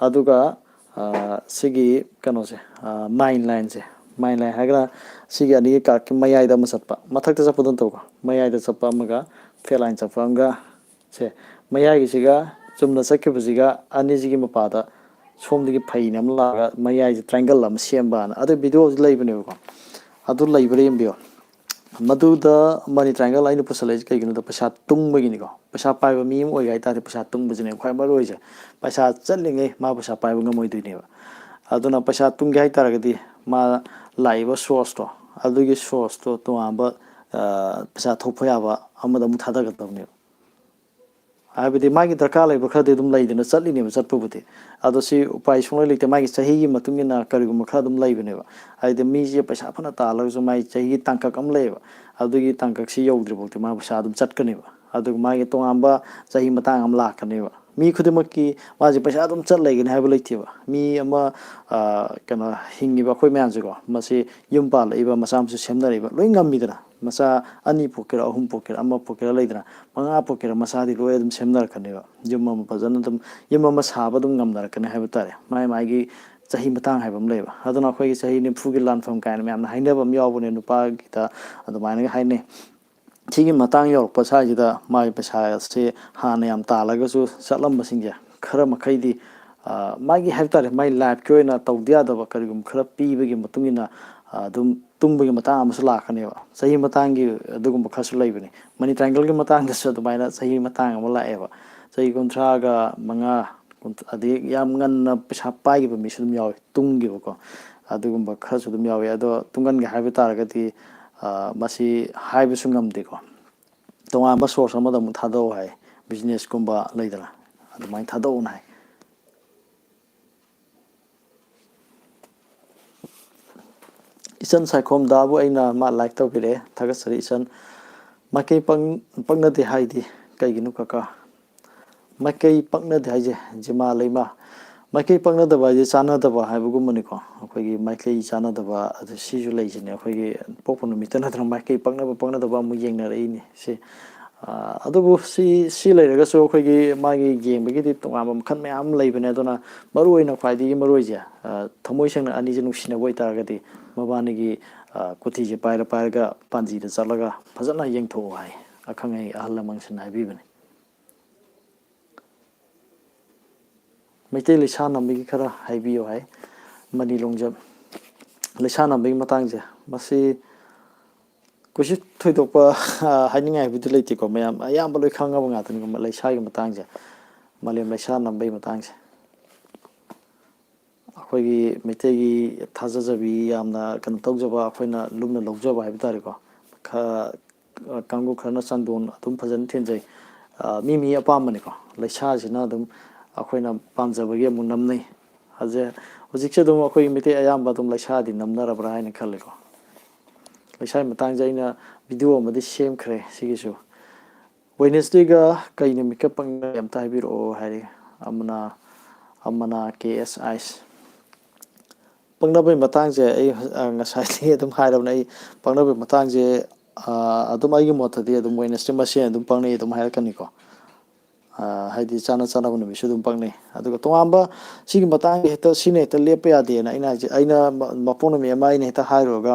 ꯑꯗꯨꯒ, ꯑ, ꯁꯤꯒꯤ ꯀꯩꯅꯣꯁꯦ, ꯑ, mine lineꯁꯦ, mine line ꯍꯥꯏꯔꯒꯅ ꯁꯤꯒꯤ ꯑꯅꯤꯒꯤ ꯀꯥꯔꯛꯀꯤ ꯃꯌꯥꯏꯗ ꯑꯃ ꯆꯠꯄ, ꯃꯊꯛꯇ ꯆꯠꯄꯗꯣ ꯅꯠꯇꯕꯀꯣ, ꯃꯌꯥꯏꯗ ꯆꯠꯄ ꯑꯃꯒ flat line ꯆꯠꯄ ꯑꯃꯒ, ꯁꯦ, ꯃꯌꯥꯏꯒꯤꯁꯤꯒ ꯆꯨꯝꯅ ꯆꯠꯈꯤꯕꯁꯤꯒ ꯑꯅꯤꯁꯤꯒꯤ ꯃꯄꯥꯗ ꯁꯣꯝꯗꯒꯤ ꯐꯩꯅ ꯑꯃ ꯂꯥꯛꯑꯒ ꯃꯌꯥꯏꯁꯦ triangle ꯑꯃ ꯁꯦꯝꯕꯅ, ꯑꯗꯨ videoꯁꯤ ꯂꯩꯕꯅꯦꯕꯀꯣ꯫ ꯑꯗꯨ ꯂꯩꯕ꯭ꯔꯥ ꯌꯦꯡꯕꯤꯌꯣ꯫ ꯃꯗꯨꯗ ꯃꯅꯤ ꯇ꯭ꯔꯥꯏꯡꯒꯜ ꯑꯩꯅ ꯄꯨꯁꯜꯂꯛꯏꯁꯦ ꯀꯩꯒꯤꯅꯣꯗ, ꯄꯩꯁꯥ ꯇꯨꯡꯕꯒꯤꯅꯤꯀꯣ꯫ ꯄꯩꯁꯥ ꯄꯥꯏꯕ ꯃꯤ ꯑꯃ ꯑꯣꯏꯒꯦ ꯍꯥꯏ ꯇꯥꯔꯗꯤ ꯄꯩꯁꯥ ꯇꯨꯡꯕꯁꯤꯅꯦ ꯈ꯭ꯋꯥꯏ ꯃꯔꯨ ꯑꯣꯏꯁꯦ꯫ ꯄꯩꯁꯥ ꯆꯠꯂꯤꯉꯩ ꯃꯥ ꯄꯩꯁꯥ ꯄꯥꯏꯕ ꯉꯝꯃꯣꯏꯗꯣꯏꯅꯦꯕ꯫ ꯑꯗꯨꯅ ꯄꯩꯁꯥ ꯇꯨꯡꯒꯦ ꯍꯥꯏ ꯇꯥꯔꯒꯗꯤ ꯃꯥ ꯂꯥꯛꯏꯕ ꯁꯣꯔꯁꯇꯣ, ꯑꯗꯨꯒꯤ ꯁꯣꯔꯁꯇꯣ ꯇꯣꯉꯥꯟꯕ, ꯑ, ꯄꯩꯁꯥ ꯊꯣꯛꯄ ꯌꯥꯕ ꯑꯃꯗ ꯑꯃꯨꯛ ꯊꯥꯗꯒꯗꯕꯅꯦꯕ꯫ ꯍꯥꯏꯕꯗꯤ ꯃꯥꯒꯤ ꯗꯔꯀꯥꯔ ꯂꯩꯕ ꯈꯔꯗꯤ ꯑꯗꯨꯝ ꯂꯩꯗꯅ ꯆꯠꯂꯤꯅꯦꯕ ꯆꯠꯄꯕꯨꯗꯤ꯫ ꯑꯗꯣ ꯁꯤ ꯎꯄꯥꯏ ꯁꯨꯡꯂꯩ ꯂꯩꯇꯦ꯫ ꯃꯥꯒꯤ ꯆꯍꯤꯒꯤ ꯃꯇꯨꯡ ꯏꯟꯅ ꯀꯔꯤꯒꯨꯝꯕ ꯈꯔ ꯑꯗꯨꯝ ꯂꯩꯕꯅꯦꯕ꯫ ꯍꯥꯏꯗꯤ ꯃꯤꯁꯦ ꯄꯩꯁꯥ ꯐꯅ ꯇꯥꯜꯂꯒꯁꯨ ꯃꯥꯒꯤ ꯆꯍꯤꯒꯤ ꯇꯥꯡꯀꯛ ꯑꯃ ꯂꯩꯌꯦꯕ꯫ ꯑꯗꯨꯒꯤ ꯇꯥꯡꯀꯛꯁꯤ ꯌꯧꯗ꯭ꯔꯤꯐꯥꯎꯗꯤ ꯃꯥ ꯄꯩꯁꯥ ꯑꯗꯨꯝ ꯆꯠꯀꯅꯦꯕ꯫ ꯑꯗꯨꯒ ꯃꯥꯒꯤ ꯇꯣꯉꯥꯟꯕ ꯆꯍꯤ ꯃꯇꯥꯡ ꯑꯃ ꯂꯥꯛꯀꯅꯦꯕ꯫ ꯃꯤ ꯈꯨꯗꯤꯡꯃꯛꯀꯤ ꯃꯥꯁꯦ ꯄꯩꯁꯥ ꯑꯗꯨꯝ ꯆꯠ ꯂꯩꯒꯅꯤ ꯍꯥꯏꯕ ꯂꯩꯇꯦꯕ꯫ ꯃꯤ ꯑꯃ, ꯑ, ꯀꯩꯅꯣ, ꯍꯤꯡꯉꯤꯕ ꯑꯩꯈꯣꯏ ꯃꯌꯥꯝꯁꯦꯀꯣ, ꯃꯁꯤ ꯌꯨꯝ ꯄꯥꯜꯂꯛꯏꯕ, ꯃꯆꯥ ꯃꯁꯨ ꯁꯦꯝꯅꯔꯛꯏꯕ, ꯂꯣꯏ ꯉꯝꯃꯤꯗꯅ꯫ ꯃꯆꯥ ꯑꯅꯤ ꯄꯣꯛꯀꯦꯔꯥ, ꯑꯍꯨꯝ ꯄꯣꯛꯀꯦꯔꯥ, ꯑꯃ ꯄꯣꯛꯀꯦꯔꯥ ꯂꯩꯗꯅ, ꯃꯉꯥ ꯄꯣꯛꯀꯦꯔꯥ, ꯃꯆꯥꯗꯤ ꯂꯣꯏ ꯑꯗꯨꯝ ꯁꯦꯝꯅꯔꯛꯀꯅꯦꯕ꯫ ꯌꯨꯝ ꯑꯃ ꯐꯖꯅ ꯑꯗꯨꯝ, ꯌꯨꯝ ꯑꯃ ꯁꯥꯕ ꯑꯗꯨꯝ ꯉꯝꯅꯔꯛꯀꯅꯤ ꯍꯥꯏꯕ ꯇꯥꯔꯦ꯫ ꯃꯥꯏ ꯃꯥꯏꯒꯤ ꯆꯍꯤ ꯃꯇꯥꯡ ꯍꯥꯏꯕ ꯑꯃ ꯂꯩꯌꯦꯕ꯫ ꯑꯗꯨꯅ ꯑꯩꯈꯣꯏꯒꯤ ꯆꯍꯤ ꯅꯤꯐꯨꯒꯤ ꯂꯥꯟꯐꯝ ꯀꯥꯏꯅ ꯃꯌꯥꯝꯅ ꯍꯥꯏꯅꯕ ꯑꯃ ꯌꯥꯎꯕꯅꯦ, ꯅꯨꯄꯥꯒꯤꯗ ꯑꯗꯨꯃꯥꯏꯅꯒ ꯍꯥꯏꯅꯩ꯫ ꯁꯤꯒꯤ ꯃꯇꯥꯡ ꯌꯧꯔꯛꯄ ꯁ꯭ꯋꯥꯏꯁꯤꯗ ꯃꯥꯒꯤ ꯄꯩꯁꯥꯁꯦ ꯍꯥꯟꯅ ꯌꯥꯝ ꯇꯥꯜꯂꯒꯁꯨ ꯆꯠꯂꯝꯕꯁꯤꯡꯁꯦ ꯈꯔ ꯃꯈꯩꯗꯤ, ꯑ, ꯃꯥꯒꯤ ꯍꯥꯏꯕ ꯇꯥꯔꯦ, ꯃꯥꯒꯤ ꯂꯥꯏꯐꯀꯤ ꯑꯣꯏꯅ ꯇꯧꯗ ꯌꯥꯗꯕ ꯀꯔꯤꯒꯨꯝꯕ ꯈꯔ ꯄꯤꯕꯒꯤ ꯃꯇꯨꯡ ꯏꯟꯅ, ꯑ, ꯑꯗꯨꯝ ꯇꯨꯡꯕꯒꯤ ꯃꯇꯥꯡ ꯑꯃꯁꯨ ꯂꯥꯛꯀꯅꯦꯕ꯫ ꯆꯍꯤ ꯃꯇꯥꯡꯒꯤ ꯑꯗꯨꯒꯨꯝꯕ ꯈꯔꯁꯨ ꯂꯩꯕꯅꯤ꯫ ꯃꯅꯤ ꯇ꯭ꯔꯥꯏꯡꯒꯜꯒꯤ ꯃꯇꯥꯡꯗꯁꯨ ꯑꯗꯨꯃꯥꯏꯅ ꯆꯍꯤ ꯃꯇꯥꯡ ꯑꯃ ꯂꯥꯛꯑꯦꯕ꯫ ꯆꯍꯤ ꯀꯨꯟꯊ꯭ꯔꯥꯒ ꯃꯉꯥ, ꯀꯨꯟ-, ꯑꯗꯩ ꯌꯥꯝ ꯉꯟꯅ ꯄꯩꯁꯥ ꯄꯥꯏꯈꯤꯕ ꯃꯤꯁꯨ ꯑꯗꯨꯝ ꯌꯥꯎꯋꯤ, ꯇꯨꯡꯈꯤꯕꯀꯣ꯫ ꯑꯗꯨꯒꯨꯝꯕ ꯈꯔꯁꯨ ꯑꯗꯨꯝ ꯌꯥꯎꯋꯤ꯫ ꯑꯗꯣ ꯇꯨꯡꯍꯟꯒꯦ ꯍꯥꯏꯕ ꯇꯥꯔꯒꯗꯤ, ꯑ, ꯃꯁꯤ ꯍꯥꯏꯕꯁꯨ ꯉꯝꯗꯦꯀꯣ꯫ ꯇꯣꯉꯥꯟꯕ ꯁꯣꯔꯁ ꯑꯃꯗ ꯑꯃꯨꯛ ꯊꯥꯗꯧ ꯍꯥꯏ, ꯕꯤꯖꯤꯅꯦꯁꯀꯨꯝꯕ ꯂꯩꯗꯅ, ꯑꯗꯨꯃꯥꯏꯅ ꯊꯥꯗꯧꯅ ꯍꯥꯏ꯫ ꯏꯆꯟ ꯁꯥꯏꯈꯣꯝꯗꯥꯕꯨ ꯑꯩꯅ ꯃꯥ ꯂꯥꯏꯛ ꯇꯧꯕꯤꯔꯛꯑꯦ, ꯊꯥꯒꯠꯆꯔꯤ ꯏꯆꯟ꯫ ꯃꯥꯏꯀꯩ ꯄꯪ-, ꯄꯪꯅꯗꯦ ꯍꯥꯏꯗꯤ ꯀꯩꯒꯤꯅꯣ ꯀꯀꯥ? ꯃꯥꯏꯀꯩ ꯄꯛꯅꯗꯦ ꯍꯥꯏꯁꯦ ꯖꯤꯃꯥ ꯂꯩꯃ꯫ ꯃꯥꯏꯀꯩ ꯄꯛꯅꯗꯕ ꯍꯥꯏꯁꯦ ꯆꯥꯟꯅꯗꯕ ꯍꯥꯏꯕꯒꯨꯝꯕꯅꯤꯀꯣ꯫ ꯑꯩꯈꯣꯏꯒꯤ ꯃꯥꯏꯀꯩ ꯆꯥꯟꯅꯗꯕ ꯑꯗꯨ ꯁꯤꯁꯨ ꯂꯩꯁꯤꯅꯦ꯫ ꯑꯩꯈꯣꯏꯒꯤ ꯄꯣꯛꯄ ꯅꯨꯃꯤꯠꯇ ꯅꯠꯇꯅ ꯃꯥꯏꯀꯩ ꯄꯛꯅꯕ ꯄꯛꯅꯗꯕ ꯑꯃꯨꯛ ꯌꯦꯡꯅꯔꯛꯏꯅꯦ ꯁꯤ꯫ ꯑ, ꯑꯗꯨꯕꯨ ꯁꯤ, ꯁꯤ ꯂꯩꯔꯒꯁꯨ ꯑꯩꯈꯣꯏꯒꯤ ꯃꯥꯒꯤ ꯌꯦꯡꯕꯒꯤꯗꯤ ꯇꯣꯉꯥꯟꯕ ꯃꯈꯜ ꯃꯌꯥꯝ ꯑꯃ ꯂꯩꯕꯅꯦ꯫ ꯑꯗꯨꯅ ꯃꯔꯨꯑꯣꯏꯅ ꯈ꯭ꯋꯥꯏꯗꯒꯤ ꯃꯔꯨꯑꯣꯏꯁꯦ, ꯑ, ꯊꯃꯣꯏ ꯁꯦꯡꯅ ꯑꯅꯤꯁꯦ ꯅꯨꯡꯁꯤꯅꯕ ꯑꯣꯏꯇꯥꯔꯒꯗꯤ ꯃꯕꯥꯅꯤꯒꯤ, ꯑ, ꯀꯨꯊꯤꯁꯦ ꯄꯥꯏꯔ ꯄꯥꯏꯔꯒ ꯄꯥꯟꯖꯤꯗ ꯆꯠꯂꯒ ꯐꯖꯅ ꯌꯦꯡꯊꯣꯛꯑꯣ ꯍꯥꯏ, ꯑꯈꯪ ꯑꯍꯩ ꯑꯍꯜ ꯂꯃꯟꯁꯤꯡꯅ ꯍꯥꯏꯕꯤꯕꯅꯤ꯫ ꯃꯩꯇꯩ ꯂꯩꯁꯥ ꯅꯝꯕꯒꯤ ꯈꯔ ꯍꯥꯏꯕꯤꯌꯨ ꯍꯥꯏ꯫ ꯃꯅꯤ ꯂꯣꯡꯖꯝ ꯂꯩꯁꯥ ꯅꯝꯕꯒꯤ ꯃꯇꯥꯡꯁꯦ, ꯃꯁꯤ ꯀꯩꯁꯨ ꯊꯣꯏꯗꯣꯛꯄ, ꯑ, ꯍꯥꯏꯅꯤꯡꯉꯥꯏ ꯍꯥꯏꯕꯗꯤ ꯂꯩꯇꯦꯀꯣ꯫ ꯃꯌꯥꯝ ꯑꯌꯥꯝꯕ ꯂꯣꯏ ꯈꯪꯉꯕ ꯉꯥꯛꯇꯅꯤꯀꯣ, ꯂꯩꯁꯥꯒꯤ ꯃꯇꯥꯡꯁꯦ, ꯃꯥꯂꯦꯝ ꯂꯩꯁꯥ ꯅꯝꯕꯒꯤ ꯃꯇꯥꯡꯁꯦ꯫ ꯑꯩꯈꯣꯏꯒꯤ ꯃꯩꯇꯩꯒꯤ ꯊꯥꯖꯖꯕꯤ, ꯌꯥꯝꯅ ꯀꯩꯅꯣ ꯇꯧꯖꯕ, ꯑꯩꯈꯣꯏꯅ ꯂꯨꯝꯅ ꯂꯧꯖꯕ ꯍꯥꯏꯕ ꯇꯥꯔꯦꯀꯣ꯫ ꯈ-, ꯀꯥꯡꯕꯨ ꯈꯔꯅ ꯆꯟꯗꯣꯟ ꯑꯗꯨꯝ ꯐꯖꯅ ꯊꯤꯟꯖꯩ꯫ ꯑ, ꯃꯤ ꯃꯤ ꯑꯄꯥꯝꯕꯅꯤꯀꯣ꯫ ꯂꯩꯁꯥꯁꯤꯅ ꯑꯗꯨꯝ ꯑꯩꯈꯣꯏꯅ ꯄꯥꯝꯖꯕꯒꯤ ꯑꯃꯨꯛ ꯅꯝꯅꯩ꯫ ꯍꯧꯖꯤꯛ-, ꯍꯧꯖꯤꯛꯁꯦ ꯑꯗꯨꯝ ꯑꯩꯈꯣꯏ ꯃꯤꯇꯩ ꯑꯌꯥꯝꯕ ꯑꯗꯨꯝ ꯂꯩꯁꯥꯗꯤ ꯅꯝꯅꯔꯕ꯭ꯔꯥ ꯍꯥꯏꯅ ꯈꯜꯂꯦꯀꯣ꯫ ꯂꯩꯁꯥꯒꯤ ꯃꯇꯥꯡꯁꯦ ꯑꯩꯅ ꯚꯤꯗꯤꯑꯣ ꯑꯃꯗꯤ ꯁꯦꯝꯈ꯭ꯔꯦ ꯁꯤꯒꯤꯁꯨ꯫ ꯋꯦꯅꯦꯁꯗꯦꯒ ꯀꯩ ꯅꯨꯃꯤꯠꯀ ꯄꯛꯅꯒꯦ ꯑꯝꯇ ꯍꯥꯏꯕꯤꯔꯛꯑꯣ ꯍꯥꯏꯔꯤ꯫ ꯑꯃꯅ, ꯑꯃꯅ ꯀꯦ ꯑꯦꯁ ꯑꯥꯏꯁ꯫ ꯄꯛꯅꯕꯒꯤ ꯃꯇꯥꯡꯁꯦ ꯑꯩ, ꯑ, ꯉꯁꯥꯏꯗꯒꯤ ꯑꯗꯨꯝ ꯍꯥꯏꯔꯕꯅꯦ꯫ ꯑꯩ ꯄꯛꯅꯕꯒꯤ ꯃꯇꯥꯡꯁꯦ, ꯑ, ꯑꯗꯨꯝ ꯑꯩꯒꯤ ꯃꯣꯠꯇꯗꯤ ꯑꯗꯨꯝ ꯋꯦꯅꯦꯁꯗꯦ ꯃꯁꯦꯟ ꯑꯗꯨꯝ ꯄꯛꯅꯩ ꯑꯗꯨꯝ ꯍꯥꯏꯔꯛꯀꯅꯤꯀꯣ꯫ ꯑ, ꯍꯥꯏꯗꯤ ꯆꯥꯅ ꯆꯥꯅꯕ ꯅꯨꯃꯤꯠꯁꯨ ꯑꯗꯨꯝ ꯄꯛꯅꯩ꯫ ꯑꯗꯨꯒ ꯇꯣꯉꯥꯟꯕ ꯁꯤꯒꯤ ꯃꯇꯥꯡꯁꯦ ꯍꯦꯛꯇ, ꯁꯤꯅ ꯍꯦꯛꯇ ꯂꯦꯞꯄ ꯌꯥꯗꯦꯅ ꯑꯩꯅ ꯍꯥꯏꯁꯦ, ꯑꯩꯅ ꯃ-, ꯃꯄꯣꯛ ꯅꯨꯃꯤꯠ ꯑꯃ ꯑꯩꯅ ꯍꯦꯛꯇ ꯍꯥꯏꯔꯨꯔꯒ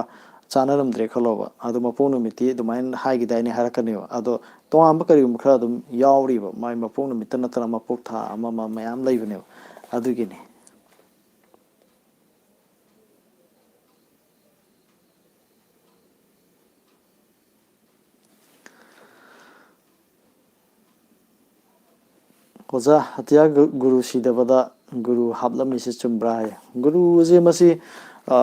ꯆꯥꯅꯔꯝꯗ꯭ꯔꯦ ꯈꯜꯂꯣꯕ꯫ ꯑꯗꯣ ꯃꯄꯣꯛ ꯅꯨꯃꯤꯠꯇꯤ ꯑꯗꯨꯃꯥꯏꯅ ꯍꯥꯏꯈꯤꯗꯥꯏꯅꯦ ꯍꯥꯏꯔꯛꯀꯅꯦꯕ꯫ ꯑꯗꯣ ꯇꯣꯉꯥꯟꯕ ꯀꯔꯤꯒꯨꯝꯕ ꯈꯔ ꯑꯗꯨꯝ ꯌꯥꯎꯔꯤꯕ, ꯃꯥꯏ ꯃꯄꯣꯛ ꯅꯨꯃꯤꯠꯇ ꯅꯠꯇꯅ ꯃꯄꯣꯛ ꯊꯥ ꯑꯃ ꯑꯃ ꯃꯌꯥꯝ ꯂꯩꯕꯅꯦꯕ꯫ ꯑꯗꯨꯒꯤꯅꯤ꯫ ꯑꯣꯖꯥ, ꯑꯇꯤꯌꯥ ꯒꯨ-, ꯒꯨꯔꯨ ꯁꯤꯗꯕꯗ ꯒꯨꯔꯨ ꯍꯥꯞꯂꯝꯃꯤꯁꯤ ꯆꯨꯝꯕ꯭ꯔꯥ ꯍꯥꯏ꯫ ꯒꯨꯔꯨꯁꯦ ꯃꯁꯤ, ꯑ,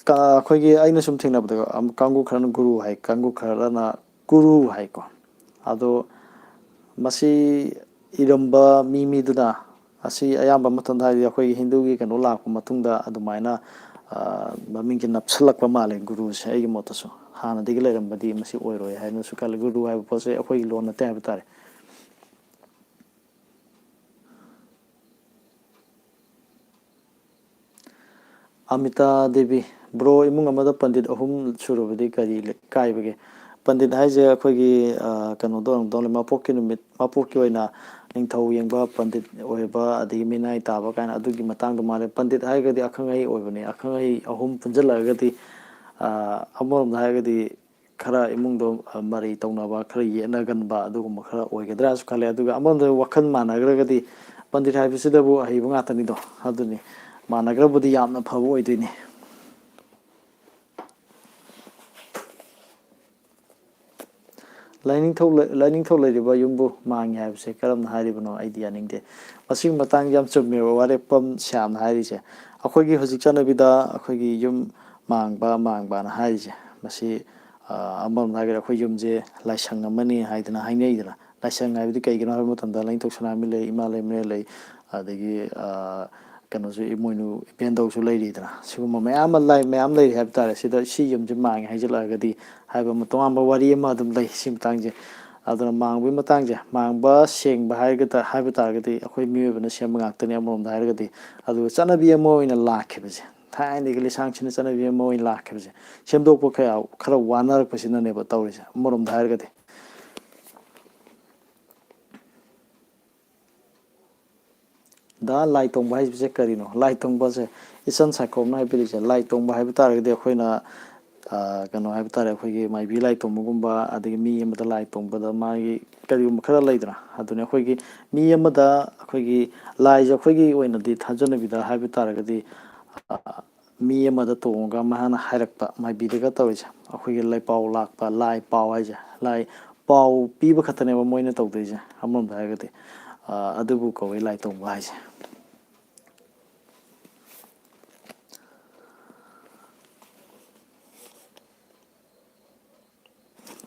ꯀ-, ꯑꯩꯈꯣꯏꯒꯤ, ꯑꯩꯅ ꯁꯨꯝ ꯊꯦꯡꯅꯕꯗ, ꯑꯝ, ꯀꯥꯡꯕꯨ ꯈꯔꯅ ꯒꯨꯔꯨ ꯍꯥꯏ, ꯀꯥꯡꯕꯨ ꯈꯔꯅ ꯀꯨꯔꯨ ꯍꯥꯏꯀꯣ꯫ ꯑꯗꯣ ꯃꯁꯤ ꯏꯔꯝꯕ ꯃꯤ ꯃꯤꯗꯨꯅ, ꯑꯁꯤ ꯑꯌꯥꯝꯕ ꯃꯇꯝꯗ, ꯍꯥꯏꯗꯤ ꯑꯩꯈꯣꯏꯒꯤ ꯍꯤꯟꯗꯨꯒꯤ ꯀꯩꯅꯣ ꯂꯥꯛꯄ ꯃꯇꯨꯡꯗ ꯑꯗꯨꯃꯥꯏꯅ, ꯑ, ꯃꯃꯤꯡꯁꯦ ꯅꯞꯁꯤꯜꯂꯛꯄ ꯃꯥꯜꯂꯦ ꯒꯨꯔꯨꯁꯦ, ꯑꯩꯒꯤ ꯃꯣꯠꯇꯁꯨ꯫ ꯍꯥꯟꯅꯗꯒꯤ ꯂꯩꯔꯝꯕꯗꯤ ꯃꯁꯤ ꯑꯣꯏꯔꯣꯏ ꯍꯥꯏꯅꯁꯨ ꯈꯜꯂꯤ꯫ ꯒꯨꯔꯨ ꯍꯥꯏꯕ ꯄꯣꯠꯁꯦ ꯑꯩꯈꯣꯏꯒꯤ ꯂꯣꯟ ꯅꯠꯇꯦ ꯍꯥꯏꯕ ꯇꯥꯔꯦ꯫ ꯑꯃꯤꯇꯥ ꯗꯦꯕꯤ, ꯕ꯭ꯔꯣ, ꯏꯃꯨꯡ ꯑꯃꯗ ꯄꯟꯗꯤꯠ ꯑꯍꯨꯝ ꯁꯨꯔꯕꯗꯤ ꯀꯔꯤ ꯂꯩ-, ꯀꯥꯏꯕꯒꯦ? ꯄꯟꯗꯤꯠ ꯍꯥꯏꯁꯦ ꯑꯩꯈꯣꯏꯒꯤ, ꯑ, ꯀꯩꯅꯣꯗꯣ ꯑꯣꯏꯔꯝꯗꯧꯅꯤ, ꯃꯄꯣꯛꯀꯤ ꯅꯨꯃꯤꯠ, ꯃꯄꯣꯛꯀꯤ ꯑꯣꯏꯅ ꯅꯤꯡꯊꯧ ꯌꯦꯡꯕ, ꯄꯟꯗꯤꯠ ꯑꯣꯏꯕ, ꯑꯗꯒꯤ ꯃꯤꯅꯥꯏ ꯇꯥꯕ ꯀꯥꯏꯅ ꯑꯗꯨꯒꯤ ꯃꯇꯥꯡꯗꯣ ꯃꯥꯜꯂꯦ꯫ ꯄꯟꯗꯤꯠ ꯍꯥꯏꯔꯒꯗꯤ ꯑꯈꯪ ꯑꯍꯩ ꯑꯣꯏꯕꯅꯦ꯫ ꯑꯈꯪ ꯑꯍꯩ ꯑꯍꯨꯝ ꯄꯨꯟꯁꯤꯜꯂꯛꯑꯒꯗꯤ, ꯑ, ꯑꯃꯔꯣꯝꯗ ꯍꯥꯏꯔꯒꯗꯤ ꯈꯔ ꯏꯃꯨꯡꯗꯣ, ꯑ, ꯃꯔꯩ ꯇꯧꯅꯕ, ꯈꯔ ꯌꯦꯠꯅꯒꯟꯕ ꯑꯗꯨꯒꯨꯝꯕ ꯈꯔ ꯑꯣꯏꯒꯗ꯭ꯔꯥꯁꯨ ꯈꯜꯂꯦ꯫ ꯑꯗꯨꯒ ꯑꯃꯔꯣꯝꯗ ꯋꯥꯈꯜ ꯃꯥꯟꯅꯈ꯭ꯔꯒꯗꯤ ꯄꯟꯗꯤꯠ ꯍꯥꯏꯕꯁꯤꯗꯕꯨ ꯑꯍꯩꯕ ꯉꯥꯛꯇꯅꯤꯗꯣ꯫ ꯑꯗꯨꯅꯤ, ꯃꯥꯟꯅꯈ꯭ꯔꯕꯨꯗꯤ ꯌꯥꯝꯅ ꯐꯕ ꯑꯣꯏꯗꯣꯏꯅꯤ꯫ ꯂꯥꯏꯅꯤꯡꯊꯧ ꯂꯥꯏꯅꯤꯡꯊꯧ ꯂꯩꯔꯤꯕ ꯌꯨꯝꯕꯨ ꯃꯥꯡꯉꯤ ꯍꯥꯏꯕꯁꯦ ꯀꯔꯝꯅ ꯍꯥꯏꯔꯤꯕꯅꯣ? ꯑꯩꯗꯤ ꯌꯥꯅꯤꯡꯗꯦ꯫ ꯃꯁꯤꯒꯤ ꯃꯇꯥꯡꯗ ꯌꯥꯝ ꯆꯨꯝꯃꯦꯕ ꯋꯥꯔꯦꯞꯐꯝ ꯁ꯭ꯌꯥꯝꯅ ꯍꯥꯏꯔꯤꯁꯦ꯫ ꯑꯩꯈꯣꯏꯒꯤ ꯍꯧꯖꯤꯛ ꯆꯠꯅꯕꯤꯗ ꯑꯩꯈꯣꯏꯒꯤ ꯌꯨꯝ ꯃꯥꯡꯕ ꯃꯥꯡꯕꯅ ꯍꯥꯏꯔꯤꯁꯦ, ꯃꯁꯤ ꯑꯃꯔꯣꯝꯗ ꯍꯥꯏꯔꯒꯗꯤ ꯑꯩꯈꯣꯏ ꯌꯨꯝꯁꯦ ꯂꯥꯏꯁꯪ ꯑꯃꯅꯤ ꯍꯥꯏꯗꯅ ꯍꯥꯏꯅꯩꯗꯅ꯫ ꯂꯥꯏꯁꯪ ꯍꯥꯏꯕꯗꯤ ꯀꯩꯒꯤꯅꯣ ꯍꯥꯏꯕ ꯃꯇꯝꯗ ꯂꯥꯏꯅꯤꯡꯊꯧ ꯁꯅꯥꯃꯍꯤ ꯂꯩ, ꯏꯃꯥ ꯂꯩꯃꯔꯦꯜ ꯂꯩ, ꯑꯗꯒꯤ ꯀꯩꯅꯣꯁꯨ, ꯏꯃꯣꯏꯅꯨ ꯏꯄꯦꯟꯗꯧꯁꯨ ꯂꯩꯔꯤꯗꯅ꯫ ꯁꯤꯒꯨꯝꯕ ꯃꯌꯥꯝ ꯑꯃ ꯂꯥꯏ ꯃꯌꯥꯝ ꯂꯩꯔꯤ ꯍꯥꯏꯕ ꯇꯥꯔꯦ꯫ ꯁꯤꯗ ꯁꯤ ꯌꯨꯝꯁꯦ ꯃꯥꯡꯉꯦ ꯍꯥꯏꯖꯤꯜꯂꯛꯑꯒꯗꯤ ꯍꯥꯏꯕ ꯑꯃ ꯇꯣꯉꯥꯟꯕ ꯋꯥꯔꯤ ꯑꯃ ꯑꯗꯨꯝ ꯂꯩ ꯁꯤ ꯃꯇꯥꯡꯁꯦ꯫ ꯑꯗꯨꯅ ꯃꯥꯡꯕꯒꯤ ꯃꯇꯥꯡꯁꯦ, ꯃꯥꯡꯕ ꯁꯦꯡꯕ ꯍꯥꯏꯔꯒ ꯍꯥꯏꯕ ꯇꯥꯔꯒꯗꯤ ꯑꯩꯈꯣꯏ ꯃꯤꯑꯣꯏꯕꯅ ꯁꯦꯝꯕ ꯉꯥꯛꯇꯅꯤ ꯑꯃꯔꯣꯝꯗ ꯍꯥꯏꯔꯒꯗꯤ꯫ ꯑꯗꯨꯒ ꯆꯠꯅꯕꯤ ꯑꯃ ꯑꯣꯏꯅ ꯂꯥꯛꯈꯤꯕꯁꯦ, ꯊꯥꯏꯅꯗꯒꯤ ꯂꯤꯁꯥꯡꯁꯤꯠꯅ ꯆꯠꯅꯕꯤ ꯑꯃ ꯑꯣꯏꯅ ꯂꯥꯛꯈꯤꯕꯁꯦ, ꯁꯦꯝꯗꯣꯛꯄ ꯀꯌꯥ ꯈꯔ ꯋꯥꯅꯔꯛꯄꯁꯤꯅꯅꯦꯕ ꯇꯧꯔꯤꯁꯦ ꯑꯃꯔꯣꯝꯗ ꯍꯥꯏꯔꯒꯗꯤ꯫ ꯗꯥ, ꯂꯥꯏ ꯇꯣꯡꯕ ꯍꯥꯏꯕꯁꯦ ꯀꯔꯤꯅꯣ? ꯂꯥꯏ ꯇꯣꯡꯕꯁꯦ ꯏꯆꯟ ꯁꯥꯏꯈꯣꯝꯅ ꯍꯥꯏꯕꯤꯔꯤꯁꯦ, ꯂꯥꯏ ꯇꯣꯡꯕ ꯍꯥꯏꯕ ꯇꯥꯔꯒꯗꯤ ꯑꯩꯈꯣꯏꯅ ꯀꯩꯅꯣ ꯍꯥꯏꯕ ꯇꯥꯔꯦ, ꯑꯩꯈꯣꯏꯒꯤ ꯃꯥꯏꯕꯤ ꯂꯥꯏ ꯇꯣꯡꯕꯒꯨꯝꯕ, ꯑꯗꯒꯤ ꯃꯤ ꯑꯃꯗ ꯂꯥꯏ ꯇꯣꯡꯕꯗ ꯃꯥꯒꯤ ꯀꯔꯤꯒꯨꯝꯕ ꯈꯔ ꯂꯩꯗꯅ꯫ ꯑꯗꯨꯅꯤ ꯑꯩꯈꯣꯏꯒꯤ ꯃꯤ ꯑꯃꯗ ꯑꯩꯈꯣꯏꯒꯤ ꯂꯥꯏꯁꯦ ꯑꯩꯈꯣꯏꯒꯤ ꯑꯣꯏꯅꯗꯤ ꯊꯥꯖꯅꯕꯤꯗ ꯍꯥꯏꯕ ꯇꯥꯔꯒꯗꯤ ꯃꯤ ꯑꯃꯗ ꯇꯣꯡꯉꯒ ꯃꯥꯅ ꯍꯥꯏꯔꯛꯄ, ꯃꯥꯏꯕꯤꯗꯒ ꯇꯧꯔꯤꯁꯦ, ꯑꯩꯈꯣꯏꯒꯤ ꯂꯥꯏꯄꯥꯎ ꯂꯥꯛꯄ, ꯂꯥꯏ ꯄꯥꯎ ꯍꯥꯏꯁꯦ, ꯂꯥꯏ ꯄꯥꯎ ꯄꯤꯕ ꯈꯛꯇꯅꯦꯕ ꯃꯣꯏꯅ ꯇꯧꯗꯣꯏꯁꯦ ꯑꯃꯔꯣꯝꯗ ꯍꯥꯏꯔꯒꯗꯤ꯫ ꯑꯗꯨꯕꯨ ꯀꯧꯋꯦ ꯂꯥꯏ ꯇꯣꯡꯕ ꯍꯥꯏꯁꯦ꯫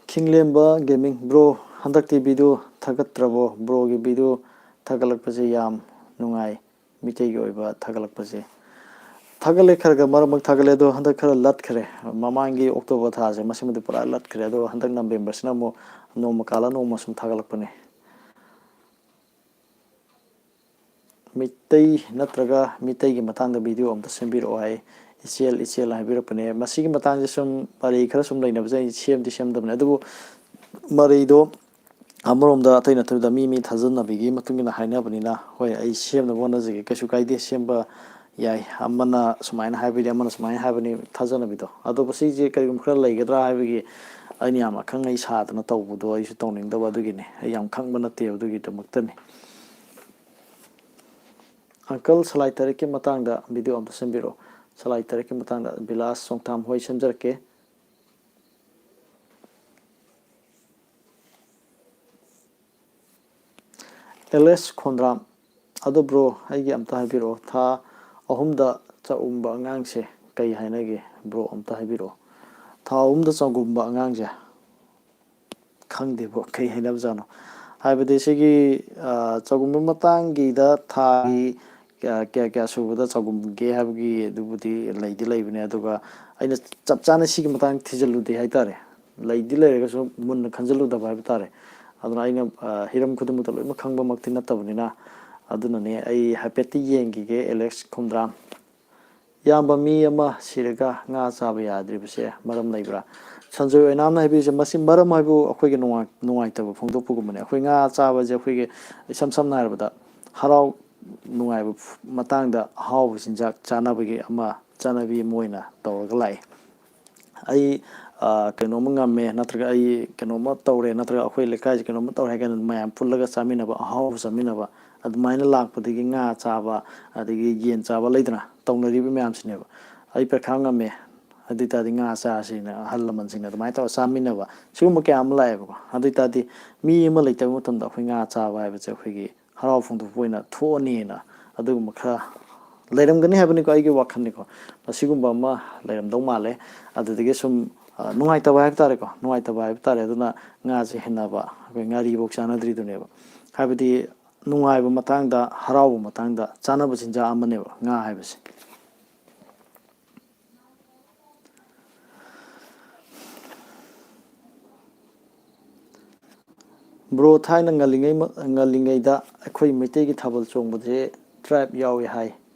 ꯈꯤꯡꯂꯦꯝꯕ ꯒꯦꯃꯤꯡ ꯕ꯭ꯔꯣ, ꯍꯟꯗꯛꯇꯤ ꯚꯤꯗꯤꯑꯣ ꯊꯥꯒꯠꯇ꯭ꯔꯕꯣ? ꯕ꯭ꯔꯣꯒꯤ ꯚꯤꯗꯤꯑꯣ ꯊꯥꯒꯠꯂꯛꯄꯁꯦ ꯌꯥꯝ ꯅꯨꯡꯉꯥꯏ, ꯃꯤꯇꯩꯒꯤ ꯑꯣꯏꯕ ꯊꯥꯒꯠꯂꯛꯄꯁꯦ꯫ ꯊꯥꯒꯠꯂꯦ, ꯈꯔ ꯈꯔ ꯃꯔꯛ ꯃꯔꯛ ꯊꯥꯒꯠꯂꯦ, ꯑꯗꯣ ꯍꯟꯗꯛ ꯈꯔ ꯂꯠꯈ꯭ꯔꯦ꯫ ꯃꯃꯥꯡꯒꯤ ꯑꯣꯛꯇꯣꯕꯔ ꯊꯥꯁꯦ, ꯃꯁꯤꯃꯗꯤ ꯄꯨꯔꯥ ꯂꯠꯈ꯭ꯔꯦ꯫ ꯑꯗꯣ ꯍꯟꯗꯛ ꯅꯕꯦꯝꯕꯔꯁꯤꯅ ꯑꯃꯨꯛ ꯅꯣꯡꯃ ꯀꯥꯜꯂ ꯅꯣꯡꯃ ꯁꯨꯝ ꯊꯥꯒꯠꯂꯛꯄꯅꯦ꯫ ꯃꯤꯇꯩ ꯅꯠꯇ꯭ꯔꯒ ꯃꯤꯇꯩꯒꯤ ꯃꯇꯥꯡꯗ ꯚꯤꯗꯤꯑꯣ ꯑꯝꯇ ꯁꯦꯝꯕꯤꯔꯛꯑꯣ ꯍꯥꯏ, ꯏꯆꯦꯜ ꯏꯆꯦꯜ ꯍꯥꯏꯕꯤꯔꯛꯄꯅꯦ꯫ ꯃꯁꯤꯒꯤ ꯃꯇꯥꯡꯁꯦ ꯁꯨꯝ ꯃꯔꯩ ꯈꯔ ꯁꯨꯝ ꯂꯩꯅꯕꯁꯦ ꯑꯩ ꯁꯦꯝꯗꯤ ꯁꯦꯝꯗꯕꯅꯦ, ꯑꯗꯨꯕꯨ ꯃꯔꯩꯗꯣ ꯑꯃꯔꯣꯝꯗ ꯑꯇꯩ ꯅꯠꯇꯕꯤꯗ ꯃꯤ ꯃꯤ ꯊꯥꯖꯅꯕꯤꯒꯤ ꯃꯇꯨꯡ ꯏꯟꯅ ꯍꯥꯏꯅꯕꯅꯤꯅ, ꯍꯣꯏ, ꯑꯩ ꯁꯦꯝꯅꯕ ꯍꯣꯠꯅꯖꯒꯦ, ꯀꯩꯁꯨ ꯀꯥꯏꯗꯦ꯫ ꯁꯦꯝꯕ ꯌꯥꯏ, ꯑꯃꯅ ꯁꯨꯃꯥꯏꯅ ꯍꯥꯏꯕꯗꯤ ꯑꯃꯅ ꯁꯨꯃꯥꯏꯅ ꯍꯥꯏꯕꯅꯤ, ꯊꯥꯖꯅꯕꯤꯗꯣ꯫ ꯑꯗꯨꯕꯨ ꯁꯤꯁꯦ ꯀꯔꯤꯒꯨꯝꯕ ꯈꯔ ꯂꯩꯒꯗ꯭ꯔꯥ ꯍꯥꯏꯕꯒꯤ ꯑꯩꯅ ꯌꯥꯝ ꯑꯈꯪ ꯑꯍꯩ ꯁꯥꯗꯅ ꯇꯧꯕꯗꯣ ꯑꯩꯁꯨ ꯇꯧꯅꯤꯡꯗꯕ ꯑꯗꯨꯒꯤꯅꯤ, ꯑꯩ ꯌꯥꯝ ꯈꯪꯕ ꯅꯠꯇꯦꯕ, ꯑꯗꯨꯒꯤꯗꯃꯛꯇꯅꯤ꯫ ꯑꯪꯀꯜ, ꯁꯂꯥꯏ ꯇꯔꯦꯠꯀꯤ ꯃꯇꯥꯡꯗ ꯚꯤꯗꯤꯑꯣ ꯑꯝꯇ ꯁꯦꯝꯕꯤꯔꯛꯑꯣ꯫ ꯁꯂꯥꯏ ꯇꯔꯦꯠꯀꯤ ꯃꯇꯥꯡꯗ ꯕꯤꯂꯥꯁ ꯆꯣꯡꯊꯥꯝ, ꯍꯣꯏ, ꯁꯦꯝꯖꯔꯛꯀꯦ꯫ ꯑꯦꯂꯦꯁ ꯈꯣꯟꯗ꯭ꯔꯥꯝ, ꯑꯗꯣ ꯕ꯭ꯔꯣ, ꯑꯩꯒꯤ ꯑꯝꯇ ꯍꯥꯏꯕꯤꯔꯛꯑꯣ, ꯊꯥ ꯑꯍꯨꯝꯗ ꯆꯥꯛꯎꯝꯕ ꯑꯉꯥꯡꯁꯦ ꯀꯩ ꯍꯥꯏꯅꯒꯦ? ꯕ꯭ꯔꯣ, ꯑꯝꯇ ꯍꯥꯏꯕꯤꯔꯛꯑꯣ, ꯊꯥ ꯑꯍꯨꯝꯗ ꯆꯥꯛꯎꯝꯕ ꯑꯉꯥꯡꯁꯦ꯫ ꯈꯪꯗꯦꯕꯣ, ꯀꯩ ꯍꯥꯏꯅꯕꯖꯥꯠꯅꯣ? ꯍꯥꯏꯕꯗꯤ ꯁꯤꯒꯤ ꯆꯥꯛꯎꯝꯕ ꯃꯇꯥꯡꯒꯤꯗ ꯊꯥꯒꯤ ꯀꯌꯥ ꯀꯌꯥ ꯀꯌꯥ ꯁꯨꯕꯗ ꯆꯥꯛꯎꯝꯒꯦ ꯍꯥꯏꯕꯒꯤ ꯑꯗꯨꯕꯨꯗꯤ ꯂꯩꯗꯤ ꯂꯩꯕꯅꯦ, ꯑꯗꯨꯒ ꯑꯩꯅ ꯆꯞ ꯆꯥꯅ ꯁꯤꯒꯤ ꯃꯇꯥꯡ ꯊꯤꯖꯤꯜꯂꯨꯗꯦ ꯍꯥꯏꯇꯥꯔꯦ꯫ ꯂꯩꯗꯤ ꯂꯩꯔꯒꯁꯨ ꯃꯨꯟꯅ ꯈꯟꯖꯤꯜꯂꯨꯗꯕ ꯍꯥꯏꯕ ꯇꯥꯔꯦ꯫ ꯑꯗꯨꯅ ꯑꯩꯅ ꯍꯤꯔꯝ ꯈꯨꯗꯤꯡꯃꯛꯇ ꯂꯣꯏꯅꯃꯛ ꯈꯪꯕꯃꯛꯇꯤ ꯅꯠꯇꯕꯅꯤꯅ꯫ ꯑꯗꯨꯅꯅꯦ, ꯑꯩ ꯍꯥꯏꯐꯦꯠꯇꯤ ꯌꯦꯡꯈꯤꯒꯦ꯫ ꯑꯦꯂꯦꯛꯁ ꯈꯣꯝꯗ꯭ꯔꯥꯝ, ꯏꯌꯥꯝꯕ, ꯃꯤ ꯑꯃ ꯁꯤꯔꯒ ꯉꯥ ꯆꯥꯕ ꯌꯥꯗ꯭ꯔꯤꯕꯁꯦ ꯃꯔꯝ ꯂꯩꯕ꯭ꯔꯥ? ꯁꯟꯖꯣꯏ ꯑꯣꯏꯅꯥꯝꯅ ꯍꯥꯏꯕꯤꯔꯤꯁꯦ, ꯃꯁꯤ ꯃꯔꯝ ꯍꯥꯏꯕꯨ ꯑꯩꯈꯣꯏꯒꯤ ꯅꯨꯡꯉꯥꯏ-, ꯅꯨꯡꯉꯥꯏꯇꯕ ꯐꯣꯡꯗꯣꯛꯄꯒꯨꯝꯕꯅꯦ꯫ ꯑꯩꯈꯣꯏ ꯉꯥ ꯆꯥꯕꯁꯦ ꯑꯩꯈꯣꯏꯒꯤ ꯏꯁꯝ ꯁꯝꯅ ꯍꯥꯏꯔꯕꯗ ꯍꯔꯥꯎ ꯅꯨꯡꯉꯥꯏꯕ ꯃꯇꯥꯡꯗ ꯑꯍꯥꯎꯕ ꯆꯤꯟꯖꯥꯛ ꯆꯥꯅꯕꯒꯤ ꯑꯃ ꯆꯠꯅꯕꯤ ꯑꯃ ꯑꯣꯏꯅ ꯇꯧꯔꯒ ꯂꯥꯛꯏ꯫ ꯑꯩ ꯀꯩꯅꯣꯝꯃ ꯉꯝꯃꯦ, ꯅꯠꯇ꯭ꯔꯒ ꯑꯩ ꯀꯩꯅꯣꯝꯃ ꯇꯧꯔꯦ, ꯅꯠꯇ꯭ꯔꯒ ꯑꯩꯈꯣꯏ ꯂꯩꯀꯥꯏꯁꯦ ꯀꯩꯅꯣꯝꯃ ꯇꯧꯔꯦ ꯍꯥꯏ ꯀꯥꯟꯗ ꯃꯌꯥꯝ ꯄꯨꯜꯂꯒ ꯆꯥꯃꯤꯟꯅꯕ, ꯑꯍꯥꯎꯕ ꯆꯥꯃꯤꯟꯅꯕ, ꯑꯗꯨꯃꯥꯏꯅ ꯂꯥꯛꯄꯗꯒꯤ ꯉꯥ ꯆꯥꯕ, ꯑꯗꯒꯤ ꯌꯦꯟ ꯆꯥꯕ ꯂꯩꯗꯅ, ꯇꯧꯅꯔꯤꯕ ꯃꯌꯥꯝꯁꯤꯅꯦꯕ꯫ ꯑꯩ ꯄꯩꯈꯥ ꯉꯝꯃꯦ, ꯑꯗꯨ ꯑꯣꯏ ꯇꯥꯔꯗꯤ ꯉꯥ ꯆꯥꯁꯤꯅ ꯑꯍꯜ ꯂꯃꯟꯁꯤꯡꯅ ꯑꯗꯨꯃꯥꯏꯅ ꯇꯧꯔꯒ ꯆꯥꯃꯤꯟꯅꯕ, ꯁꯤꯒꯨꯝꯕ ꯀꯌꯥ ꯑꯃ ꯂꯥꯛꯑꯦꯕꯀꯣ꯫ ꯑꯗꯨ ꯑꯣꯏ ꯇꯥꯔꯗꯤ ꯃꯤ ꯑꯃ ꯂꯩꯇꯕ ꯃꯇꯝꯗ ꯑꯩꯈꯣꯏ ꯉꯥ ꯆꯥꯕ ꯍꯥꯏꯕꯁꯦ ꯑꯩꯈꯣꯏꯒꯤ ꯍꯔꯥꯎ ꯐꯣꯡꯗꯣꯛꯄ ꯑꯣꯏꯅ ꯊꯣꯛꯑꯅꯤꯅ ꯑꯗꯨꯒꯨꯝꯕ ꯈꯔ ꯂꯩꯔꯝꯒꯅꯤ ꯍꯥꯏꯕꯅꯤꯀꯣ, ꯑꯩꯒꯤ ꯋꯥꯈꯜꯅꯤꯀꯣ꯫ ꯃꯁꯤꯒꯨꯝꯕ ꯑꯃ ꯂꯩꯔꯝꯗꯧ ꯃꯥꯜꯂꯦ꯫ ꯑꯗꯨꯗꯒꯤ ꯁꯨꯝ ꯅꯨꯡꯉꯥꯏꯇꯕ ꯍꯥꯏꯕ ꯇꯥꯔꯦꯀꯣ, ꯅꯨꯡꯉꯥꯏꯇꯕ ꯍꯥꯏꯕ ꯇꯥꯔꯦ꯫ ꯑꯗꯨꯅ ꯉꯥꯁꯦ ꯍꯦꯟꯅꯕ ꯑꯩꯈꯣꯏ ꯉꯥꯔꯤꯐꯧ ꯆꯥꯅꯗ꯭ꯔꯤꯗꯨꯅꯦꯕ꯫ ꯍꯥꯏꯕꯗꯤ ꯅꯨꯡꯉꯥꯏꯕ ꯃꯇꯥꯡꯗ, ꯍꯔꯥꯎꯕ ꯃꯇꯥꯡꯗ ꯆꯥꯅꯕ ꯆꯤꯟꯖꯥꯛ ꯑꯃꯅꯦꯕ ꯉꯥ ꯍꯥꯏꯕꯁꯦ꯫ ꯕ꯭ꯔꯣ, ꯊꯥꯏꯅ ꯉꯜꯂꯤꯉꯩ ꯉꯜꯂꯤꯉꯩꯗ ꯑꯩꯈꯣꯏ ꯃꯩꯇꯩꯒꯤ ꯊꯥꯕꯜ ꯆꯣꯡꯕꯁꯦ ꯇ꯭ꯔꯥꯏꯕ ꯌꯥꯎꯏ ꯍꯥꯏ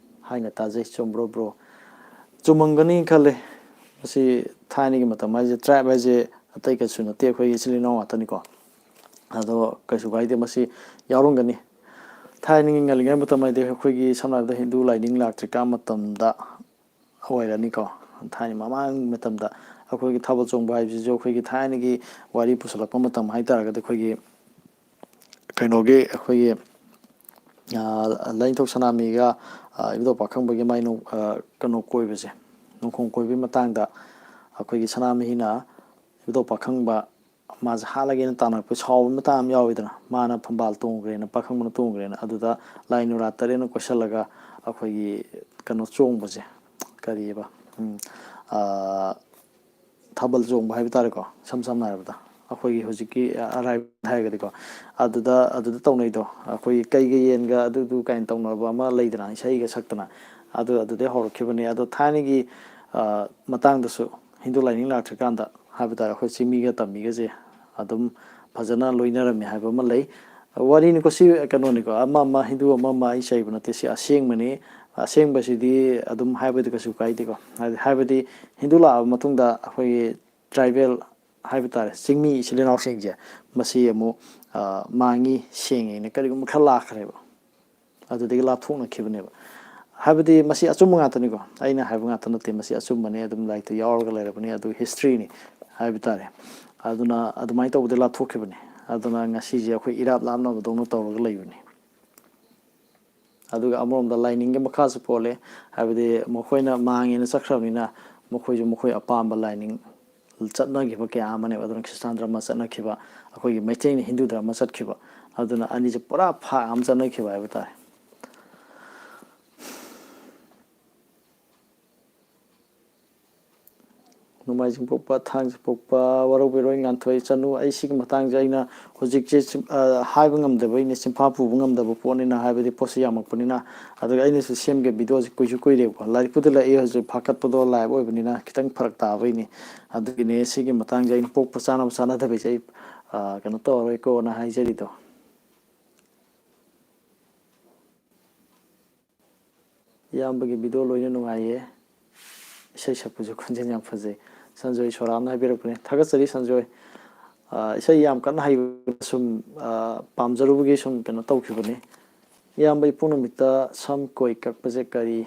ꯍꯥꯏꯅ ꯇꯥꯖꯩ, ꯆꯨꯝꯕ꯭ꯔꯣ ꯕ꯭ꯔꯣ? ꯆꯨꯝꯃꯝꯒꯅꯤ ꯈꯜꯂꯦ꯫ ꯃꯁꯤ ꯊꯥꯏꯅꯒꯤ ꯃꯇꯝ ꯍꯥꯏꯁꯦ, ꯇ꯭ꯔꯥꯏꯕ ꯍꯥꯏꯁꯦ ꯑꯇꯩ ꯀꯩꯁꯨ ꯅꯠꯇꯦ, ꯑꯩꯈꯣꯏ ꯏꯆꯤꯜ ꯏꯅꯥꯎ ꯉꯥꯛꯇꯅꯤꯀꯣ꯫ ꯑꯗꯣ ꯀꯩꯁꯨ ꯀꯥꯏꯗꯦ, ꯃꯁꯤ ꯌꯥꯎꯔꯝꯒꯅꯤ꯫ ꯊꯥꯏꯅꯒꯤ ꯉꯜꯂꯤꯉꯩ ꯃꯇꯝ ꯍꯥꯏꯗꯤ ꯑꯩꯈꯣꯏꯒꯤ ꯁꯝꯅ ꯍꯥꯏꯔꯕꯗ ꯍꯤꯟꯗꯨ ꯂꯥꯏꯅꯤꯡ ꯂꯥꯛꯇ꯭ꯔꯤꯀꯥꯟ ꯃꯇꯝꯗ ꯑꯣꯏꯔꯅꯤꯀꯣ꯫ ꯊꯥꯏꯅ ꯃꯃꯥꯡ ꯃꯇꯝꯗ ꯑꯩꯈꯣꯏꯒꯤ ꯊꯥꯕꯜ ꯆꯣꯡꯕ ꯍꯥꯏꯕꯁꯤꯁꯨ ꯑꯩꯈꯣꯏꯒꯤ ꯊꯥꯏꯅꯒꯤ ꯋꯥꯔꯤ ꯄꯨꯁꯜꯂꯛꯄ ꯃꯇꯝ ꯍꯥꯏ ꯇꯥꯔꯒꯗꯤ ꯑꯩꯈꯣꯏꯒꯤ ꯀꯩꯅꯣꯒꯤ ꯑꯩꯈꯣꯏꯒꯤ ꯂꯥꯏꯅꯤꯡꯊꯧ ꯁꯅꯥꯃꯍꯤꯒ ꯏꯕꯨꯙꯧ ꯄꯥꯈꯪꯕꯒꯤ ꯃꯥꯏ ꯀꯩꯅꯣ ꯀꯣꯏꯕꯁꯦ, ꯅꯣꯡꯈꯣꯡ ꯀꯣꯏꯕꯒꯤ ꯃꯇꯥꯡꯗ ꯑꯩꯈꯣꯏꯒꯤ ꯁꯅꯥꯃꯍꯤꯅ ꯏꯕꯨꯙꯧ ꯄꯥꯈꯪꯕ ꯃꯥꯁꯦ ꯍꯥꯠꯂꯒꯦꯅ ꯇꯥꯟꯅꯔꯛꯄ ꯁꯥꯎꯕ ꯃꯇꯥꯡ ꯑꯃ ꯌꯥꯎꯋꯤꯗꯅ, ꯃꯥꯅ ꯐꯝꯕꯥꯜ ꯇꯣꯡꯈ꯭ꯔꯦꯅ, ꯄꯥꯈꯪꯕꯅ ꯇꯣꯡꯈ꯭ꯔꯦꯅ, ꯑꯗꯨꯗ ꯂꯥꯏ ꯅꯨꯔꯥ ꯇꯔꯦꯠꯅ ꯀꯣꯏꯁꯜꯂꯒ ꯑꯩꯈꯣꯏꯒꯤ ꯀꯩꯅꯣ ꯆꯣꯡꯕꯁꯦ, ꯀꯔꯤꯑꯕ, ꯎꯝ, ꯑꯥ, ꯊꯥꯕꯜ ꯆꯣꯡꯕ ꯍꯥꯏꯕ ꯇꯥꯔꯦꯀꯣ, ꯏꯁꯝ ꯁꯝꯅ ꯍꯥꯏꯔꯕꯗ ꯑꯩꯈꯣꯏꯒꯤ ꯍꯧꯖꯤꯛꯀꯤ ꯑꯔꯥꯏꯕ ꯍꯥꯏꯔꯒꯗꯤꯀꯣ, ꯑꯗꯨꯗ, ꯑꯗꯨꯗ ꯇꯧꯅꯩꯗꯣ, ꯑꯩꯈꯣꯏꯒꯤ ꯀꯩꯒ ꯌꯦꯟꯒ ꯑꯗꯨꯗꯨ ꯀꯥꯏꯅ ꯇꯧꯅꯕ ꯑꯃ ꯂꯩꯗꯅ, ꯏꯁꯩꯒ ꯁꯛꯇꯅ, ꯑꯗꯨ ꯑꯗꯨꯗꯩ ꯍꯧꯔꯛꯈꯤꯕꯅꯦ꯫ ꯑꯗꯣ ꯊꯥꯏꯅꯒꯤ, ꯑ, ꯃꯇꯥꯡꯗꯁꯨ, ꯍꯤꯟꯗꯨ ꯂꯥꯏꯅꯤꯡ ꯂꯥꯛꯇ꯭ꯔꯤꯀꯥꯟꯗ ꯍꯥꯏꯕ ꯇꯥꯔꯦ, ꯑꯩꯈꯣꯏ ꯆꯤꯡꯃꯤꯒ ꯇꯝꯃꯤꯒꯁꯦ ꯑꯗꯨꯝ ꯐꯖꯅ ꯂꯣꯏꯅꯔꯝꯃꯤ ꯍꯥꯏꯕ ꯑꯃ ꯂꯩ꯫ ꯋꯥꯔꯤꯅꯤꯀꯣ, ꯁꯤ ꯀꯩꯅꯣꯅꯤꯀꯣ, ꯑꯃ ꯑꯃ, ꯍꯤꯟꯗꯨ ꯑꯃ ꯑꯃ ꯑꯩ ꯆꯩꯕ ꯅꯠꯇꯦ, ꯁꯤ ꯑꯁꯦꯡꯕꯅꯤ꯫ ꯑꯁꯦꯡꯕꯁꯤꯗꯤ ꯑꯗꯨꯝ ꯍꯥꯏꯕꯗꯤ ꯀꯩꯁꯨ ꯀꯥꯏꯗꯦꯀꯣ꯫ ꯍꯥꯏꯗꯤ, ꯍꯥꯏꯕꯗꯤ ꯍꯤꯟꯗꯨ ꯂꯥꯛꯑꯕ ꯃꯇꯨꯡꯗ ꯑꯩꯈꯣꯏꯒꯤ ꯇ꯭ꯔꯥꯏꯕꯦꯜ ꯍꯥꯏꯕ ꯇꯥꯔꯦ, ꯆꯤꯡꯃꯤ ꯏꯆꯤꯜ ꯏꯅꯥꯎꯁꯤꯡꯁꯦ, ꯃꯁꯤ ꯑꯃꯨꯛ, ꯑ, ꯃꯥꯡꯉꯤ, ꯁꯦꯡꯉꯦꯅ ꯀꯔꯤꯒꯨꯝꯕ ꯈꯔ ꯂꯥꯛꯈ꯭ꯔꯦꯕ, ꯑꯗꯨꯗꯒꯤ ꯂꯥꯞꯊꯣꯛꯅꯈꯤꯕꯅꯦꯕ꯫ ꯍꯥꯏꯕꯗꯤ ꯃꯁꯤ ꯑꯆꯨꯝꯕ ꯉꯥꯛꯇꯅꯤꯀꯣ, ꯑꯩꯅ ꯍꯥꯏꯕ ꯉꯥꯛꯇ ꯅꯠꯇꯦ, ꯃꯁꯤ ꯑꯆꯨꯝꯕꯅꯤ, ꯑꯗꯨꯝ ꯂꯥꯏꯔꯤꯛꯇ ꯌꯥꯎꯔꯒ ꯂꯩꯔꯕꯅꯤ, ꯑꯗꯨ ꯍꯤꯁꯇ꯭ꯔꯤꯅꯤ ꯍꯥꯏꯕ ꯇꯥꯔꯦ꯫ ꯑꯗꯨꯅ ꯑꯗꯨꯃꯥꯏꯅ ꯇꯧꯕꯗ ꯂꯥꯞꯊꯣꯛꯈꯤꯕꯅꯤ꯫ ꯑꯗꯨꯅ ꯉꯁꯤꯁꯦ ꯑꯩꯈꯣꯏ ꯏꯔꯥꯞ ꯂꯥꯞꯅꯕꯗꯧꯅ ꯇꯧꯔꯒ ꯂꯩꯕꯅꯤ꯫ ꯑꯗꯨꯒ ꯑꯃꯔꯣꯝꯗ ꯂꯥꯏꯅꯤꯡꯒꯤ ꯃꯈꯥꯁꯨ ꯄꯣꯜꯂꯦ꯫ ꯍꯥꯏꯕꯗꯤ ꯃꯈꯣꯏꯅ ꯃꯥꯡꯉꯦꯅ ꯆꯠꯈ꯭ꯔꯕꯅꯤꯅ, ꯃꯈꯣꯏꯁꯨ ꯃꯈꯣꯏ ꯑꯄꯥꯝꯕ ꯂꯥꯏꯅꯤꯡ ꯆꯠꯅꯈꯤꯕ ꯀꯌꯥ ꯑꯃꯅꯦꯕ꯫ ꯑꯗꯨꯅ ꯈ꯭ꯔꯤꯁꯇꯥꯟ ꯙꯔꯃ ꯆꯠꯅꯈꯤꯕ, ꯑꯩꯈꯣꯏꯒꯤ ꯃꯩꯇꯩꯅ ꯍꯤꯟꯗꯨ ꯙꯔꯃ ꯆꯠꯈꯤꯕ, ꯑꯗꯨꯅ ꯑꯅꯤꯁꯦ ꯄꯨꯔꯥ ꯐꯥꯛ ꯑꯃ ꯆꯠꯅꯈꯤꯕ ꯍꯥꯏꯕ ꯇꯥꯔꯦ꯫ ꯅꯣꯡꯃꯥꯏꯖꯤꯡ ꯄꯣꯛꯄ, ꯊꯥꯡꯖ ꯄꯣꯛꯄ, ꯋꯥꯔꯧꯕꯤꯔꯣꯏ ꯉꯥꯟꯊꯣꯏ ꯆꯅꯨ꯫ ꯑꯩ ꯁꯤꯒꯤ ꯃꯇꯥꯡꯁꯦ ꯑꯩꯅ ꯍꯧꯖꯤꯛꯁꯦ ꯁꯨꯝ, ꯑ, ꯍꯥꯏꯕ ꯉꯝꯗꯕꯩꯅꯦ, ꯆꯤꯟꯐꯥ ꯄꯨꯕ ꯉꯝꯗꯕ ꯄꯣꯠꯅꯤꯅ, ꯍꯥꯏꯕꯗꯤ ꯄꯣꯠꯁꯤ ꯌꯥꯝꯃꯛꯄꯅꯤꯅ꯫ ꯑꯗꯨꯒ ꯑꯩꯅꯁꯨ ꯁꯦꯝꯒꯦ ꯚꯤꯗꯤꯑꯣꯁꯦ ꯀꯨꯏꯁꯨ ꯀꯨꯏꯔꯦꯕꯀꯣ, ꯂꯥꯏꯔꯤꯛꯄꯨꯗꯤ ꯂꯩ, ꯑꯩ ꯍꯧꯖꯤꯛ ꯐꯥꯀꯠꯄꯗꯣ ꯂꯥꯏꯕ ꯑꯣꯏꯕꯅꯤꯅ ꯈꯤꯇꯪ ꯐꯔꯛ ꯇꯥꯕꯩꯅꯤ꯫ ꯑꯗꯨꯒꯤꯅꯦ ꯁꯤꯒꯤ ꯃꯇꯥꯡꯁꯦ ꯑꯩꯅ ꯄꯣꯛꯄ ꯆꯥꯅꯕ ꯆꯥꯅꯗꯕꯩꯁꯦ ꯑꯩ, ꯑ, ꯀꯩꯅꯣ ꯇꯧꯔꯔꯣꯏꯀꯣꯅ ꯍꯥꯏꯖꯔꯤꯗꯣ꯫ ꯏꯌꯥꯝꯕꯒꯤ ꯚꯤꯗꯤꯑꯣ ꯂꯣꯏꯅ ꯅꯨꯡꯉꯥꯏꯌꯦ꯫ ꯏꯁꯩ ꯁꯛꯄꯁꯨ ꯈꯣꯟꯖꯦꯜ ꯌꯥꯝ ꯐꯖꯩ꯫ ꯁꯟꯖꯣꯏ ꯁꯣꯔꯥꯝꯅ ꯍꯥꯏꯕꯤꯔꯛꯄꯅꯦ꯫ ꯊꯥꯒꯠꯆꯔꯤ ꯁꯟꯖꯣꯏ꯫ ꯑꯥ, ꯏꯁꯩ ꯌꯥꯝ ꯀꯟꯅ ꯍꯩꯕ ꯁꯨꯝ, ꯑꯥ, ꯄꯥꯝꯖꯔꯨꯕꯒꯤ ꯁꯨꯝ ꯀꯩꯅꯣ ꯇꯧꯈꯤꯕꯅꯤ꯫ ꯏꯌꯥꯝꯕ, ꯏꯄꯣꯛ ꯅꯨꯃꯤꯠꯇ ꯁꯝ ꯀꯣꯏ ꯀꯛꯄꯁꯦ ꯀꯔꯤ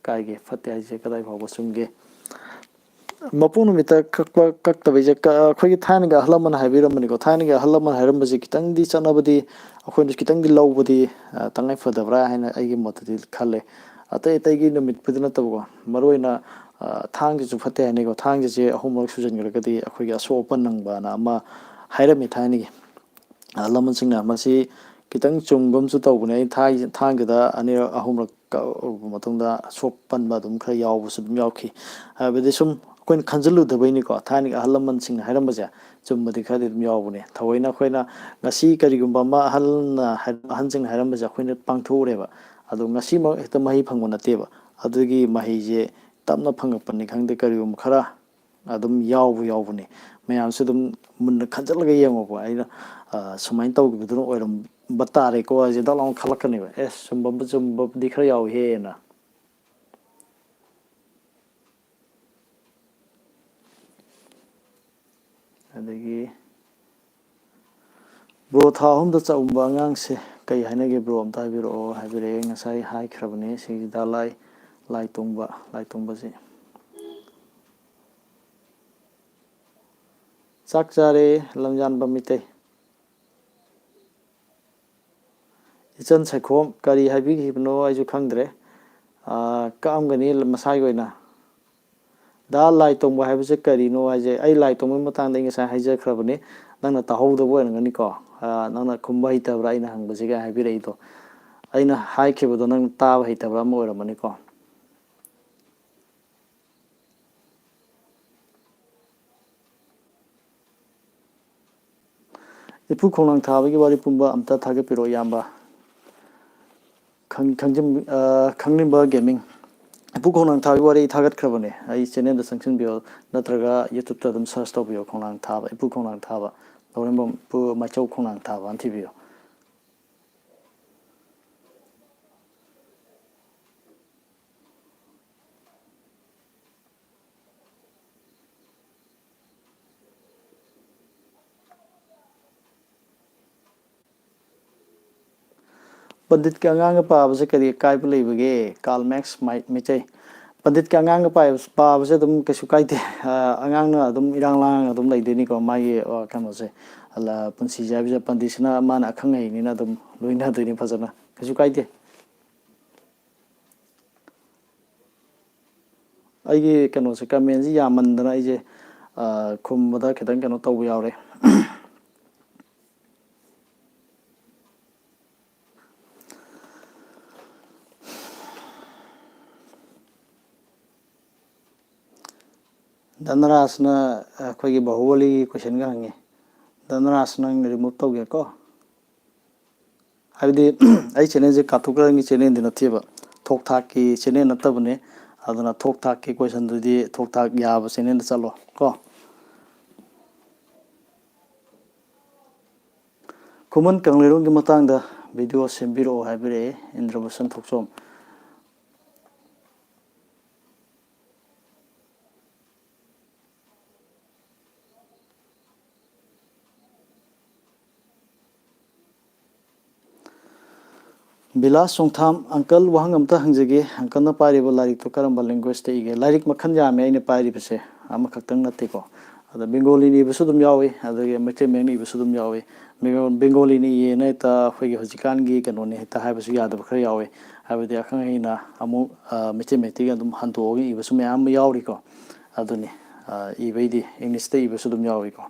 ꯀꯥꯏꯒꯦ? ꯐꯠꯇꯦ ꯍꯥꯏꯁꯦ ꯀꯗꯥꯏ ꯐꯥꯎꯕ ꯆꯨꯝꯒꯦ? ꯃꯄꯣꯛ ꯅꯨꯃꯤꯠꯇ ꯀꯛꯄ ꯀꯛꯇꯕꯩꯁꯦ, ꯀ-, ꯑꯩꯈꯣꯏꯒꯤ ꯊꯥꯏꯅꯒꯤ ꯑꯍꯜ ꯂꯃꯟ ꯍꯥꯏꯕꯤꯔꯝꯕꯅꯤꯀꯣ꯫ ꯊꯥꯏꯅꯒꯤ ꯑꯍꯜ ꯂꯃꯟ ꯍꯥꯏꯔꯝꯕꯁꯦ ꯈꯤꯇꯪꯗꯤ ꯆꯠꯅꯕꯗꯤ, ꯑꯩꯈꯣꯏꯅ ꯈꯤꯇꯪꯗꯤ ꯂꯧꯕꯗꯤ, ꯑ, ꯇꯉꯥꯏ ꯐꯗꯕ꯭ꯔꯥ ꯍꯥꯏꯅ ꯑꯩꯒꯤ ꯃꯣꯠꯇꯗꯤ ꯈꯜꯂꯦ꯫ ꯑꯇꯩ ꯑꯇꯩꯒꯤ ꯅꯨꯃꯤꯠꯄꯨꯗꯤ ꯅꯠꯇꯕꯀꯣ, ꯃꯔꯨꯑꯣꯏꯅ, ꯊꯥꯡꯁꯤꯁꯨ ꯐꯠꯇꯦ ꯍꯥꯏꯅꯩꯀꯣ꯫ ꯊꯥꯡꯁꯤꯁꯦ ꯑꯍꯨꯝꯂꯛ ꯁꯨꯖꯟꯈ꯭ꯔꯒꯗꯤ ꯑꯩꯈꯣꯏꯒꯤ ꯑꯁꯣꯛ ꯑꯄꯟ ꯅꯪꯕꯅ ꯑꯃ ꯍꯥꯏꯔꯝꯃꯤ ꯊꯥꯏꯅꯒꯤ ꯑꯍꯜ ꯂꯃꯟꯁꯤꯡꯅ꯫ ꯃꯁꯤ ꯈꯤꯇꯪ ꯆꯨꯝꯕ ꯑꯃꯁꯨ ꯇꯧꯕꯅꯦ꯫ ꯑꯩ ꯊꯥꯏ-, ꯊꯥꯡꯒꯤꯗ ꯑꯅꯤꯔꯛ ꯑꯍꯨꯝꯂꯛ ꯀꯛꯎꯕ ꯃꯇꯨꯡꯗ ꯑꯁꯣꯛ ꯄꯟꯕ ꯑꯗꯨꯝ ꯈꯔ ꯌꯥꯎꯕꯁꯨ ꯑꯗꯨꯝ ꯌꯥꯎꯈꯤ꯫ ꯍꯥꯏꯕꯗꯤ ꯁꯨꯝ ꯑꯩꯈꯣꯏꯅ ꯈꯟꯖꯤꯜꯂꯨꯗꯕꯩꯅꯤꯀꯣ꯫ ꯊꯥꯏꯅꯒꯤ ꯑꯍꯜ ꯂꯃꯟꯁꯤꯡꯅ ꯍꯥꯏꯔꯝꯕꯁꯦ ꯆꯨꯝꯕꯗꯤ ꯈꯔꯗꯤ ꯑꯗꯨꯝ ꯌꯥꯎꯕꯅꯦ꯫ ꯊꯑꯣꯏꯅ ꯑꯩꯈꯣꯏꯅ ꯉꯁꯤ ꯀꯔꯤꯒꯨꯝꯕ ꯑꯃ ꯑꯍꯜꯅ ꯍꯥꯏ-, ꯑꯍꯟꯁꯤꯡꯅ ꯍꯥꯏꯔꯝꯕꯁꯦ ꯑꯩꯈꯣꯏꯅ ꯄꯥꯡꯊꯣꯛꯎꯔꯦꯕ, ꯑꯗꯣ ꯉꯁꯤꯃꯛ ꯍꯦꯛꯇ ꯃꯍꯩ ꯐꯪꯕ ꯅꯠꯇꯦꯕ꯫ ꯑꯗꯨꯒꯤ ꯃꯍꯩꯁꯦ ꯇꯞꯅ ꯐꯪꯉꯛꯄꯅꯤ ꯈꯪꯗꯦ, ꯀꯔꯤꯒꯨꯝꯕ ꯈꯔ ꯑꯗꯨꯝ ꯌꯥꯎꯕ ꯌꯥꯎꯕꯅꯦ꯫ ꯃꯌꯥꯝꯁꯨ ꯑꯗꯨꯝ ꯃꯨꯟꯅ ꯈꯟꯖꯤꯜꯂꯒ ꯌꯦꯡꯉꯣꯀꯣ꯫ ꯑꯩꯅ, ꯑ, ꯁꯨꯃꯥꯏꯅ ꯇꯧꯈꯤꯕꯗꯨꯅ ꯑꯣꯏꯔꯝꯕ ꯇꯥꯔꯦꯀꯣ ꯍꯥꯏꯁꯦ ꯗꯛ ꯂꯥꯎꯅ ꯈꯜꯂꯛꯀꯅꯦꯕ꯫ ꯑꯦ, ꯆꯨꯝꯕ-, ꯆꯨꯝꯕꯕꯨꯗꯤ ꯈꯔ ꯌꯥꯎꯏꯍꯦꯅ꯫ ꯑꯗꯒꯤ ꯕ꯭ꯔꯣ, ꯊꯥ ꯑꯍꯨꯝꯗ ꯆꯥꯛꯎꯝꯕ ꯑꯉꯥꯡꯁꯦ ꯀꯩ ꯍꯥꯏꯅꯒꯦ ꯕ꯭ꯔꯣ? ꯑꯝꯇ ꯍꯥꯏꯕꯤꯔꯛꯑꯣ꯫ ꯍꯥꯏꯕꯤꯔꯛꯑꯦ, ꯉꯁꯥꯏ ꯍꯥꯏꯈ꯭ꯔꯕꯅꯦ ꯁꯤꯒꯤꯗ ꯂꯥꯏ, ꯂꯥꯏ ꯇꯣꯡꯕ, ꯂꯥꯏ ꯇꯣꯡꯕꯁꯤ꯫ ꯆꯥꯛ ꯆꯥꯔꯦ, ꯂꯝꯖꯥꯟꯕ ꯃꯤꯇꯩ꯫ ꯏꯆꯟ ꯁꯩꯈꯣꯝ, ꯀꯔꯤ ꯍꯥꯏꯕꯤꯈꯤꯕꯅꯣ ꯑꯩꯁꯨ ꯈꯪꯗ꯭ꯔꯦ꯫ ꯑꯥ, ꯀꯛꯑꯝꯒꯅꯤ ꯃꯁꯥꯒꯤ ꯑꯣꯏꯅ꯫ ꯗꯥ, ꯂꯥꯏ ꯇꯣꯡꯕ ꯍꯥꯏꯕꯁꯦ ꯀꯔꯤꯅꯣ ꯍꯥꯏꯁꯦ? ꯑꯩ ꯂꯥꯏ ꯇꯣꯡꯕꯒꯤ ꯃꯇꯥꯡꯗ ꯑꯩ ꯉꯁꯥꯏ ꯍꯥꯏꯖꯈ꯭ꯔꯕꯅꯤ꯫ ꯅꯪꯅ ꯇꯥꯍꯧꯗꯕ ꯑꯣꯏꯔꯝꯒꯅꯤꯀꯣ꯫ ꯑꯥ, ꯅꯪꯅ ꯈꯨꯝꯕ ꯍꯩꯇꯕ꯭ꯔꯥ ꯑꯩꯅ ꯍꯪꯕꯁꯤꯒ ꯍꯥꯏꯕꯤꯔꯛꯏꯗꯣ? ꯑꯩꯅ ꯍꯥꯏꯈꯤꯕꯗꯣ ꯅꯪ ꯇꯥꯕ ꯍꯩꯇꯕ꯭ꯔꯥ ꯑꯃ ꯑꯣꯏꯔꯝꯃꯅꯤꯀꯣ꯫ ꯏꯄꯨ ꯈꯣꯡꯅꯥꯡ ꯊꯥꯕꯒꯤ ꯋꯥꯔꯤ ꯄꯨꯝꯕ ꯑꯝꯇ ꯊꯥꯒꯠꯄꯤꯔꯛꯑꯣ, ꯏꯌꯥꯝꯕ꯫ ꯈꯪ-, ꯈꯪꯖꯤꯟ-, ꯑ, ꯈꯪꯅꯤꯡꯕ ꯒꯦꯃꯤꯡ꯫ ꯏꯄꯨ ꯈꯣꯡꯅꯥꯡ ꯊꯥꯕꯒꯤ ꯋꯥꯔꯤ ꯊꯥꯒꯠꯈ꯭ꯔꯕꯅꯦ꯫ ꯑꯩ ꯆꯦꯅꯦꯜꯗ ꯆꯪꯁꯤꯟꯕꯤꯌꯣ, ꯅꯠꯇ꯭ꯔꯒ YouTube-ꯇ ꯑꯗꯨꯝ search ꯇꯧꯕꯤꯌꯣ, ꯈꯣꯡꯅꯥꯡ ꯊꯥꯕ, ꯏꯄꯨ ꯈꯣꯡꯅꯥꯡ ꯊꯥꯕ, ꯂꯧꯔꯦꯝꯕꯝ ꯏꯄꯨ ꯃꯥꯏꯆꯧ ꯈꯣꯡꯅꯥꯡ ꯊꯥꯕ ꯑꯅ ꯊꯤꯕꯤꯌꯣ꯫ ꯄꯟꯗꯤꯠꯀꯤ ꯑꯉꯥꯡꯒ ꯄꯥꯕꯁꯦ ꯀꯔꯤ ꯑꯀꯥꯏꯕ ꯂꯩꯕꯒꯦ? ꯀꯥꯔꯜ ꯃꯦꯛꯁ ꯃꯥꯏ-, ꯃꯩꯇꯩ꯫ ꯄꯟꯗꯤꯠꯀꯤ ꯑꯉꯥꯡꯒ ꯄꯥꯏꯕ-, ꯄꯥꯕꯁꯦ ꯑꯗꯨꯝ ꯀꯩꯁꯨ ꯀꯥꯏꯗꯦ꯫ ꯑ, ꯑꯉꯥꯡꯅ ꯑꯗꯨꯝ ꯏꯔꯥꯡ ꯂꯥꯡꯉꯒ ꯑꯗꯨꯝ ꯂꯩꯗꯣꯏꯅꯤꯀꯣ꯫ ꯃꯥꯒꯤ, ꯑ, ꯀꯩꯅꯣꯁꯦ, ꯑ, ꯄꯨꯟꯁꯤꯁꯦ ꯍꯥꯏꯕꯁꯦ ꯄꯟꯗꯤꯠꯁꯤꯅ ꯃꯥꯅ ꯑꯈꯪ ꯑꯍꯩꯅꯤꯅ ꯑꯗꯨꯝ ꯂꯣꯏꯅꯗꯣꯏꯅꯤ ꯐꯖꯅ꯫ ꯀꯩꯁꯨ ꯀꯥꯏꯗꯦ꯫ ꯑꯩꯒꯤ ꯀꯩꯅꯣꯁꯦ, ꯀꯃꯦꯟꯁꯦ ꯌꯥꯝꯃꯟꯗꯅ ꯑꯩꯁꯦ, ꯑ, ꯈꯨꯝꯕꯗ ꯈꯤꯇꯪ ꯀꯩꯅꯣ ꯇꯧꯕ ꯌꯥꯎꯔꯦ꯫ ꯙꯅꯔꯥꯖꯅ ꯑꯩꯈꯣꯏꯒꯤ ꯕꯥꯍꯨꯕꯂꯤꯒꯤ ꯀꯣꯏꯁꯟꯒ ꯍꯪꯉꯤ꯫ ꯙꯅꯔꯥꯖ, ꯅꯪ ꯔꯤꯃꯨꯚ ꯇꯧꯒꯦꯀꯣ꯫ ꯍꯥꯏꯕꯗꯤ ꯑꯩ ꯆꯦꯅꯦꯜꯁꯦ ꯀꯥꯊꯣꯛꯀꯗꯕꯒꯤ ꯆꯦꯅꯦꯜꯗꯤ ꯅꯠꯇꯦꯕ, ꯊꯣꯛ ꯊꯥꯛꯀꯤ ꯆꯦꯅꯦꯜ ꯅꯠꯇꯕꯅꯦ꯫ ꯑꯗꯨꯅ ꯊꯣꯛ ꯊꯥꯛꯀꯤ ꯀꯣꯏꯁꯟꯗꯨꯗꯤ ꯊꯣꯛ ꯊꯥꯛ ꯌꯥꯕ ꯆꯦꯅꯦꯜꯗ ꯆꯠꯂꯣ ꯀꯣ꯫ ꯈꯨꯃꯟ ꯀꯪꯂꯩꯔꯣꯡꯒꯤ ꯃꯇꯥꯡꯗ ꯚꯤꯗꯤꯑꯣ ꯁꯦꯝꯕꯤꯔꯛꯑꯣ ꯍꯥꯏꯕꯤꯔꯛꯑꯦ ꯏꯟꯗ꯭ꯔꯕꯁꯟ ꯊꯣꯛꯆꯣꯝ꯫ ꯕꯤꯂꯥꯁ ꯆꯣꯡꯊꯥꯝ, uncle, ꯋꯥꯍꯪ ꯑꯝꯇ ꯍꯪꯖꯒꯦ꯫ Uncleꯅ ꯄꯥꯏꯔꯤꯕ ꯂꯥꯏꯔꯤꯛꯇꯣ ꯀꯔꯝꯕ languageꯇ ꯏꯒꯦ? ꯂꯥꯏꯔꯤꯛ ꯃꯈꯜ ꯌꯥꯝꯃꯦ ꯑꯩꯅ ꯄꯥꯏꯔꯤꯕꯁꯦ, ꯑꯃꯈꯛꯇꯪ ꯅꯠꯇꯦꯀꯣ꯫ ꯑꯗ ꯕꯦꯡꯒꯣꯂꯤꯅ ꯏꯕꯁꯨ ꯑꯗꯨꯝ ꯌꯥꯎꯏ, ꯑꯗꯒꯤ ꯃꯩꯇꯩ ꯃꯌꯦꯛꯅ ꯏꯕꯁꯨ ꯑꯗꯨꯝ ꯌꯥꯎꯏ꯫ ꯕꯦꯡꯒꯣ-, ꯕꯦꯡꯒꯣꯂꯤꯅ ꯏꯌꯦꯅ ꯍꯦꯛꯇ ꯑꯩꯈꯣꯏꯒꯤ ꯍꯧꯖꯤꯛꯀꯥꯟꯒꯤ ꯀꯩꯅꯣꯅꯤ ꯍꯦꯛꯇ ꯍꯥꯏꯕꯁꯨ ꯌꯥꯗꯕ ꯈꯔ ꯌꯥꯎꯏ꯫ ꯍꯥꯏꯕꯗꯤ ꯑꯈꯪ ꯑꯍꯩꯅ ꯑꯃꯨꯛ, ꯑ, ꯃꯩꯇꯩ ꯃꯌꯦꯛꯇꯒꯤ ꯑꯗꯨꯝ ꯍꯟꯗꯣꯛꯑꯒ ꯏꯕꯁꯨ ꯃꯌꯥꯝ ꯑꯃ ꯌꯥꯎꯔꯤꯀꯣ꯫ ꯑꯗꯨꯅꯤ, ꯑ, ꯏꯕꯩꯗꯤ Englishꯇ ꯏꯕꯁꯨ ꯑꯗꯨꯝ ꯌꯥꯎꯏꯀꯣ꯫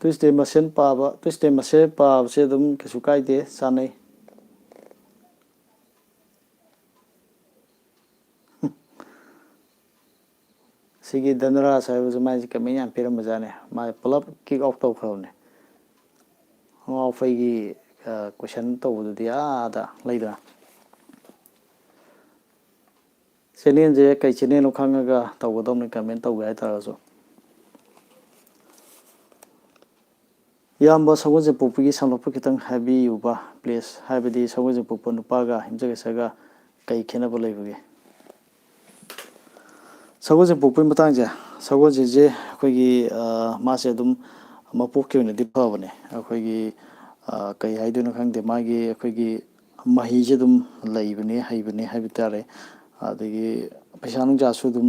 Tuesday ꯃꯁꯦꯟ ꯄꯥꯕ, Tuesday ꯃꯁꯦꯟ ꯄꯥꯕꯁꯦ ꯑꯗꯨꯝ ꯀꯩꯁꯨ ꯀꯥꯏꯗꯦ, ꯆꯥꯅꯩ꯫ ꯁꯤꯒꯤ ꯙꯅꯔꯥꯖ ꯍꯥꯏꯕꯁꯦ ꯃꯥꯏꯁꯦ comment ꯌꯥꯝ ꯄꯤꯔꯝꯕꯖꯥꯠꯅꯦ꯫ ꯃꯥ ꯄꯨꯂꯞ kick out ꯇꯧꯈ꯭ꯔꯕꯅꯦ꯫ ꯑꯉꯥꯎ ꯑꯐꯩꯒꯤ, ꯑ, question ꯇꯧꯕꯗꯨꯗꯤ ꯑꯥꯗ ꯂꯩꯗꯅ꯫ Channelꯁꯦ ꯀꯩ channelꯅꯣ ꯈꯪꯉꯒ ꯇꯧꯒꯗꯧꯅꯤ, comment ꯇꯧꯒꯦ ꯍꯥꯏꯇꯥꯔꯒꯁꯨ꯫ ꯏꯌꯥꯝꯕ, ꯁꯒꯣꯜꯁꯦꯟ ꯄꯣꯛꯄꯒꯤ ꯁꯝꯂꯞꯄ ꯈꯤꯇꯪ ꯍꯥꯏꯕꯤꯌꯨꯕ, please꯫ ꯍꯥꯏꯕꯗꯤ ꯁꯒꯣꯜꯁꯦꯟ ꯄꯣꯛꯄ ꯅꯨꯄꯥꯒ ꯌꯨꯝꯁꯀꯩꯁꯒ ꯀꯩ ꯈꯦꯠꯅꯕ ꯂꯩꯕꯒꯦ? ꯁꯒꯣꯜꯁꯦꯟ ꯄꯣꯛꯄꯒꯤ ꯃꯇꯥꯡꯁꯦ, ꯁꯒꯣꯜꯁꯦꯟꯁꯦ ꯑꯩꯈꯣꯏꯒꯤ, ꯑ, ꯃꯥꯁꯦ ꯑꯗꯨꯝ ꯃꯄꯣꯛꯀꯤ ꯑꯣꯏꯅꯗꯤ ꯐꯕꯅꯦ꯫ ꯑꯩꯈꯣꯏꯒꯤ, ꯑ, ꯀꯩ ꯍꯥꯏꯗꯣꯏꯅꯣ ꯈꯪꯗꯦ, ꯃꯥꯒꯤ ꯑꯩꯈꯣꯏꯒꯤ ꯃꯍꯩꯁꯦ ꯑꯗꯨꯝ ꯂꯩꯕꯅꯦ, ꯍꯩꯕꯅꯦ ꯍꯥꯏꯕ ꯇꯥꯔꯦ꯫ ꯑꯗꯒꯤ ꯄꯩꯁꯥ ꯅꯨꯡꯁꯥꯁꯨ ꯑꯗꯨꯝ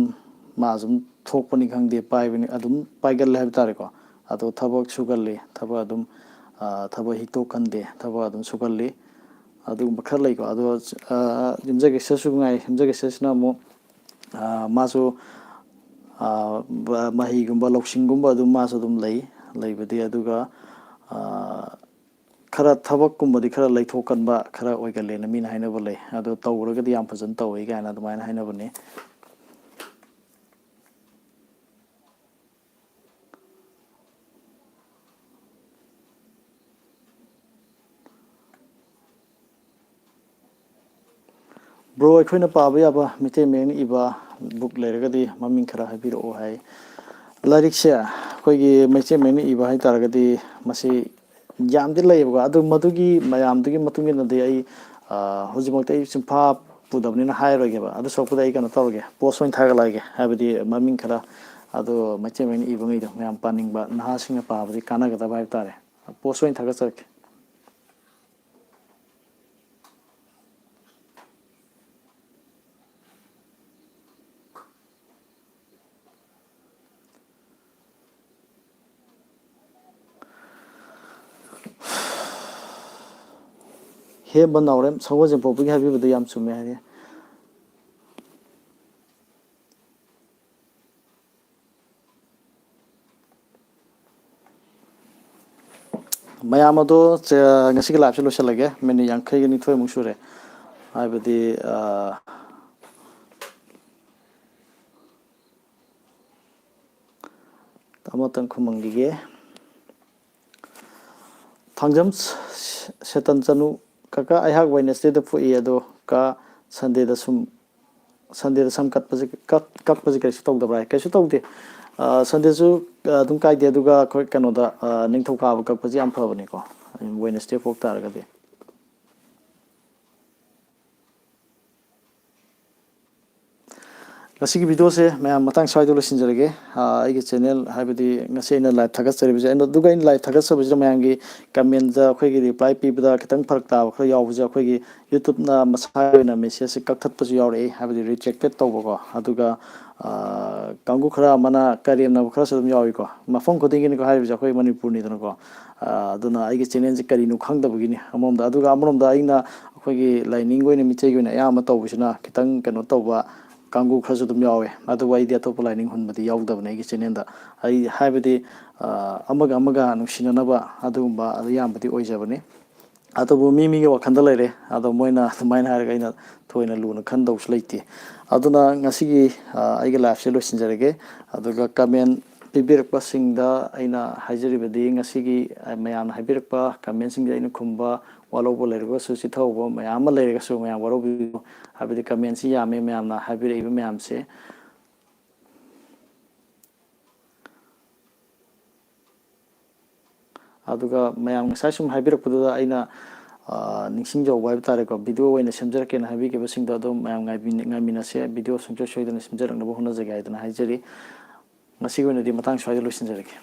ꯃꯥ ꯑꯗꯨꯝ ꯊꯣꯛꯄꯅꯤ ꯈꯪꯗꯦ, ꯄꯥꯏꯕꯅꯤ, ꯑꯗꯨꯝ ꯄꯥꯏꯒꯜꯂꯦ ꯍꯥꯏꯕ ꯇꯥꯔꯦꯀꯣ꯫ ꯑꯗꯣ ꯊꯕꯛ ꯁꯨꯒꯜꯂꯤ, ꯊꯕꯛ ꯑꯗꯨꯝ, ꯑ, ꯊꯕꯛ ꯍꯤꯛꯇꯣꯛꯀꯟꯗꯦ, ꯊꯕꯛ ꯑꯗꯨꯝ ꯁꯨꯒꯜꯂꯤ꯫ ꯑꯗꯨꯒꯨꯝꯕ ꯈꯔ ꯂꯩꯀꯣ꯫ ꯑꯗꯣ, ꯑ, ꯌꯨꯝꯖꯀꯩꯁꯁꯨ ꯉꯥꯏ, ꯌꯨꯝꯖꯀꯩꯁꯁꯤꯅ ꯑꯃꯨꯛ, ꯑ, ꯃꯥꯁꯨ, ꯑ, ꯕ-, ꯃꯍꯩꯒꯨꯝꯕ, ꯂꯧꯁꯤꯡꯒꯨꯝꯕ ꯑꯗꯨꯝ ꯃꯥꯁꯨ ꯑꯗꯨꯝ ꯂꯩ, ꯂꯩꯕꯗꯤ꯫ ꯑꯗꯨꯒ, ꯑ, ꯈꯔ ꯊꯕꯛꯀꯨꯝꯕꯗꯤ ꯈꯔ ꯂꯩꯊꯣꯛꯀꯟꯕ ꯈꯔ ꯑꯣꯏꯒꯜꯂꯦꯅ ꯃꯤꯅ ꯍꯥꯏꯅꯕ ꯂꯩ꯫ ꯑꯗꯣ ꯇꯧꯔꯒꯗꯤ ꯌꯥꯝ ꯐꯖꯅ ꯇꯧꯏ ꯀꯥꯏꯅ ꯑꯗꯨꯃꯥꯏꯅ ꯍꯥꯏꯅꯕꯅꯤ꯫ ꯕ꯭ꯔꯣ, ꯑꯩꯈꯣꯏꯅ ꯄꯥꯕ ꯌꯥꯕ ꯃꯩꯇꯩ ꯃꯌꯦꯛꯅ ꯏꯕ ꯕꯨꯛ ꯂꯩꯔꯒꯗꯤ ꯃꯃꯤꯡ ꯈꯔ ꯍꯥꯏꯕꯤꯔꯛꯑꯣ ꯍꯥꯏ꯫ ꯂꯥꯏꯔꯤꯛꯁꯦ ꯑꯩꯈꯣꯏꯒꯤ ꯃꯩꯇꯩ ꯃꯌꯦꯛꯅ ꯏꯕ ꯍꯥꯏ ꯇꯥꯔꯒꯗꯤ ꯃꯁꯤ ꯌꯥꯝꯗꯤ ꯂꯩꯌꯦꯕꯀꯣ꯫ ꯑꯗꯨ ꯃꯗꯨꯒꯤ ꯃꯌꯥꯝꯗꯨꯒꯤ ꯃꯇꯨꯡ ꯏꯟꯅꯗꯤ ꯑꯩ, ꯑ, ꯍꯧꯖꯤꯛꯃꯛꯇꯤ ꯑꯩ ꯆꯤꯟꯐꯥ ꯄꯨꯗꯕꯅꯤꯅ ꯍꯥꯏꯔꯣꯏꯒꯦꯕ꯫ ꯑꯗꯨ ꯁꯔꯨꯛꯄꯨꯗꯤ ꯑꯩ ꯀꯩꯅꯣ ꯇꯧꯔꯒꯦ, ꯄꯣꯁ ꯑꯣꯏꯅ ꯊꯥꯒꯠꯂꯛꯑꯒꯦ꯫ ꯍꯥꯏꯕꯗꯤ ꯃꯃꯤꯡ ꯈꯔ, ꯑꯗꯣ ꯃꯩꯇꯩ ꯃꯌꯦꯛꯅ ꯏꯕꯉꯩꯗꯣ ꯃꯌꯥꯝ ꯄꯥꯅꯤꯡꯕ ꯅꯍꯥꯁꯤꯡꯅ ꯄꯥꯕꯗꯤ ꯀꯥꯟꯅꯒꯗꯕ ꯍꯥꯏꯕ ꯇꯥꯔꯦ꯫ ꯄꯣꯁ ꯑꯣꯏꯅ ꯊꯥꯒꯠꯆꯔꯛꯀꯦ꯫ ꯍꯦꯝꯕ ꯅꯥꯎꯔꯦꯝ ꯁꯒꯣꯜꯁꯦꯝ ꯄꯣꯛꯄꯒꯤ ꯍꯥꯏꯕꯤꯕꯗꯣ ꯌꯥꯝ ꯆꯨꯝꯃꯦ ꯍꯥꯏꯗꯤ꯫ ꯃꯌꯥꯝ ꯑꯗꯣ, ꯆ-, ꯉꯁꯤꯒꯤ ꯂꯥꯏꯞꯁꯦ ꯂꯣꯏꯁꯤꯜꯂꯒꯦ꯫ ꯃꯤꯅꯤꯠ ꯌꯥꯡꯈꯩꯒ ꯅꯤꯊꯣꯏꯃꯨꯛ ꯁꯨꯔꯦ꯫ ꯍꯥꯏꯕꯗꯤ, ꯑ, ꯑꯃꯇꯪ ꯈꯨꯝꯃꯝꯈꯤꯒꯦ꯫ ꯊꯥꯡꯖꯝ ꯁꯦꯇꯟ ꯆꯅꯨ, "ꯀꯀꯥ, ꯑꯩꯍꯥꯛ ꯋꯦꯅꯦꯁꯗꯦꯗ ꯄꯣꯛꯏ, ꯑꯗꯣ ꯀꯥ, ꯁꯟꯗꯦꯗ ꯁꯨꯝ, ꯁꯟꯗꯦꯗ ꯁꯝ ꯀꯠꯄꯁꯦ, ꯀꯛ-, ꯀꯛꯄꯁꯦ ꯀꯩꯁꯨ ꯇꯧꯗꯕ꯭ꯔꯥ?" ꯍꯥꯏ, ꯀꯩꯁꯨ ꯇꯧꯗꯦ꯫ ꯑ, ꯁꯟꯗꯦꯁꯨ, ꯑ, ꯑꯗꯨꯝ ꯀꯥꯏꯗꯦ꯫ ꯑꯗꯨꯒ ꯑꯩꯈꯣꯏ ꯀꯩꯅꯣꯗ, ꯑ, ꯅꯤꯡꯊꯧꯀꯥꯕ ꯀꯛꯄꯁꯦ ꯌꯥꯝ ꯐꯕꯅꯤꯀꯣ, ꯋꯦꯅꯦꯁꯗꯦ ꯄꯣꯛ ꯇꯥꯔꯒꯗꯤ꯫ ꯉꯁꯤꯒꯤ ꯚꯤꯗꯤꯑꯣꯁꯦ ꯃꯌꯥꯝ ꯃꯇꯥꯡ ꯁ꯭ꯋꯥꯏꯗ ꯂꯣꯏꯁꯤꯟꯖꯔꯒꯦ꯫ ꯑꯥ, ꯑꯩꯒꯤ ꯆꯦꯅꯦꯜ, ꯍꯥꯏꯕꯗꯤ ꯉꯁꯤ ꯑꯩꯅ ꯂꯥꯏꯚ ꯊꯥꯒꯠꯆꯔꯤꯕꯁꯦ, ꯑꯩꯅ, ꯑꯗꯨꯒ ꯑꯩꯅ ꯂꯥꯏꯚ ꯊꯥꯒꯠꯆꯕꯁꯤꯗ ꯃꯌꯥꯝꯒꯤ ꯀꯃꯦꯟꯗ ꯑꯩꯈꯣꯏꯒꯤ ꯔꯤꯄ꯭ꯂꯥꯏ ꯄꯤꯕꯗ ꯈꯤꯇꯪ ꯐꯔꯛ ꯇꯥꯕ ꯈꯔ ꯌꯥꯎꯕꯁꯦ, ꯑꯩꯈꯣꯏꯒꯤ YouTubeꯅ ꯃꯁꯥꯒꯤ ꯑꯣꯏꯅ ꯃꯦꯁꯦꯖꯁꯦ ꯀꯛꯊꯠꯄꯁꯨ ꯌꯥꯎꯔꯛꯏ, ꯍꯥꯏꯕꯗꯤ ꯔꯤꯖꯦꯛꯇꯦꯠ ꯇꯧꯕꯀꯣ꯫ ꯑꯗꯨꯒ, ꯑꯥ, ꯀꯥꯡꯕꯨ ꯈꯔ ꯑꯃꯅ ꯀꯔꯦꯝꯅꯕ ꯈꯔꯁꯨ ꯑꯗꯨꯝ ꯌꯥꯎꯏꯀꯣ꯫ ꯃꯐꯝ ꯈꯨꯗꯤꯡꯒꯤꯅꯤꯀꯣ ꯍꯥꯏꯔꯤꯕꯁꯦ, ꯑꯩꯈꯣꯏ ꯃꯅꯤꯄꯨꯔꯅꯤꯗꯅꯀꯣ꯫ ꯑꯥ, ꯑꯗꯨꯅ ꯑꯩꯒꯤ ꯆꯦꯅꯦꯜꯁꯦ ꯀꯔꯤꯅꯣ ꯈꯪꯗꯕꯒꯤꯅꯤ ꯑꯃꯔꯣꯝꯗ꯫ ꯑꯗꯨꯒ ꯑꯃꯔꯣꯝꯗ ꯑꯩꯅ ꯑꯩꯈꯣꯏꯒꯤ ꯂꯥꯏꯅꯤꯡꯒꯤ ꯑꯣꯏꯅ, ꯃꯤꯇꯩꯒꯤ ꯑꯣꯏꯅ ꯑꯌꯥꯝꯕ ꯇꯧꯕꯁꯤꯅ ꯈꯤꯇꯪ ꯀꯩꯅꯣ ꯇꯧꯕ ꯀꯥꯡꯕꯨ ꯈꯔꯁꯨ ꯑꯗꯨꯝ ꯌꯥꯎꯋꯦ꯫ ꯑꯗꯨꯕꯨ ꯑꯩꯗꯤ ꯑꯇꯣꯞꯄ ꯂꯥꯏꯅꯤꯡ ꯍꯨꯟꯕꯗꯤ ꯌꯥꯎꯗꯕꯅꯦ ꯑꯩꯒꯤ ꯆꯦꯅꯦꯜꯗ꯫ ꯑꯩ, ꯍꯥꯏꯕꯗꯤ, ꯑ, ꯑꯃꯒ ꯑꯃꯒ ꯅꯨꯡꯁꯤꯅꯅꯕ ꯑꯗꯨꯒꯨꯝꯕ ꯑꯌꯥꯝꯕꯗꯤ ꯑꯣꯏꯖꯕꯅꯤ꯫ ꯑꯗꯨꯕꯨ ꯃꯤ ꯃꯤꯒꯤ ꯋꯥꯈꯜꯗ ꯂꯩꯔꯦ꯫ ꯑꯗꯣ ꯃꯣꯏꯅ ꯑꯗꯨꯃꯥꯏꯅ ꯍꯥꯏꯔꯒ ꯑꯩꯅ ꯊꯣꯏꯅ ꯂꯨꯅ ꯈꯟꯗꯧꯁꯨ ꯂꯩꯇꯦ꯫ ꯑꯗꯨꯅ ꯉꯁꯤꯒꯤ, ꯑ, ꯑꯩꯒꯤ ꯂꯥꯏꯐꯁꯦ ꯂꯣꯏꯁꯤꯟꯖꯔꯒꯦ꯫ ꯑꯗꯨꯒ ꯀꯃꯦꯟ ꯄꯤꯕꯤꯔꯛꯄꯁꯤꯡꯗ ꯑꯩꯅ ꯍꯥꯏꯖꯔꯤꯕꯗꯤ, ꯉꯁꯤꯒꯤ, ꯑ, ꯃꯌꯥꯝꯅ ꯍꯥꯏꯕꯤꯔꯛꯄ ꯀꯃꯦꯟꯁꯤꯡꯗ ꯑꯩꯅ ꯈꯨꯝꯕ ꯋꯥꯔꯧꯕ ꯂꯩꯔꯒꯁꯨ, ꯆꯤꯊꯍꯧꯕ ꯃꯌꯥꯝ ꯑꯃ ꯂꯩꯔꯒꯁꯨ ꯃꯌꯥꯝ ꯋꯥꯔꯧꯕꯤꯌꯨ꯫ ꯍꯥꯏꯕꯗꯤ ꯀꯃꯦꯟꯁꯤ ꯌꯥꯝꯃꯦ ꯃꯌꯥꯝꯅ ꯍꯥꯏꯕꯤꯔꯛꯏꯕ ꯃꯌꯥꯝꯁꯦ꯫ ꯑꯗꯨꯒ ꯃꯌꯥꯝ ꯉꯁꯥꯏ ꯁꯨꯝ ꯍꯥꯏꯕꯤꯔꯛꯄꯗꯨꯗ ꯑꯩꯅ, ꯑ, ꯅꯤꯡꯁꯤꯡꯖꯍꯧꯕ ꯍꯥꯏꯕ ꯇꯥꯔꯦꯀꯣ, ꯚꯤꯗꯤꯑꯣ ꯑꯣꯏꯅ ꯁꯦꯝꯖꯔꯛꯀꯦꯅ ꯍꯥꯏꯕꯤꯈꯤꯕꯁꯤꯡꯗꯣ ꯑꯗꯨꯝ ꯃꯌꯥꯝ ꯉꯥꯏꯕꯤ-, ꯉꯥꯏꯃꯤꯟꯅꯁꯦ꯫ ꯚꯤꯗꯤꯑꯣ ꯁꯨꯡꯁꯣꯏ ꯁꯣꯏꯗꯅ ꯁꯦꯝꯖꯔꯛꯅꯕ ꯍꯣꯠꯅꯖꯒꯦ ꯍꯥꯏꯗꯅ ꯍꯥꯏꯖꯔꯤ꯫ ꯉꯁꯤꯒꯤ ꯑꯣꯏꯅꯗꯤ ꯃꯇꯥꯡ ꯁ꯭ꯋꯥꯏꯗ ꯂꯣꯏꯁꯤꯟꯖꯔꯒꯦ꯫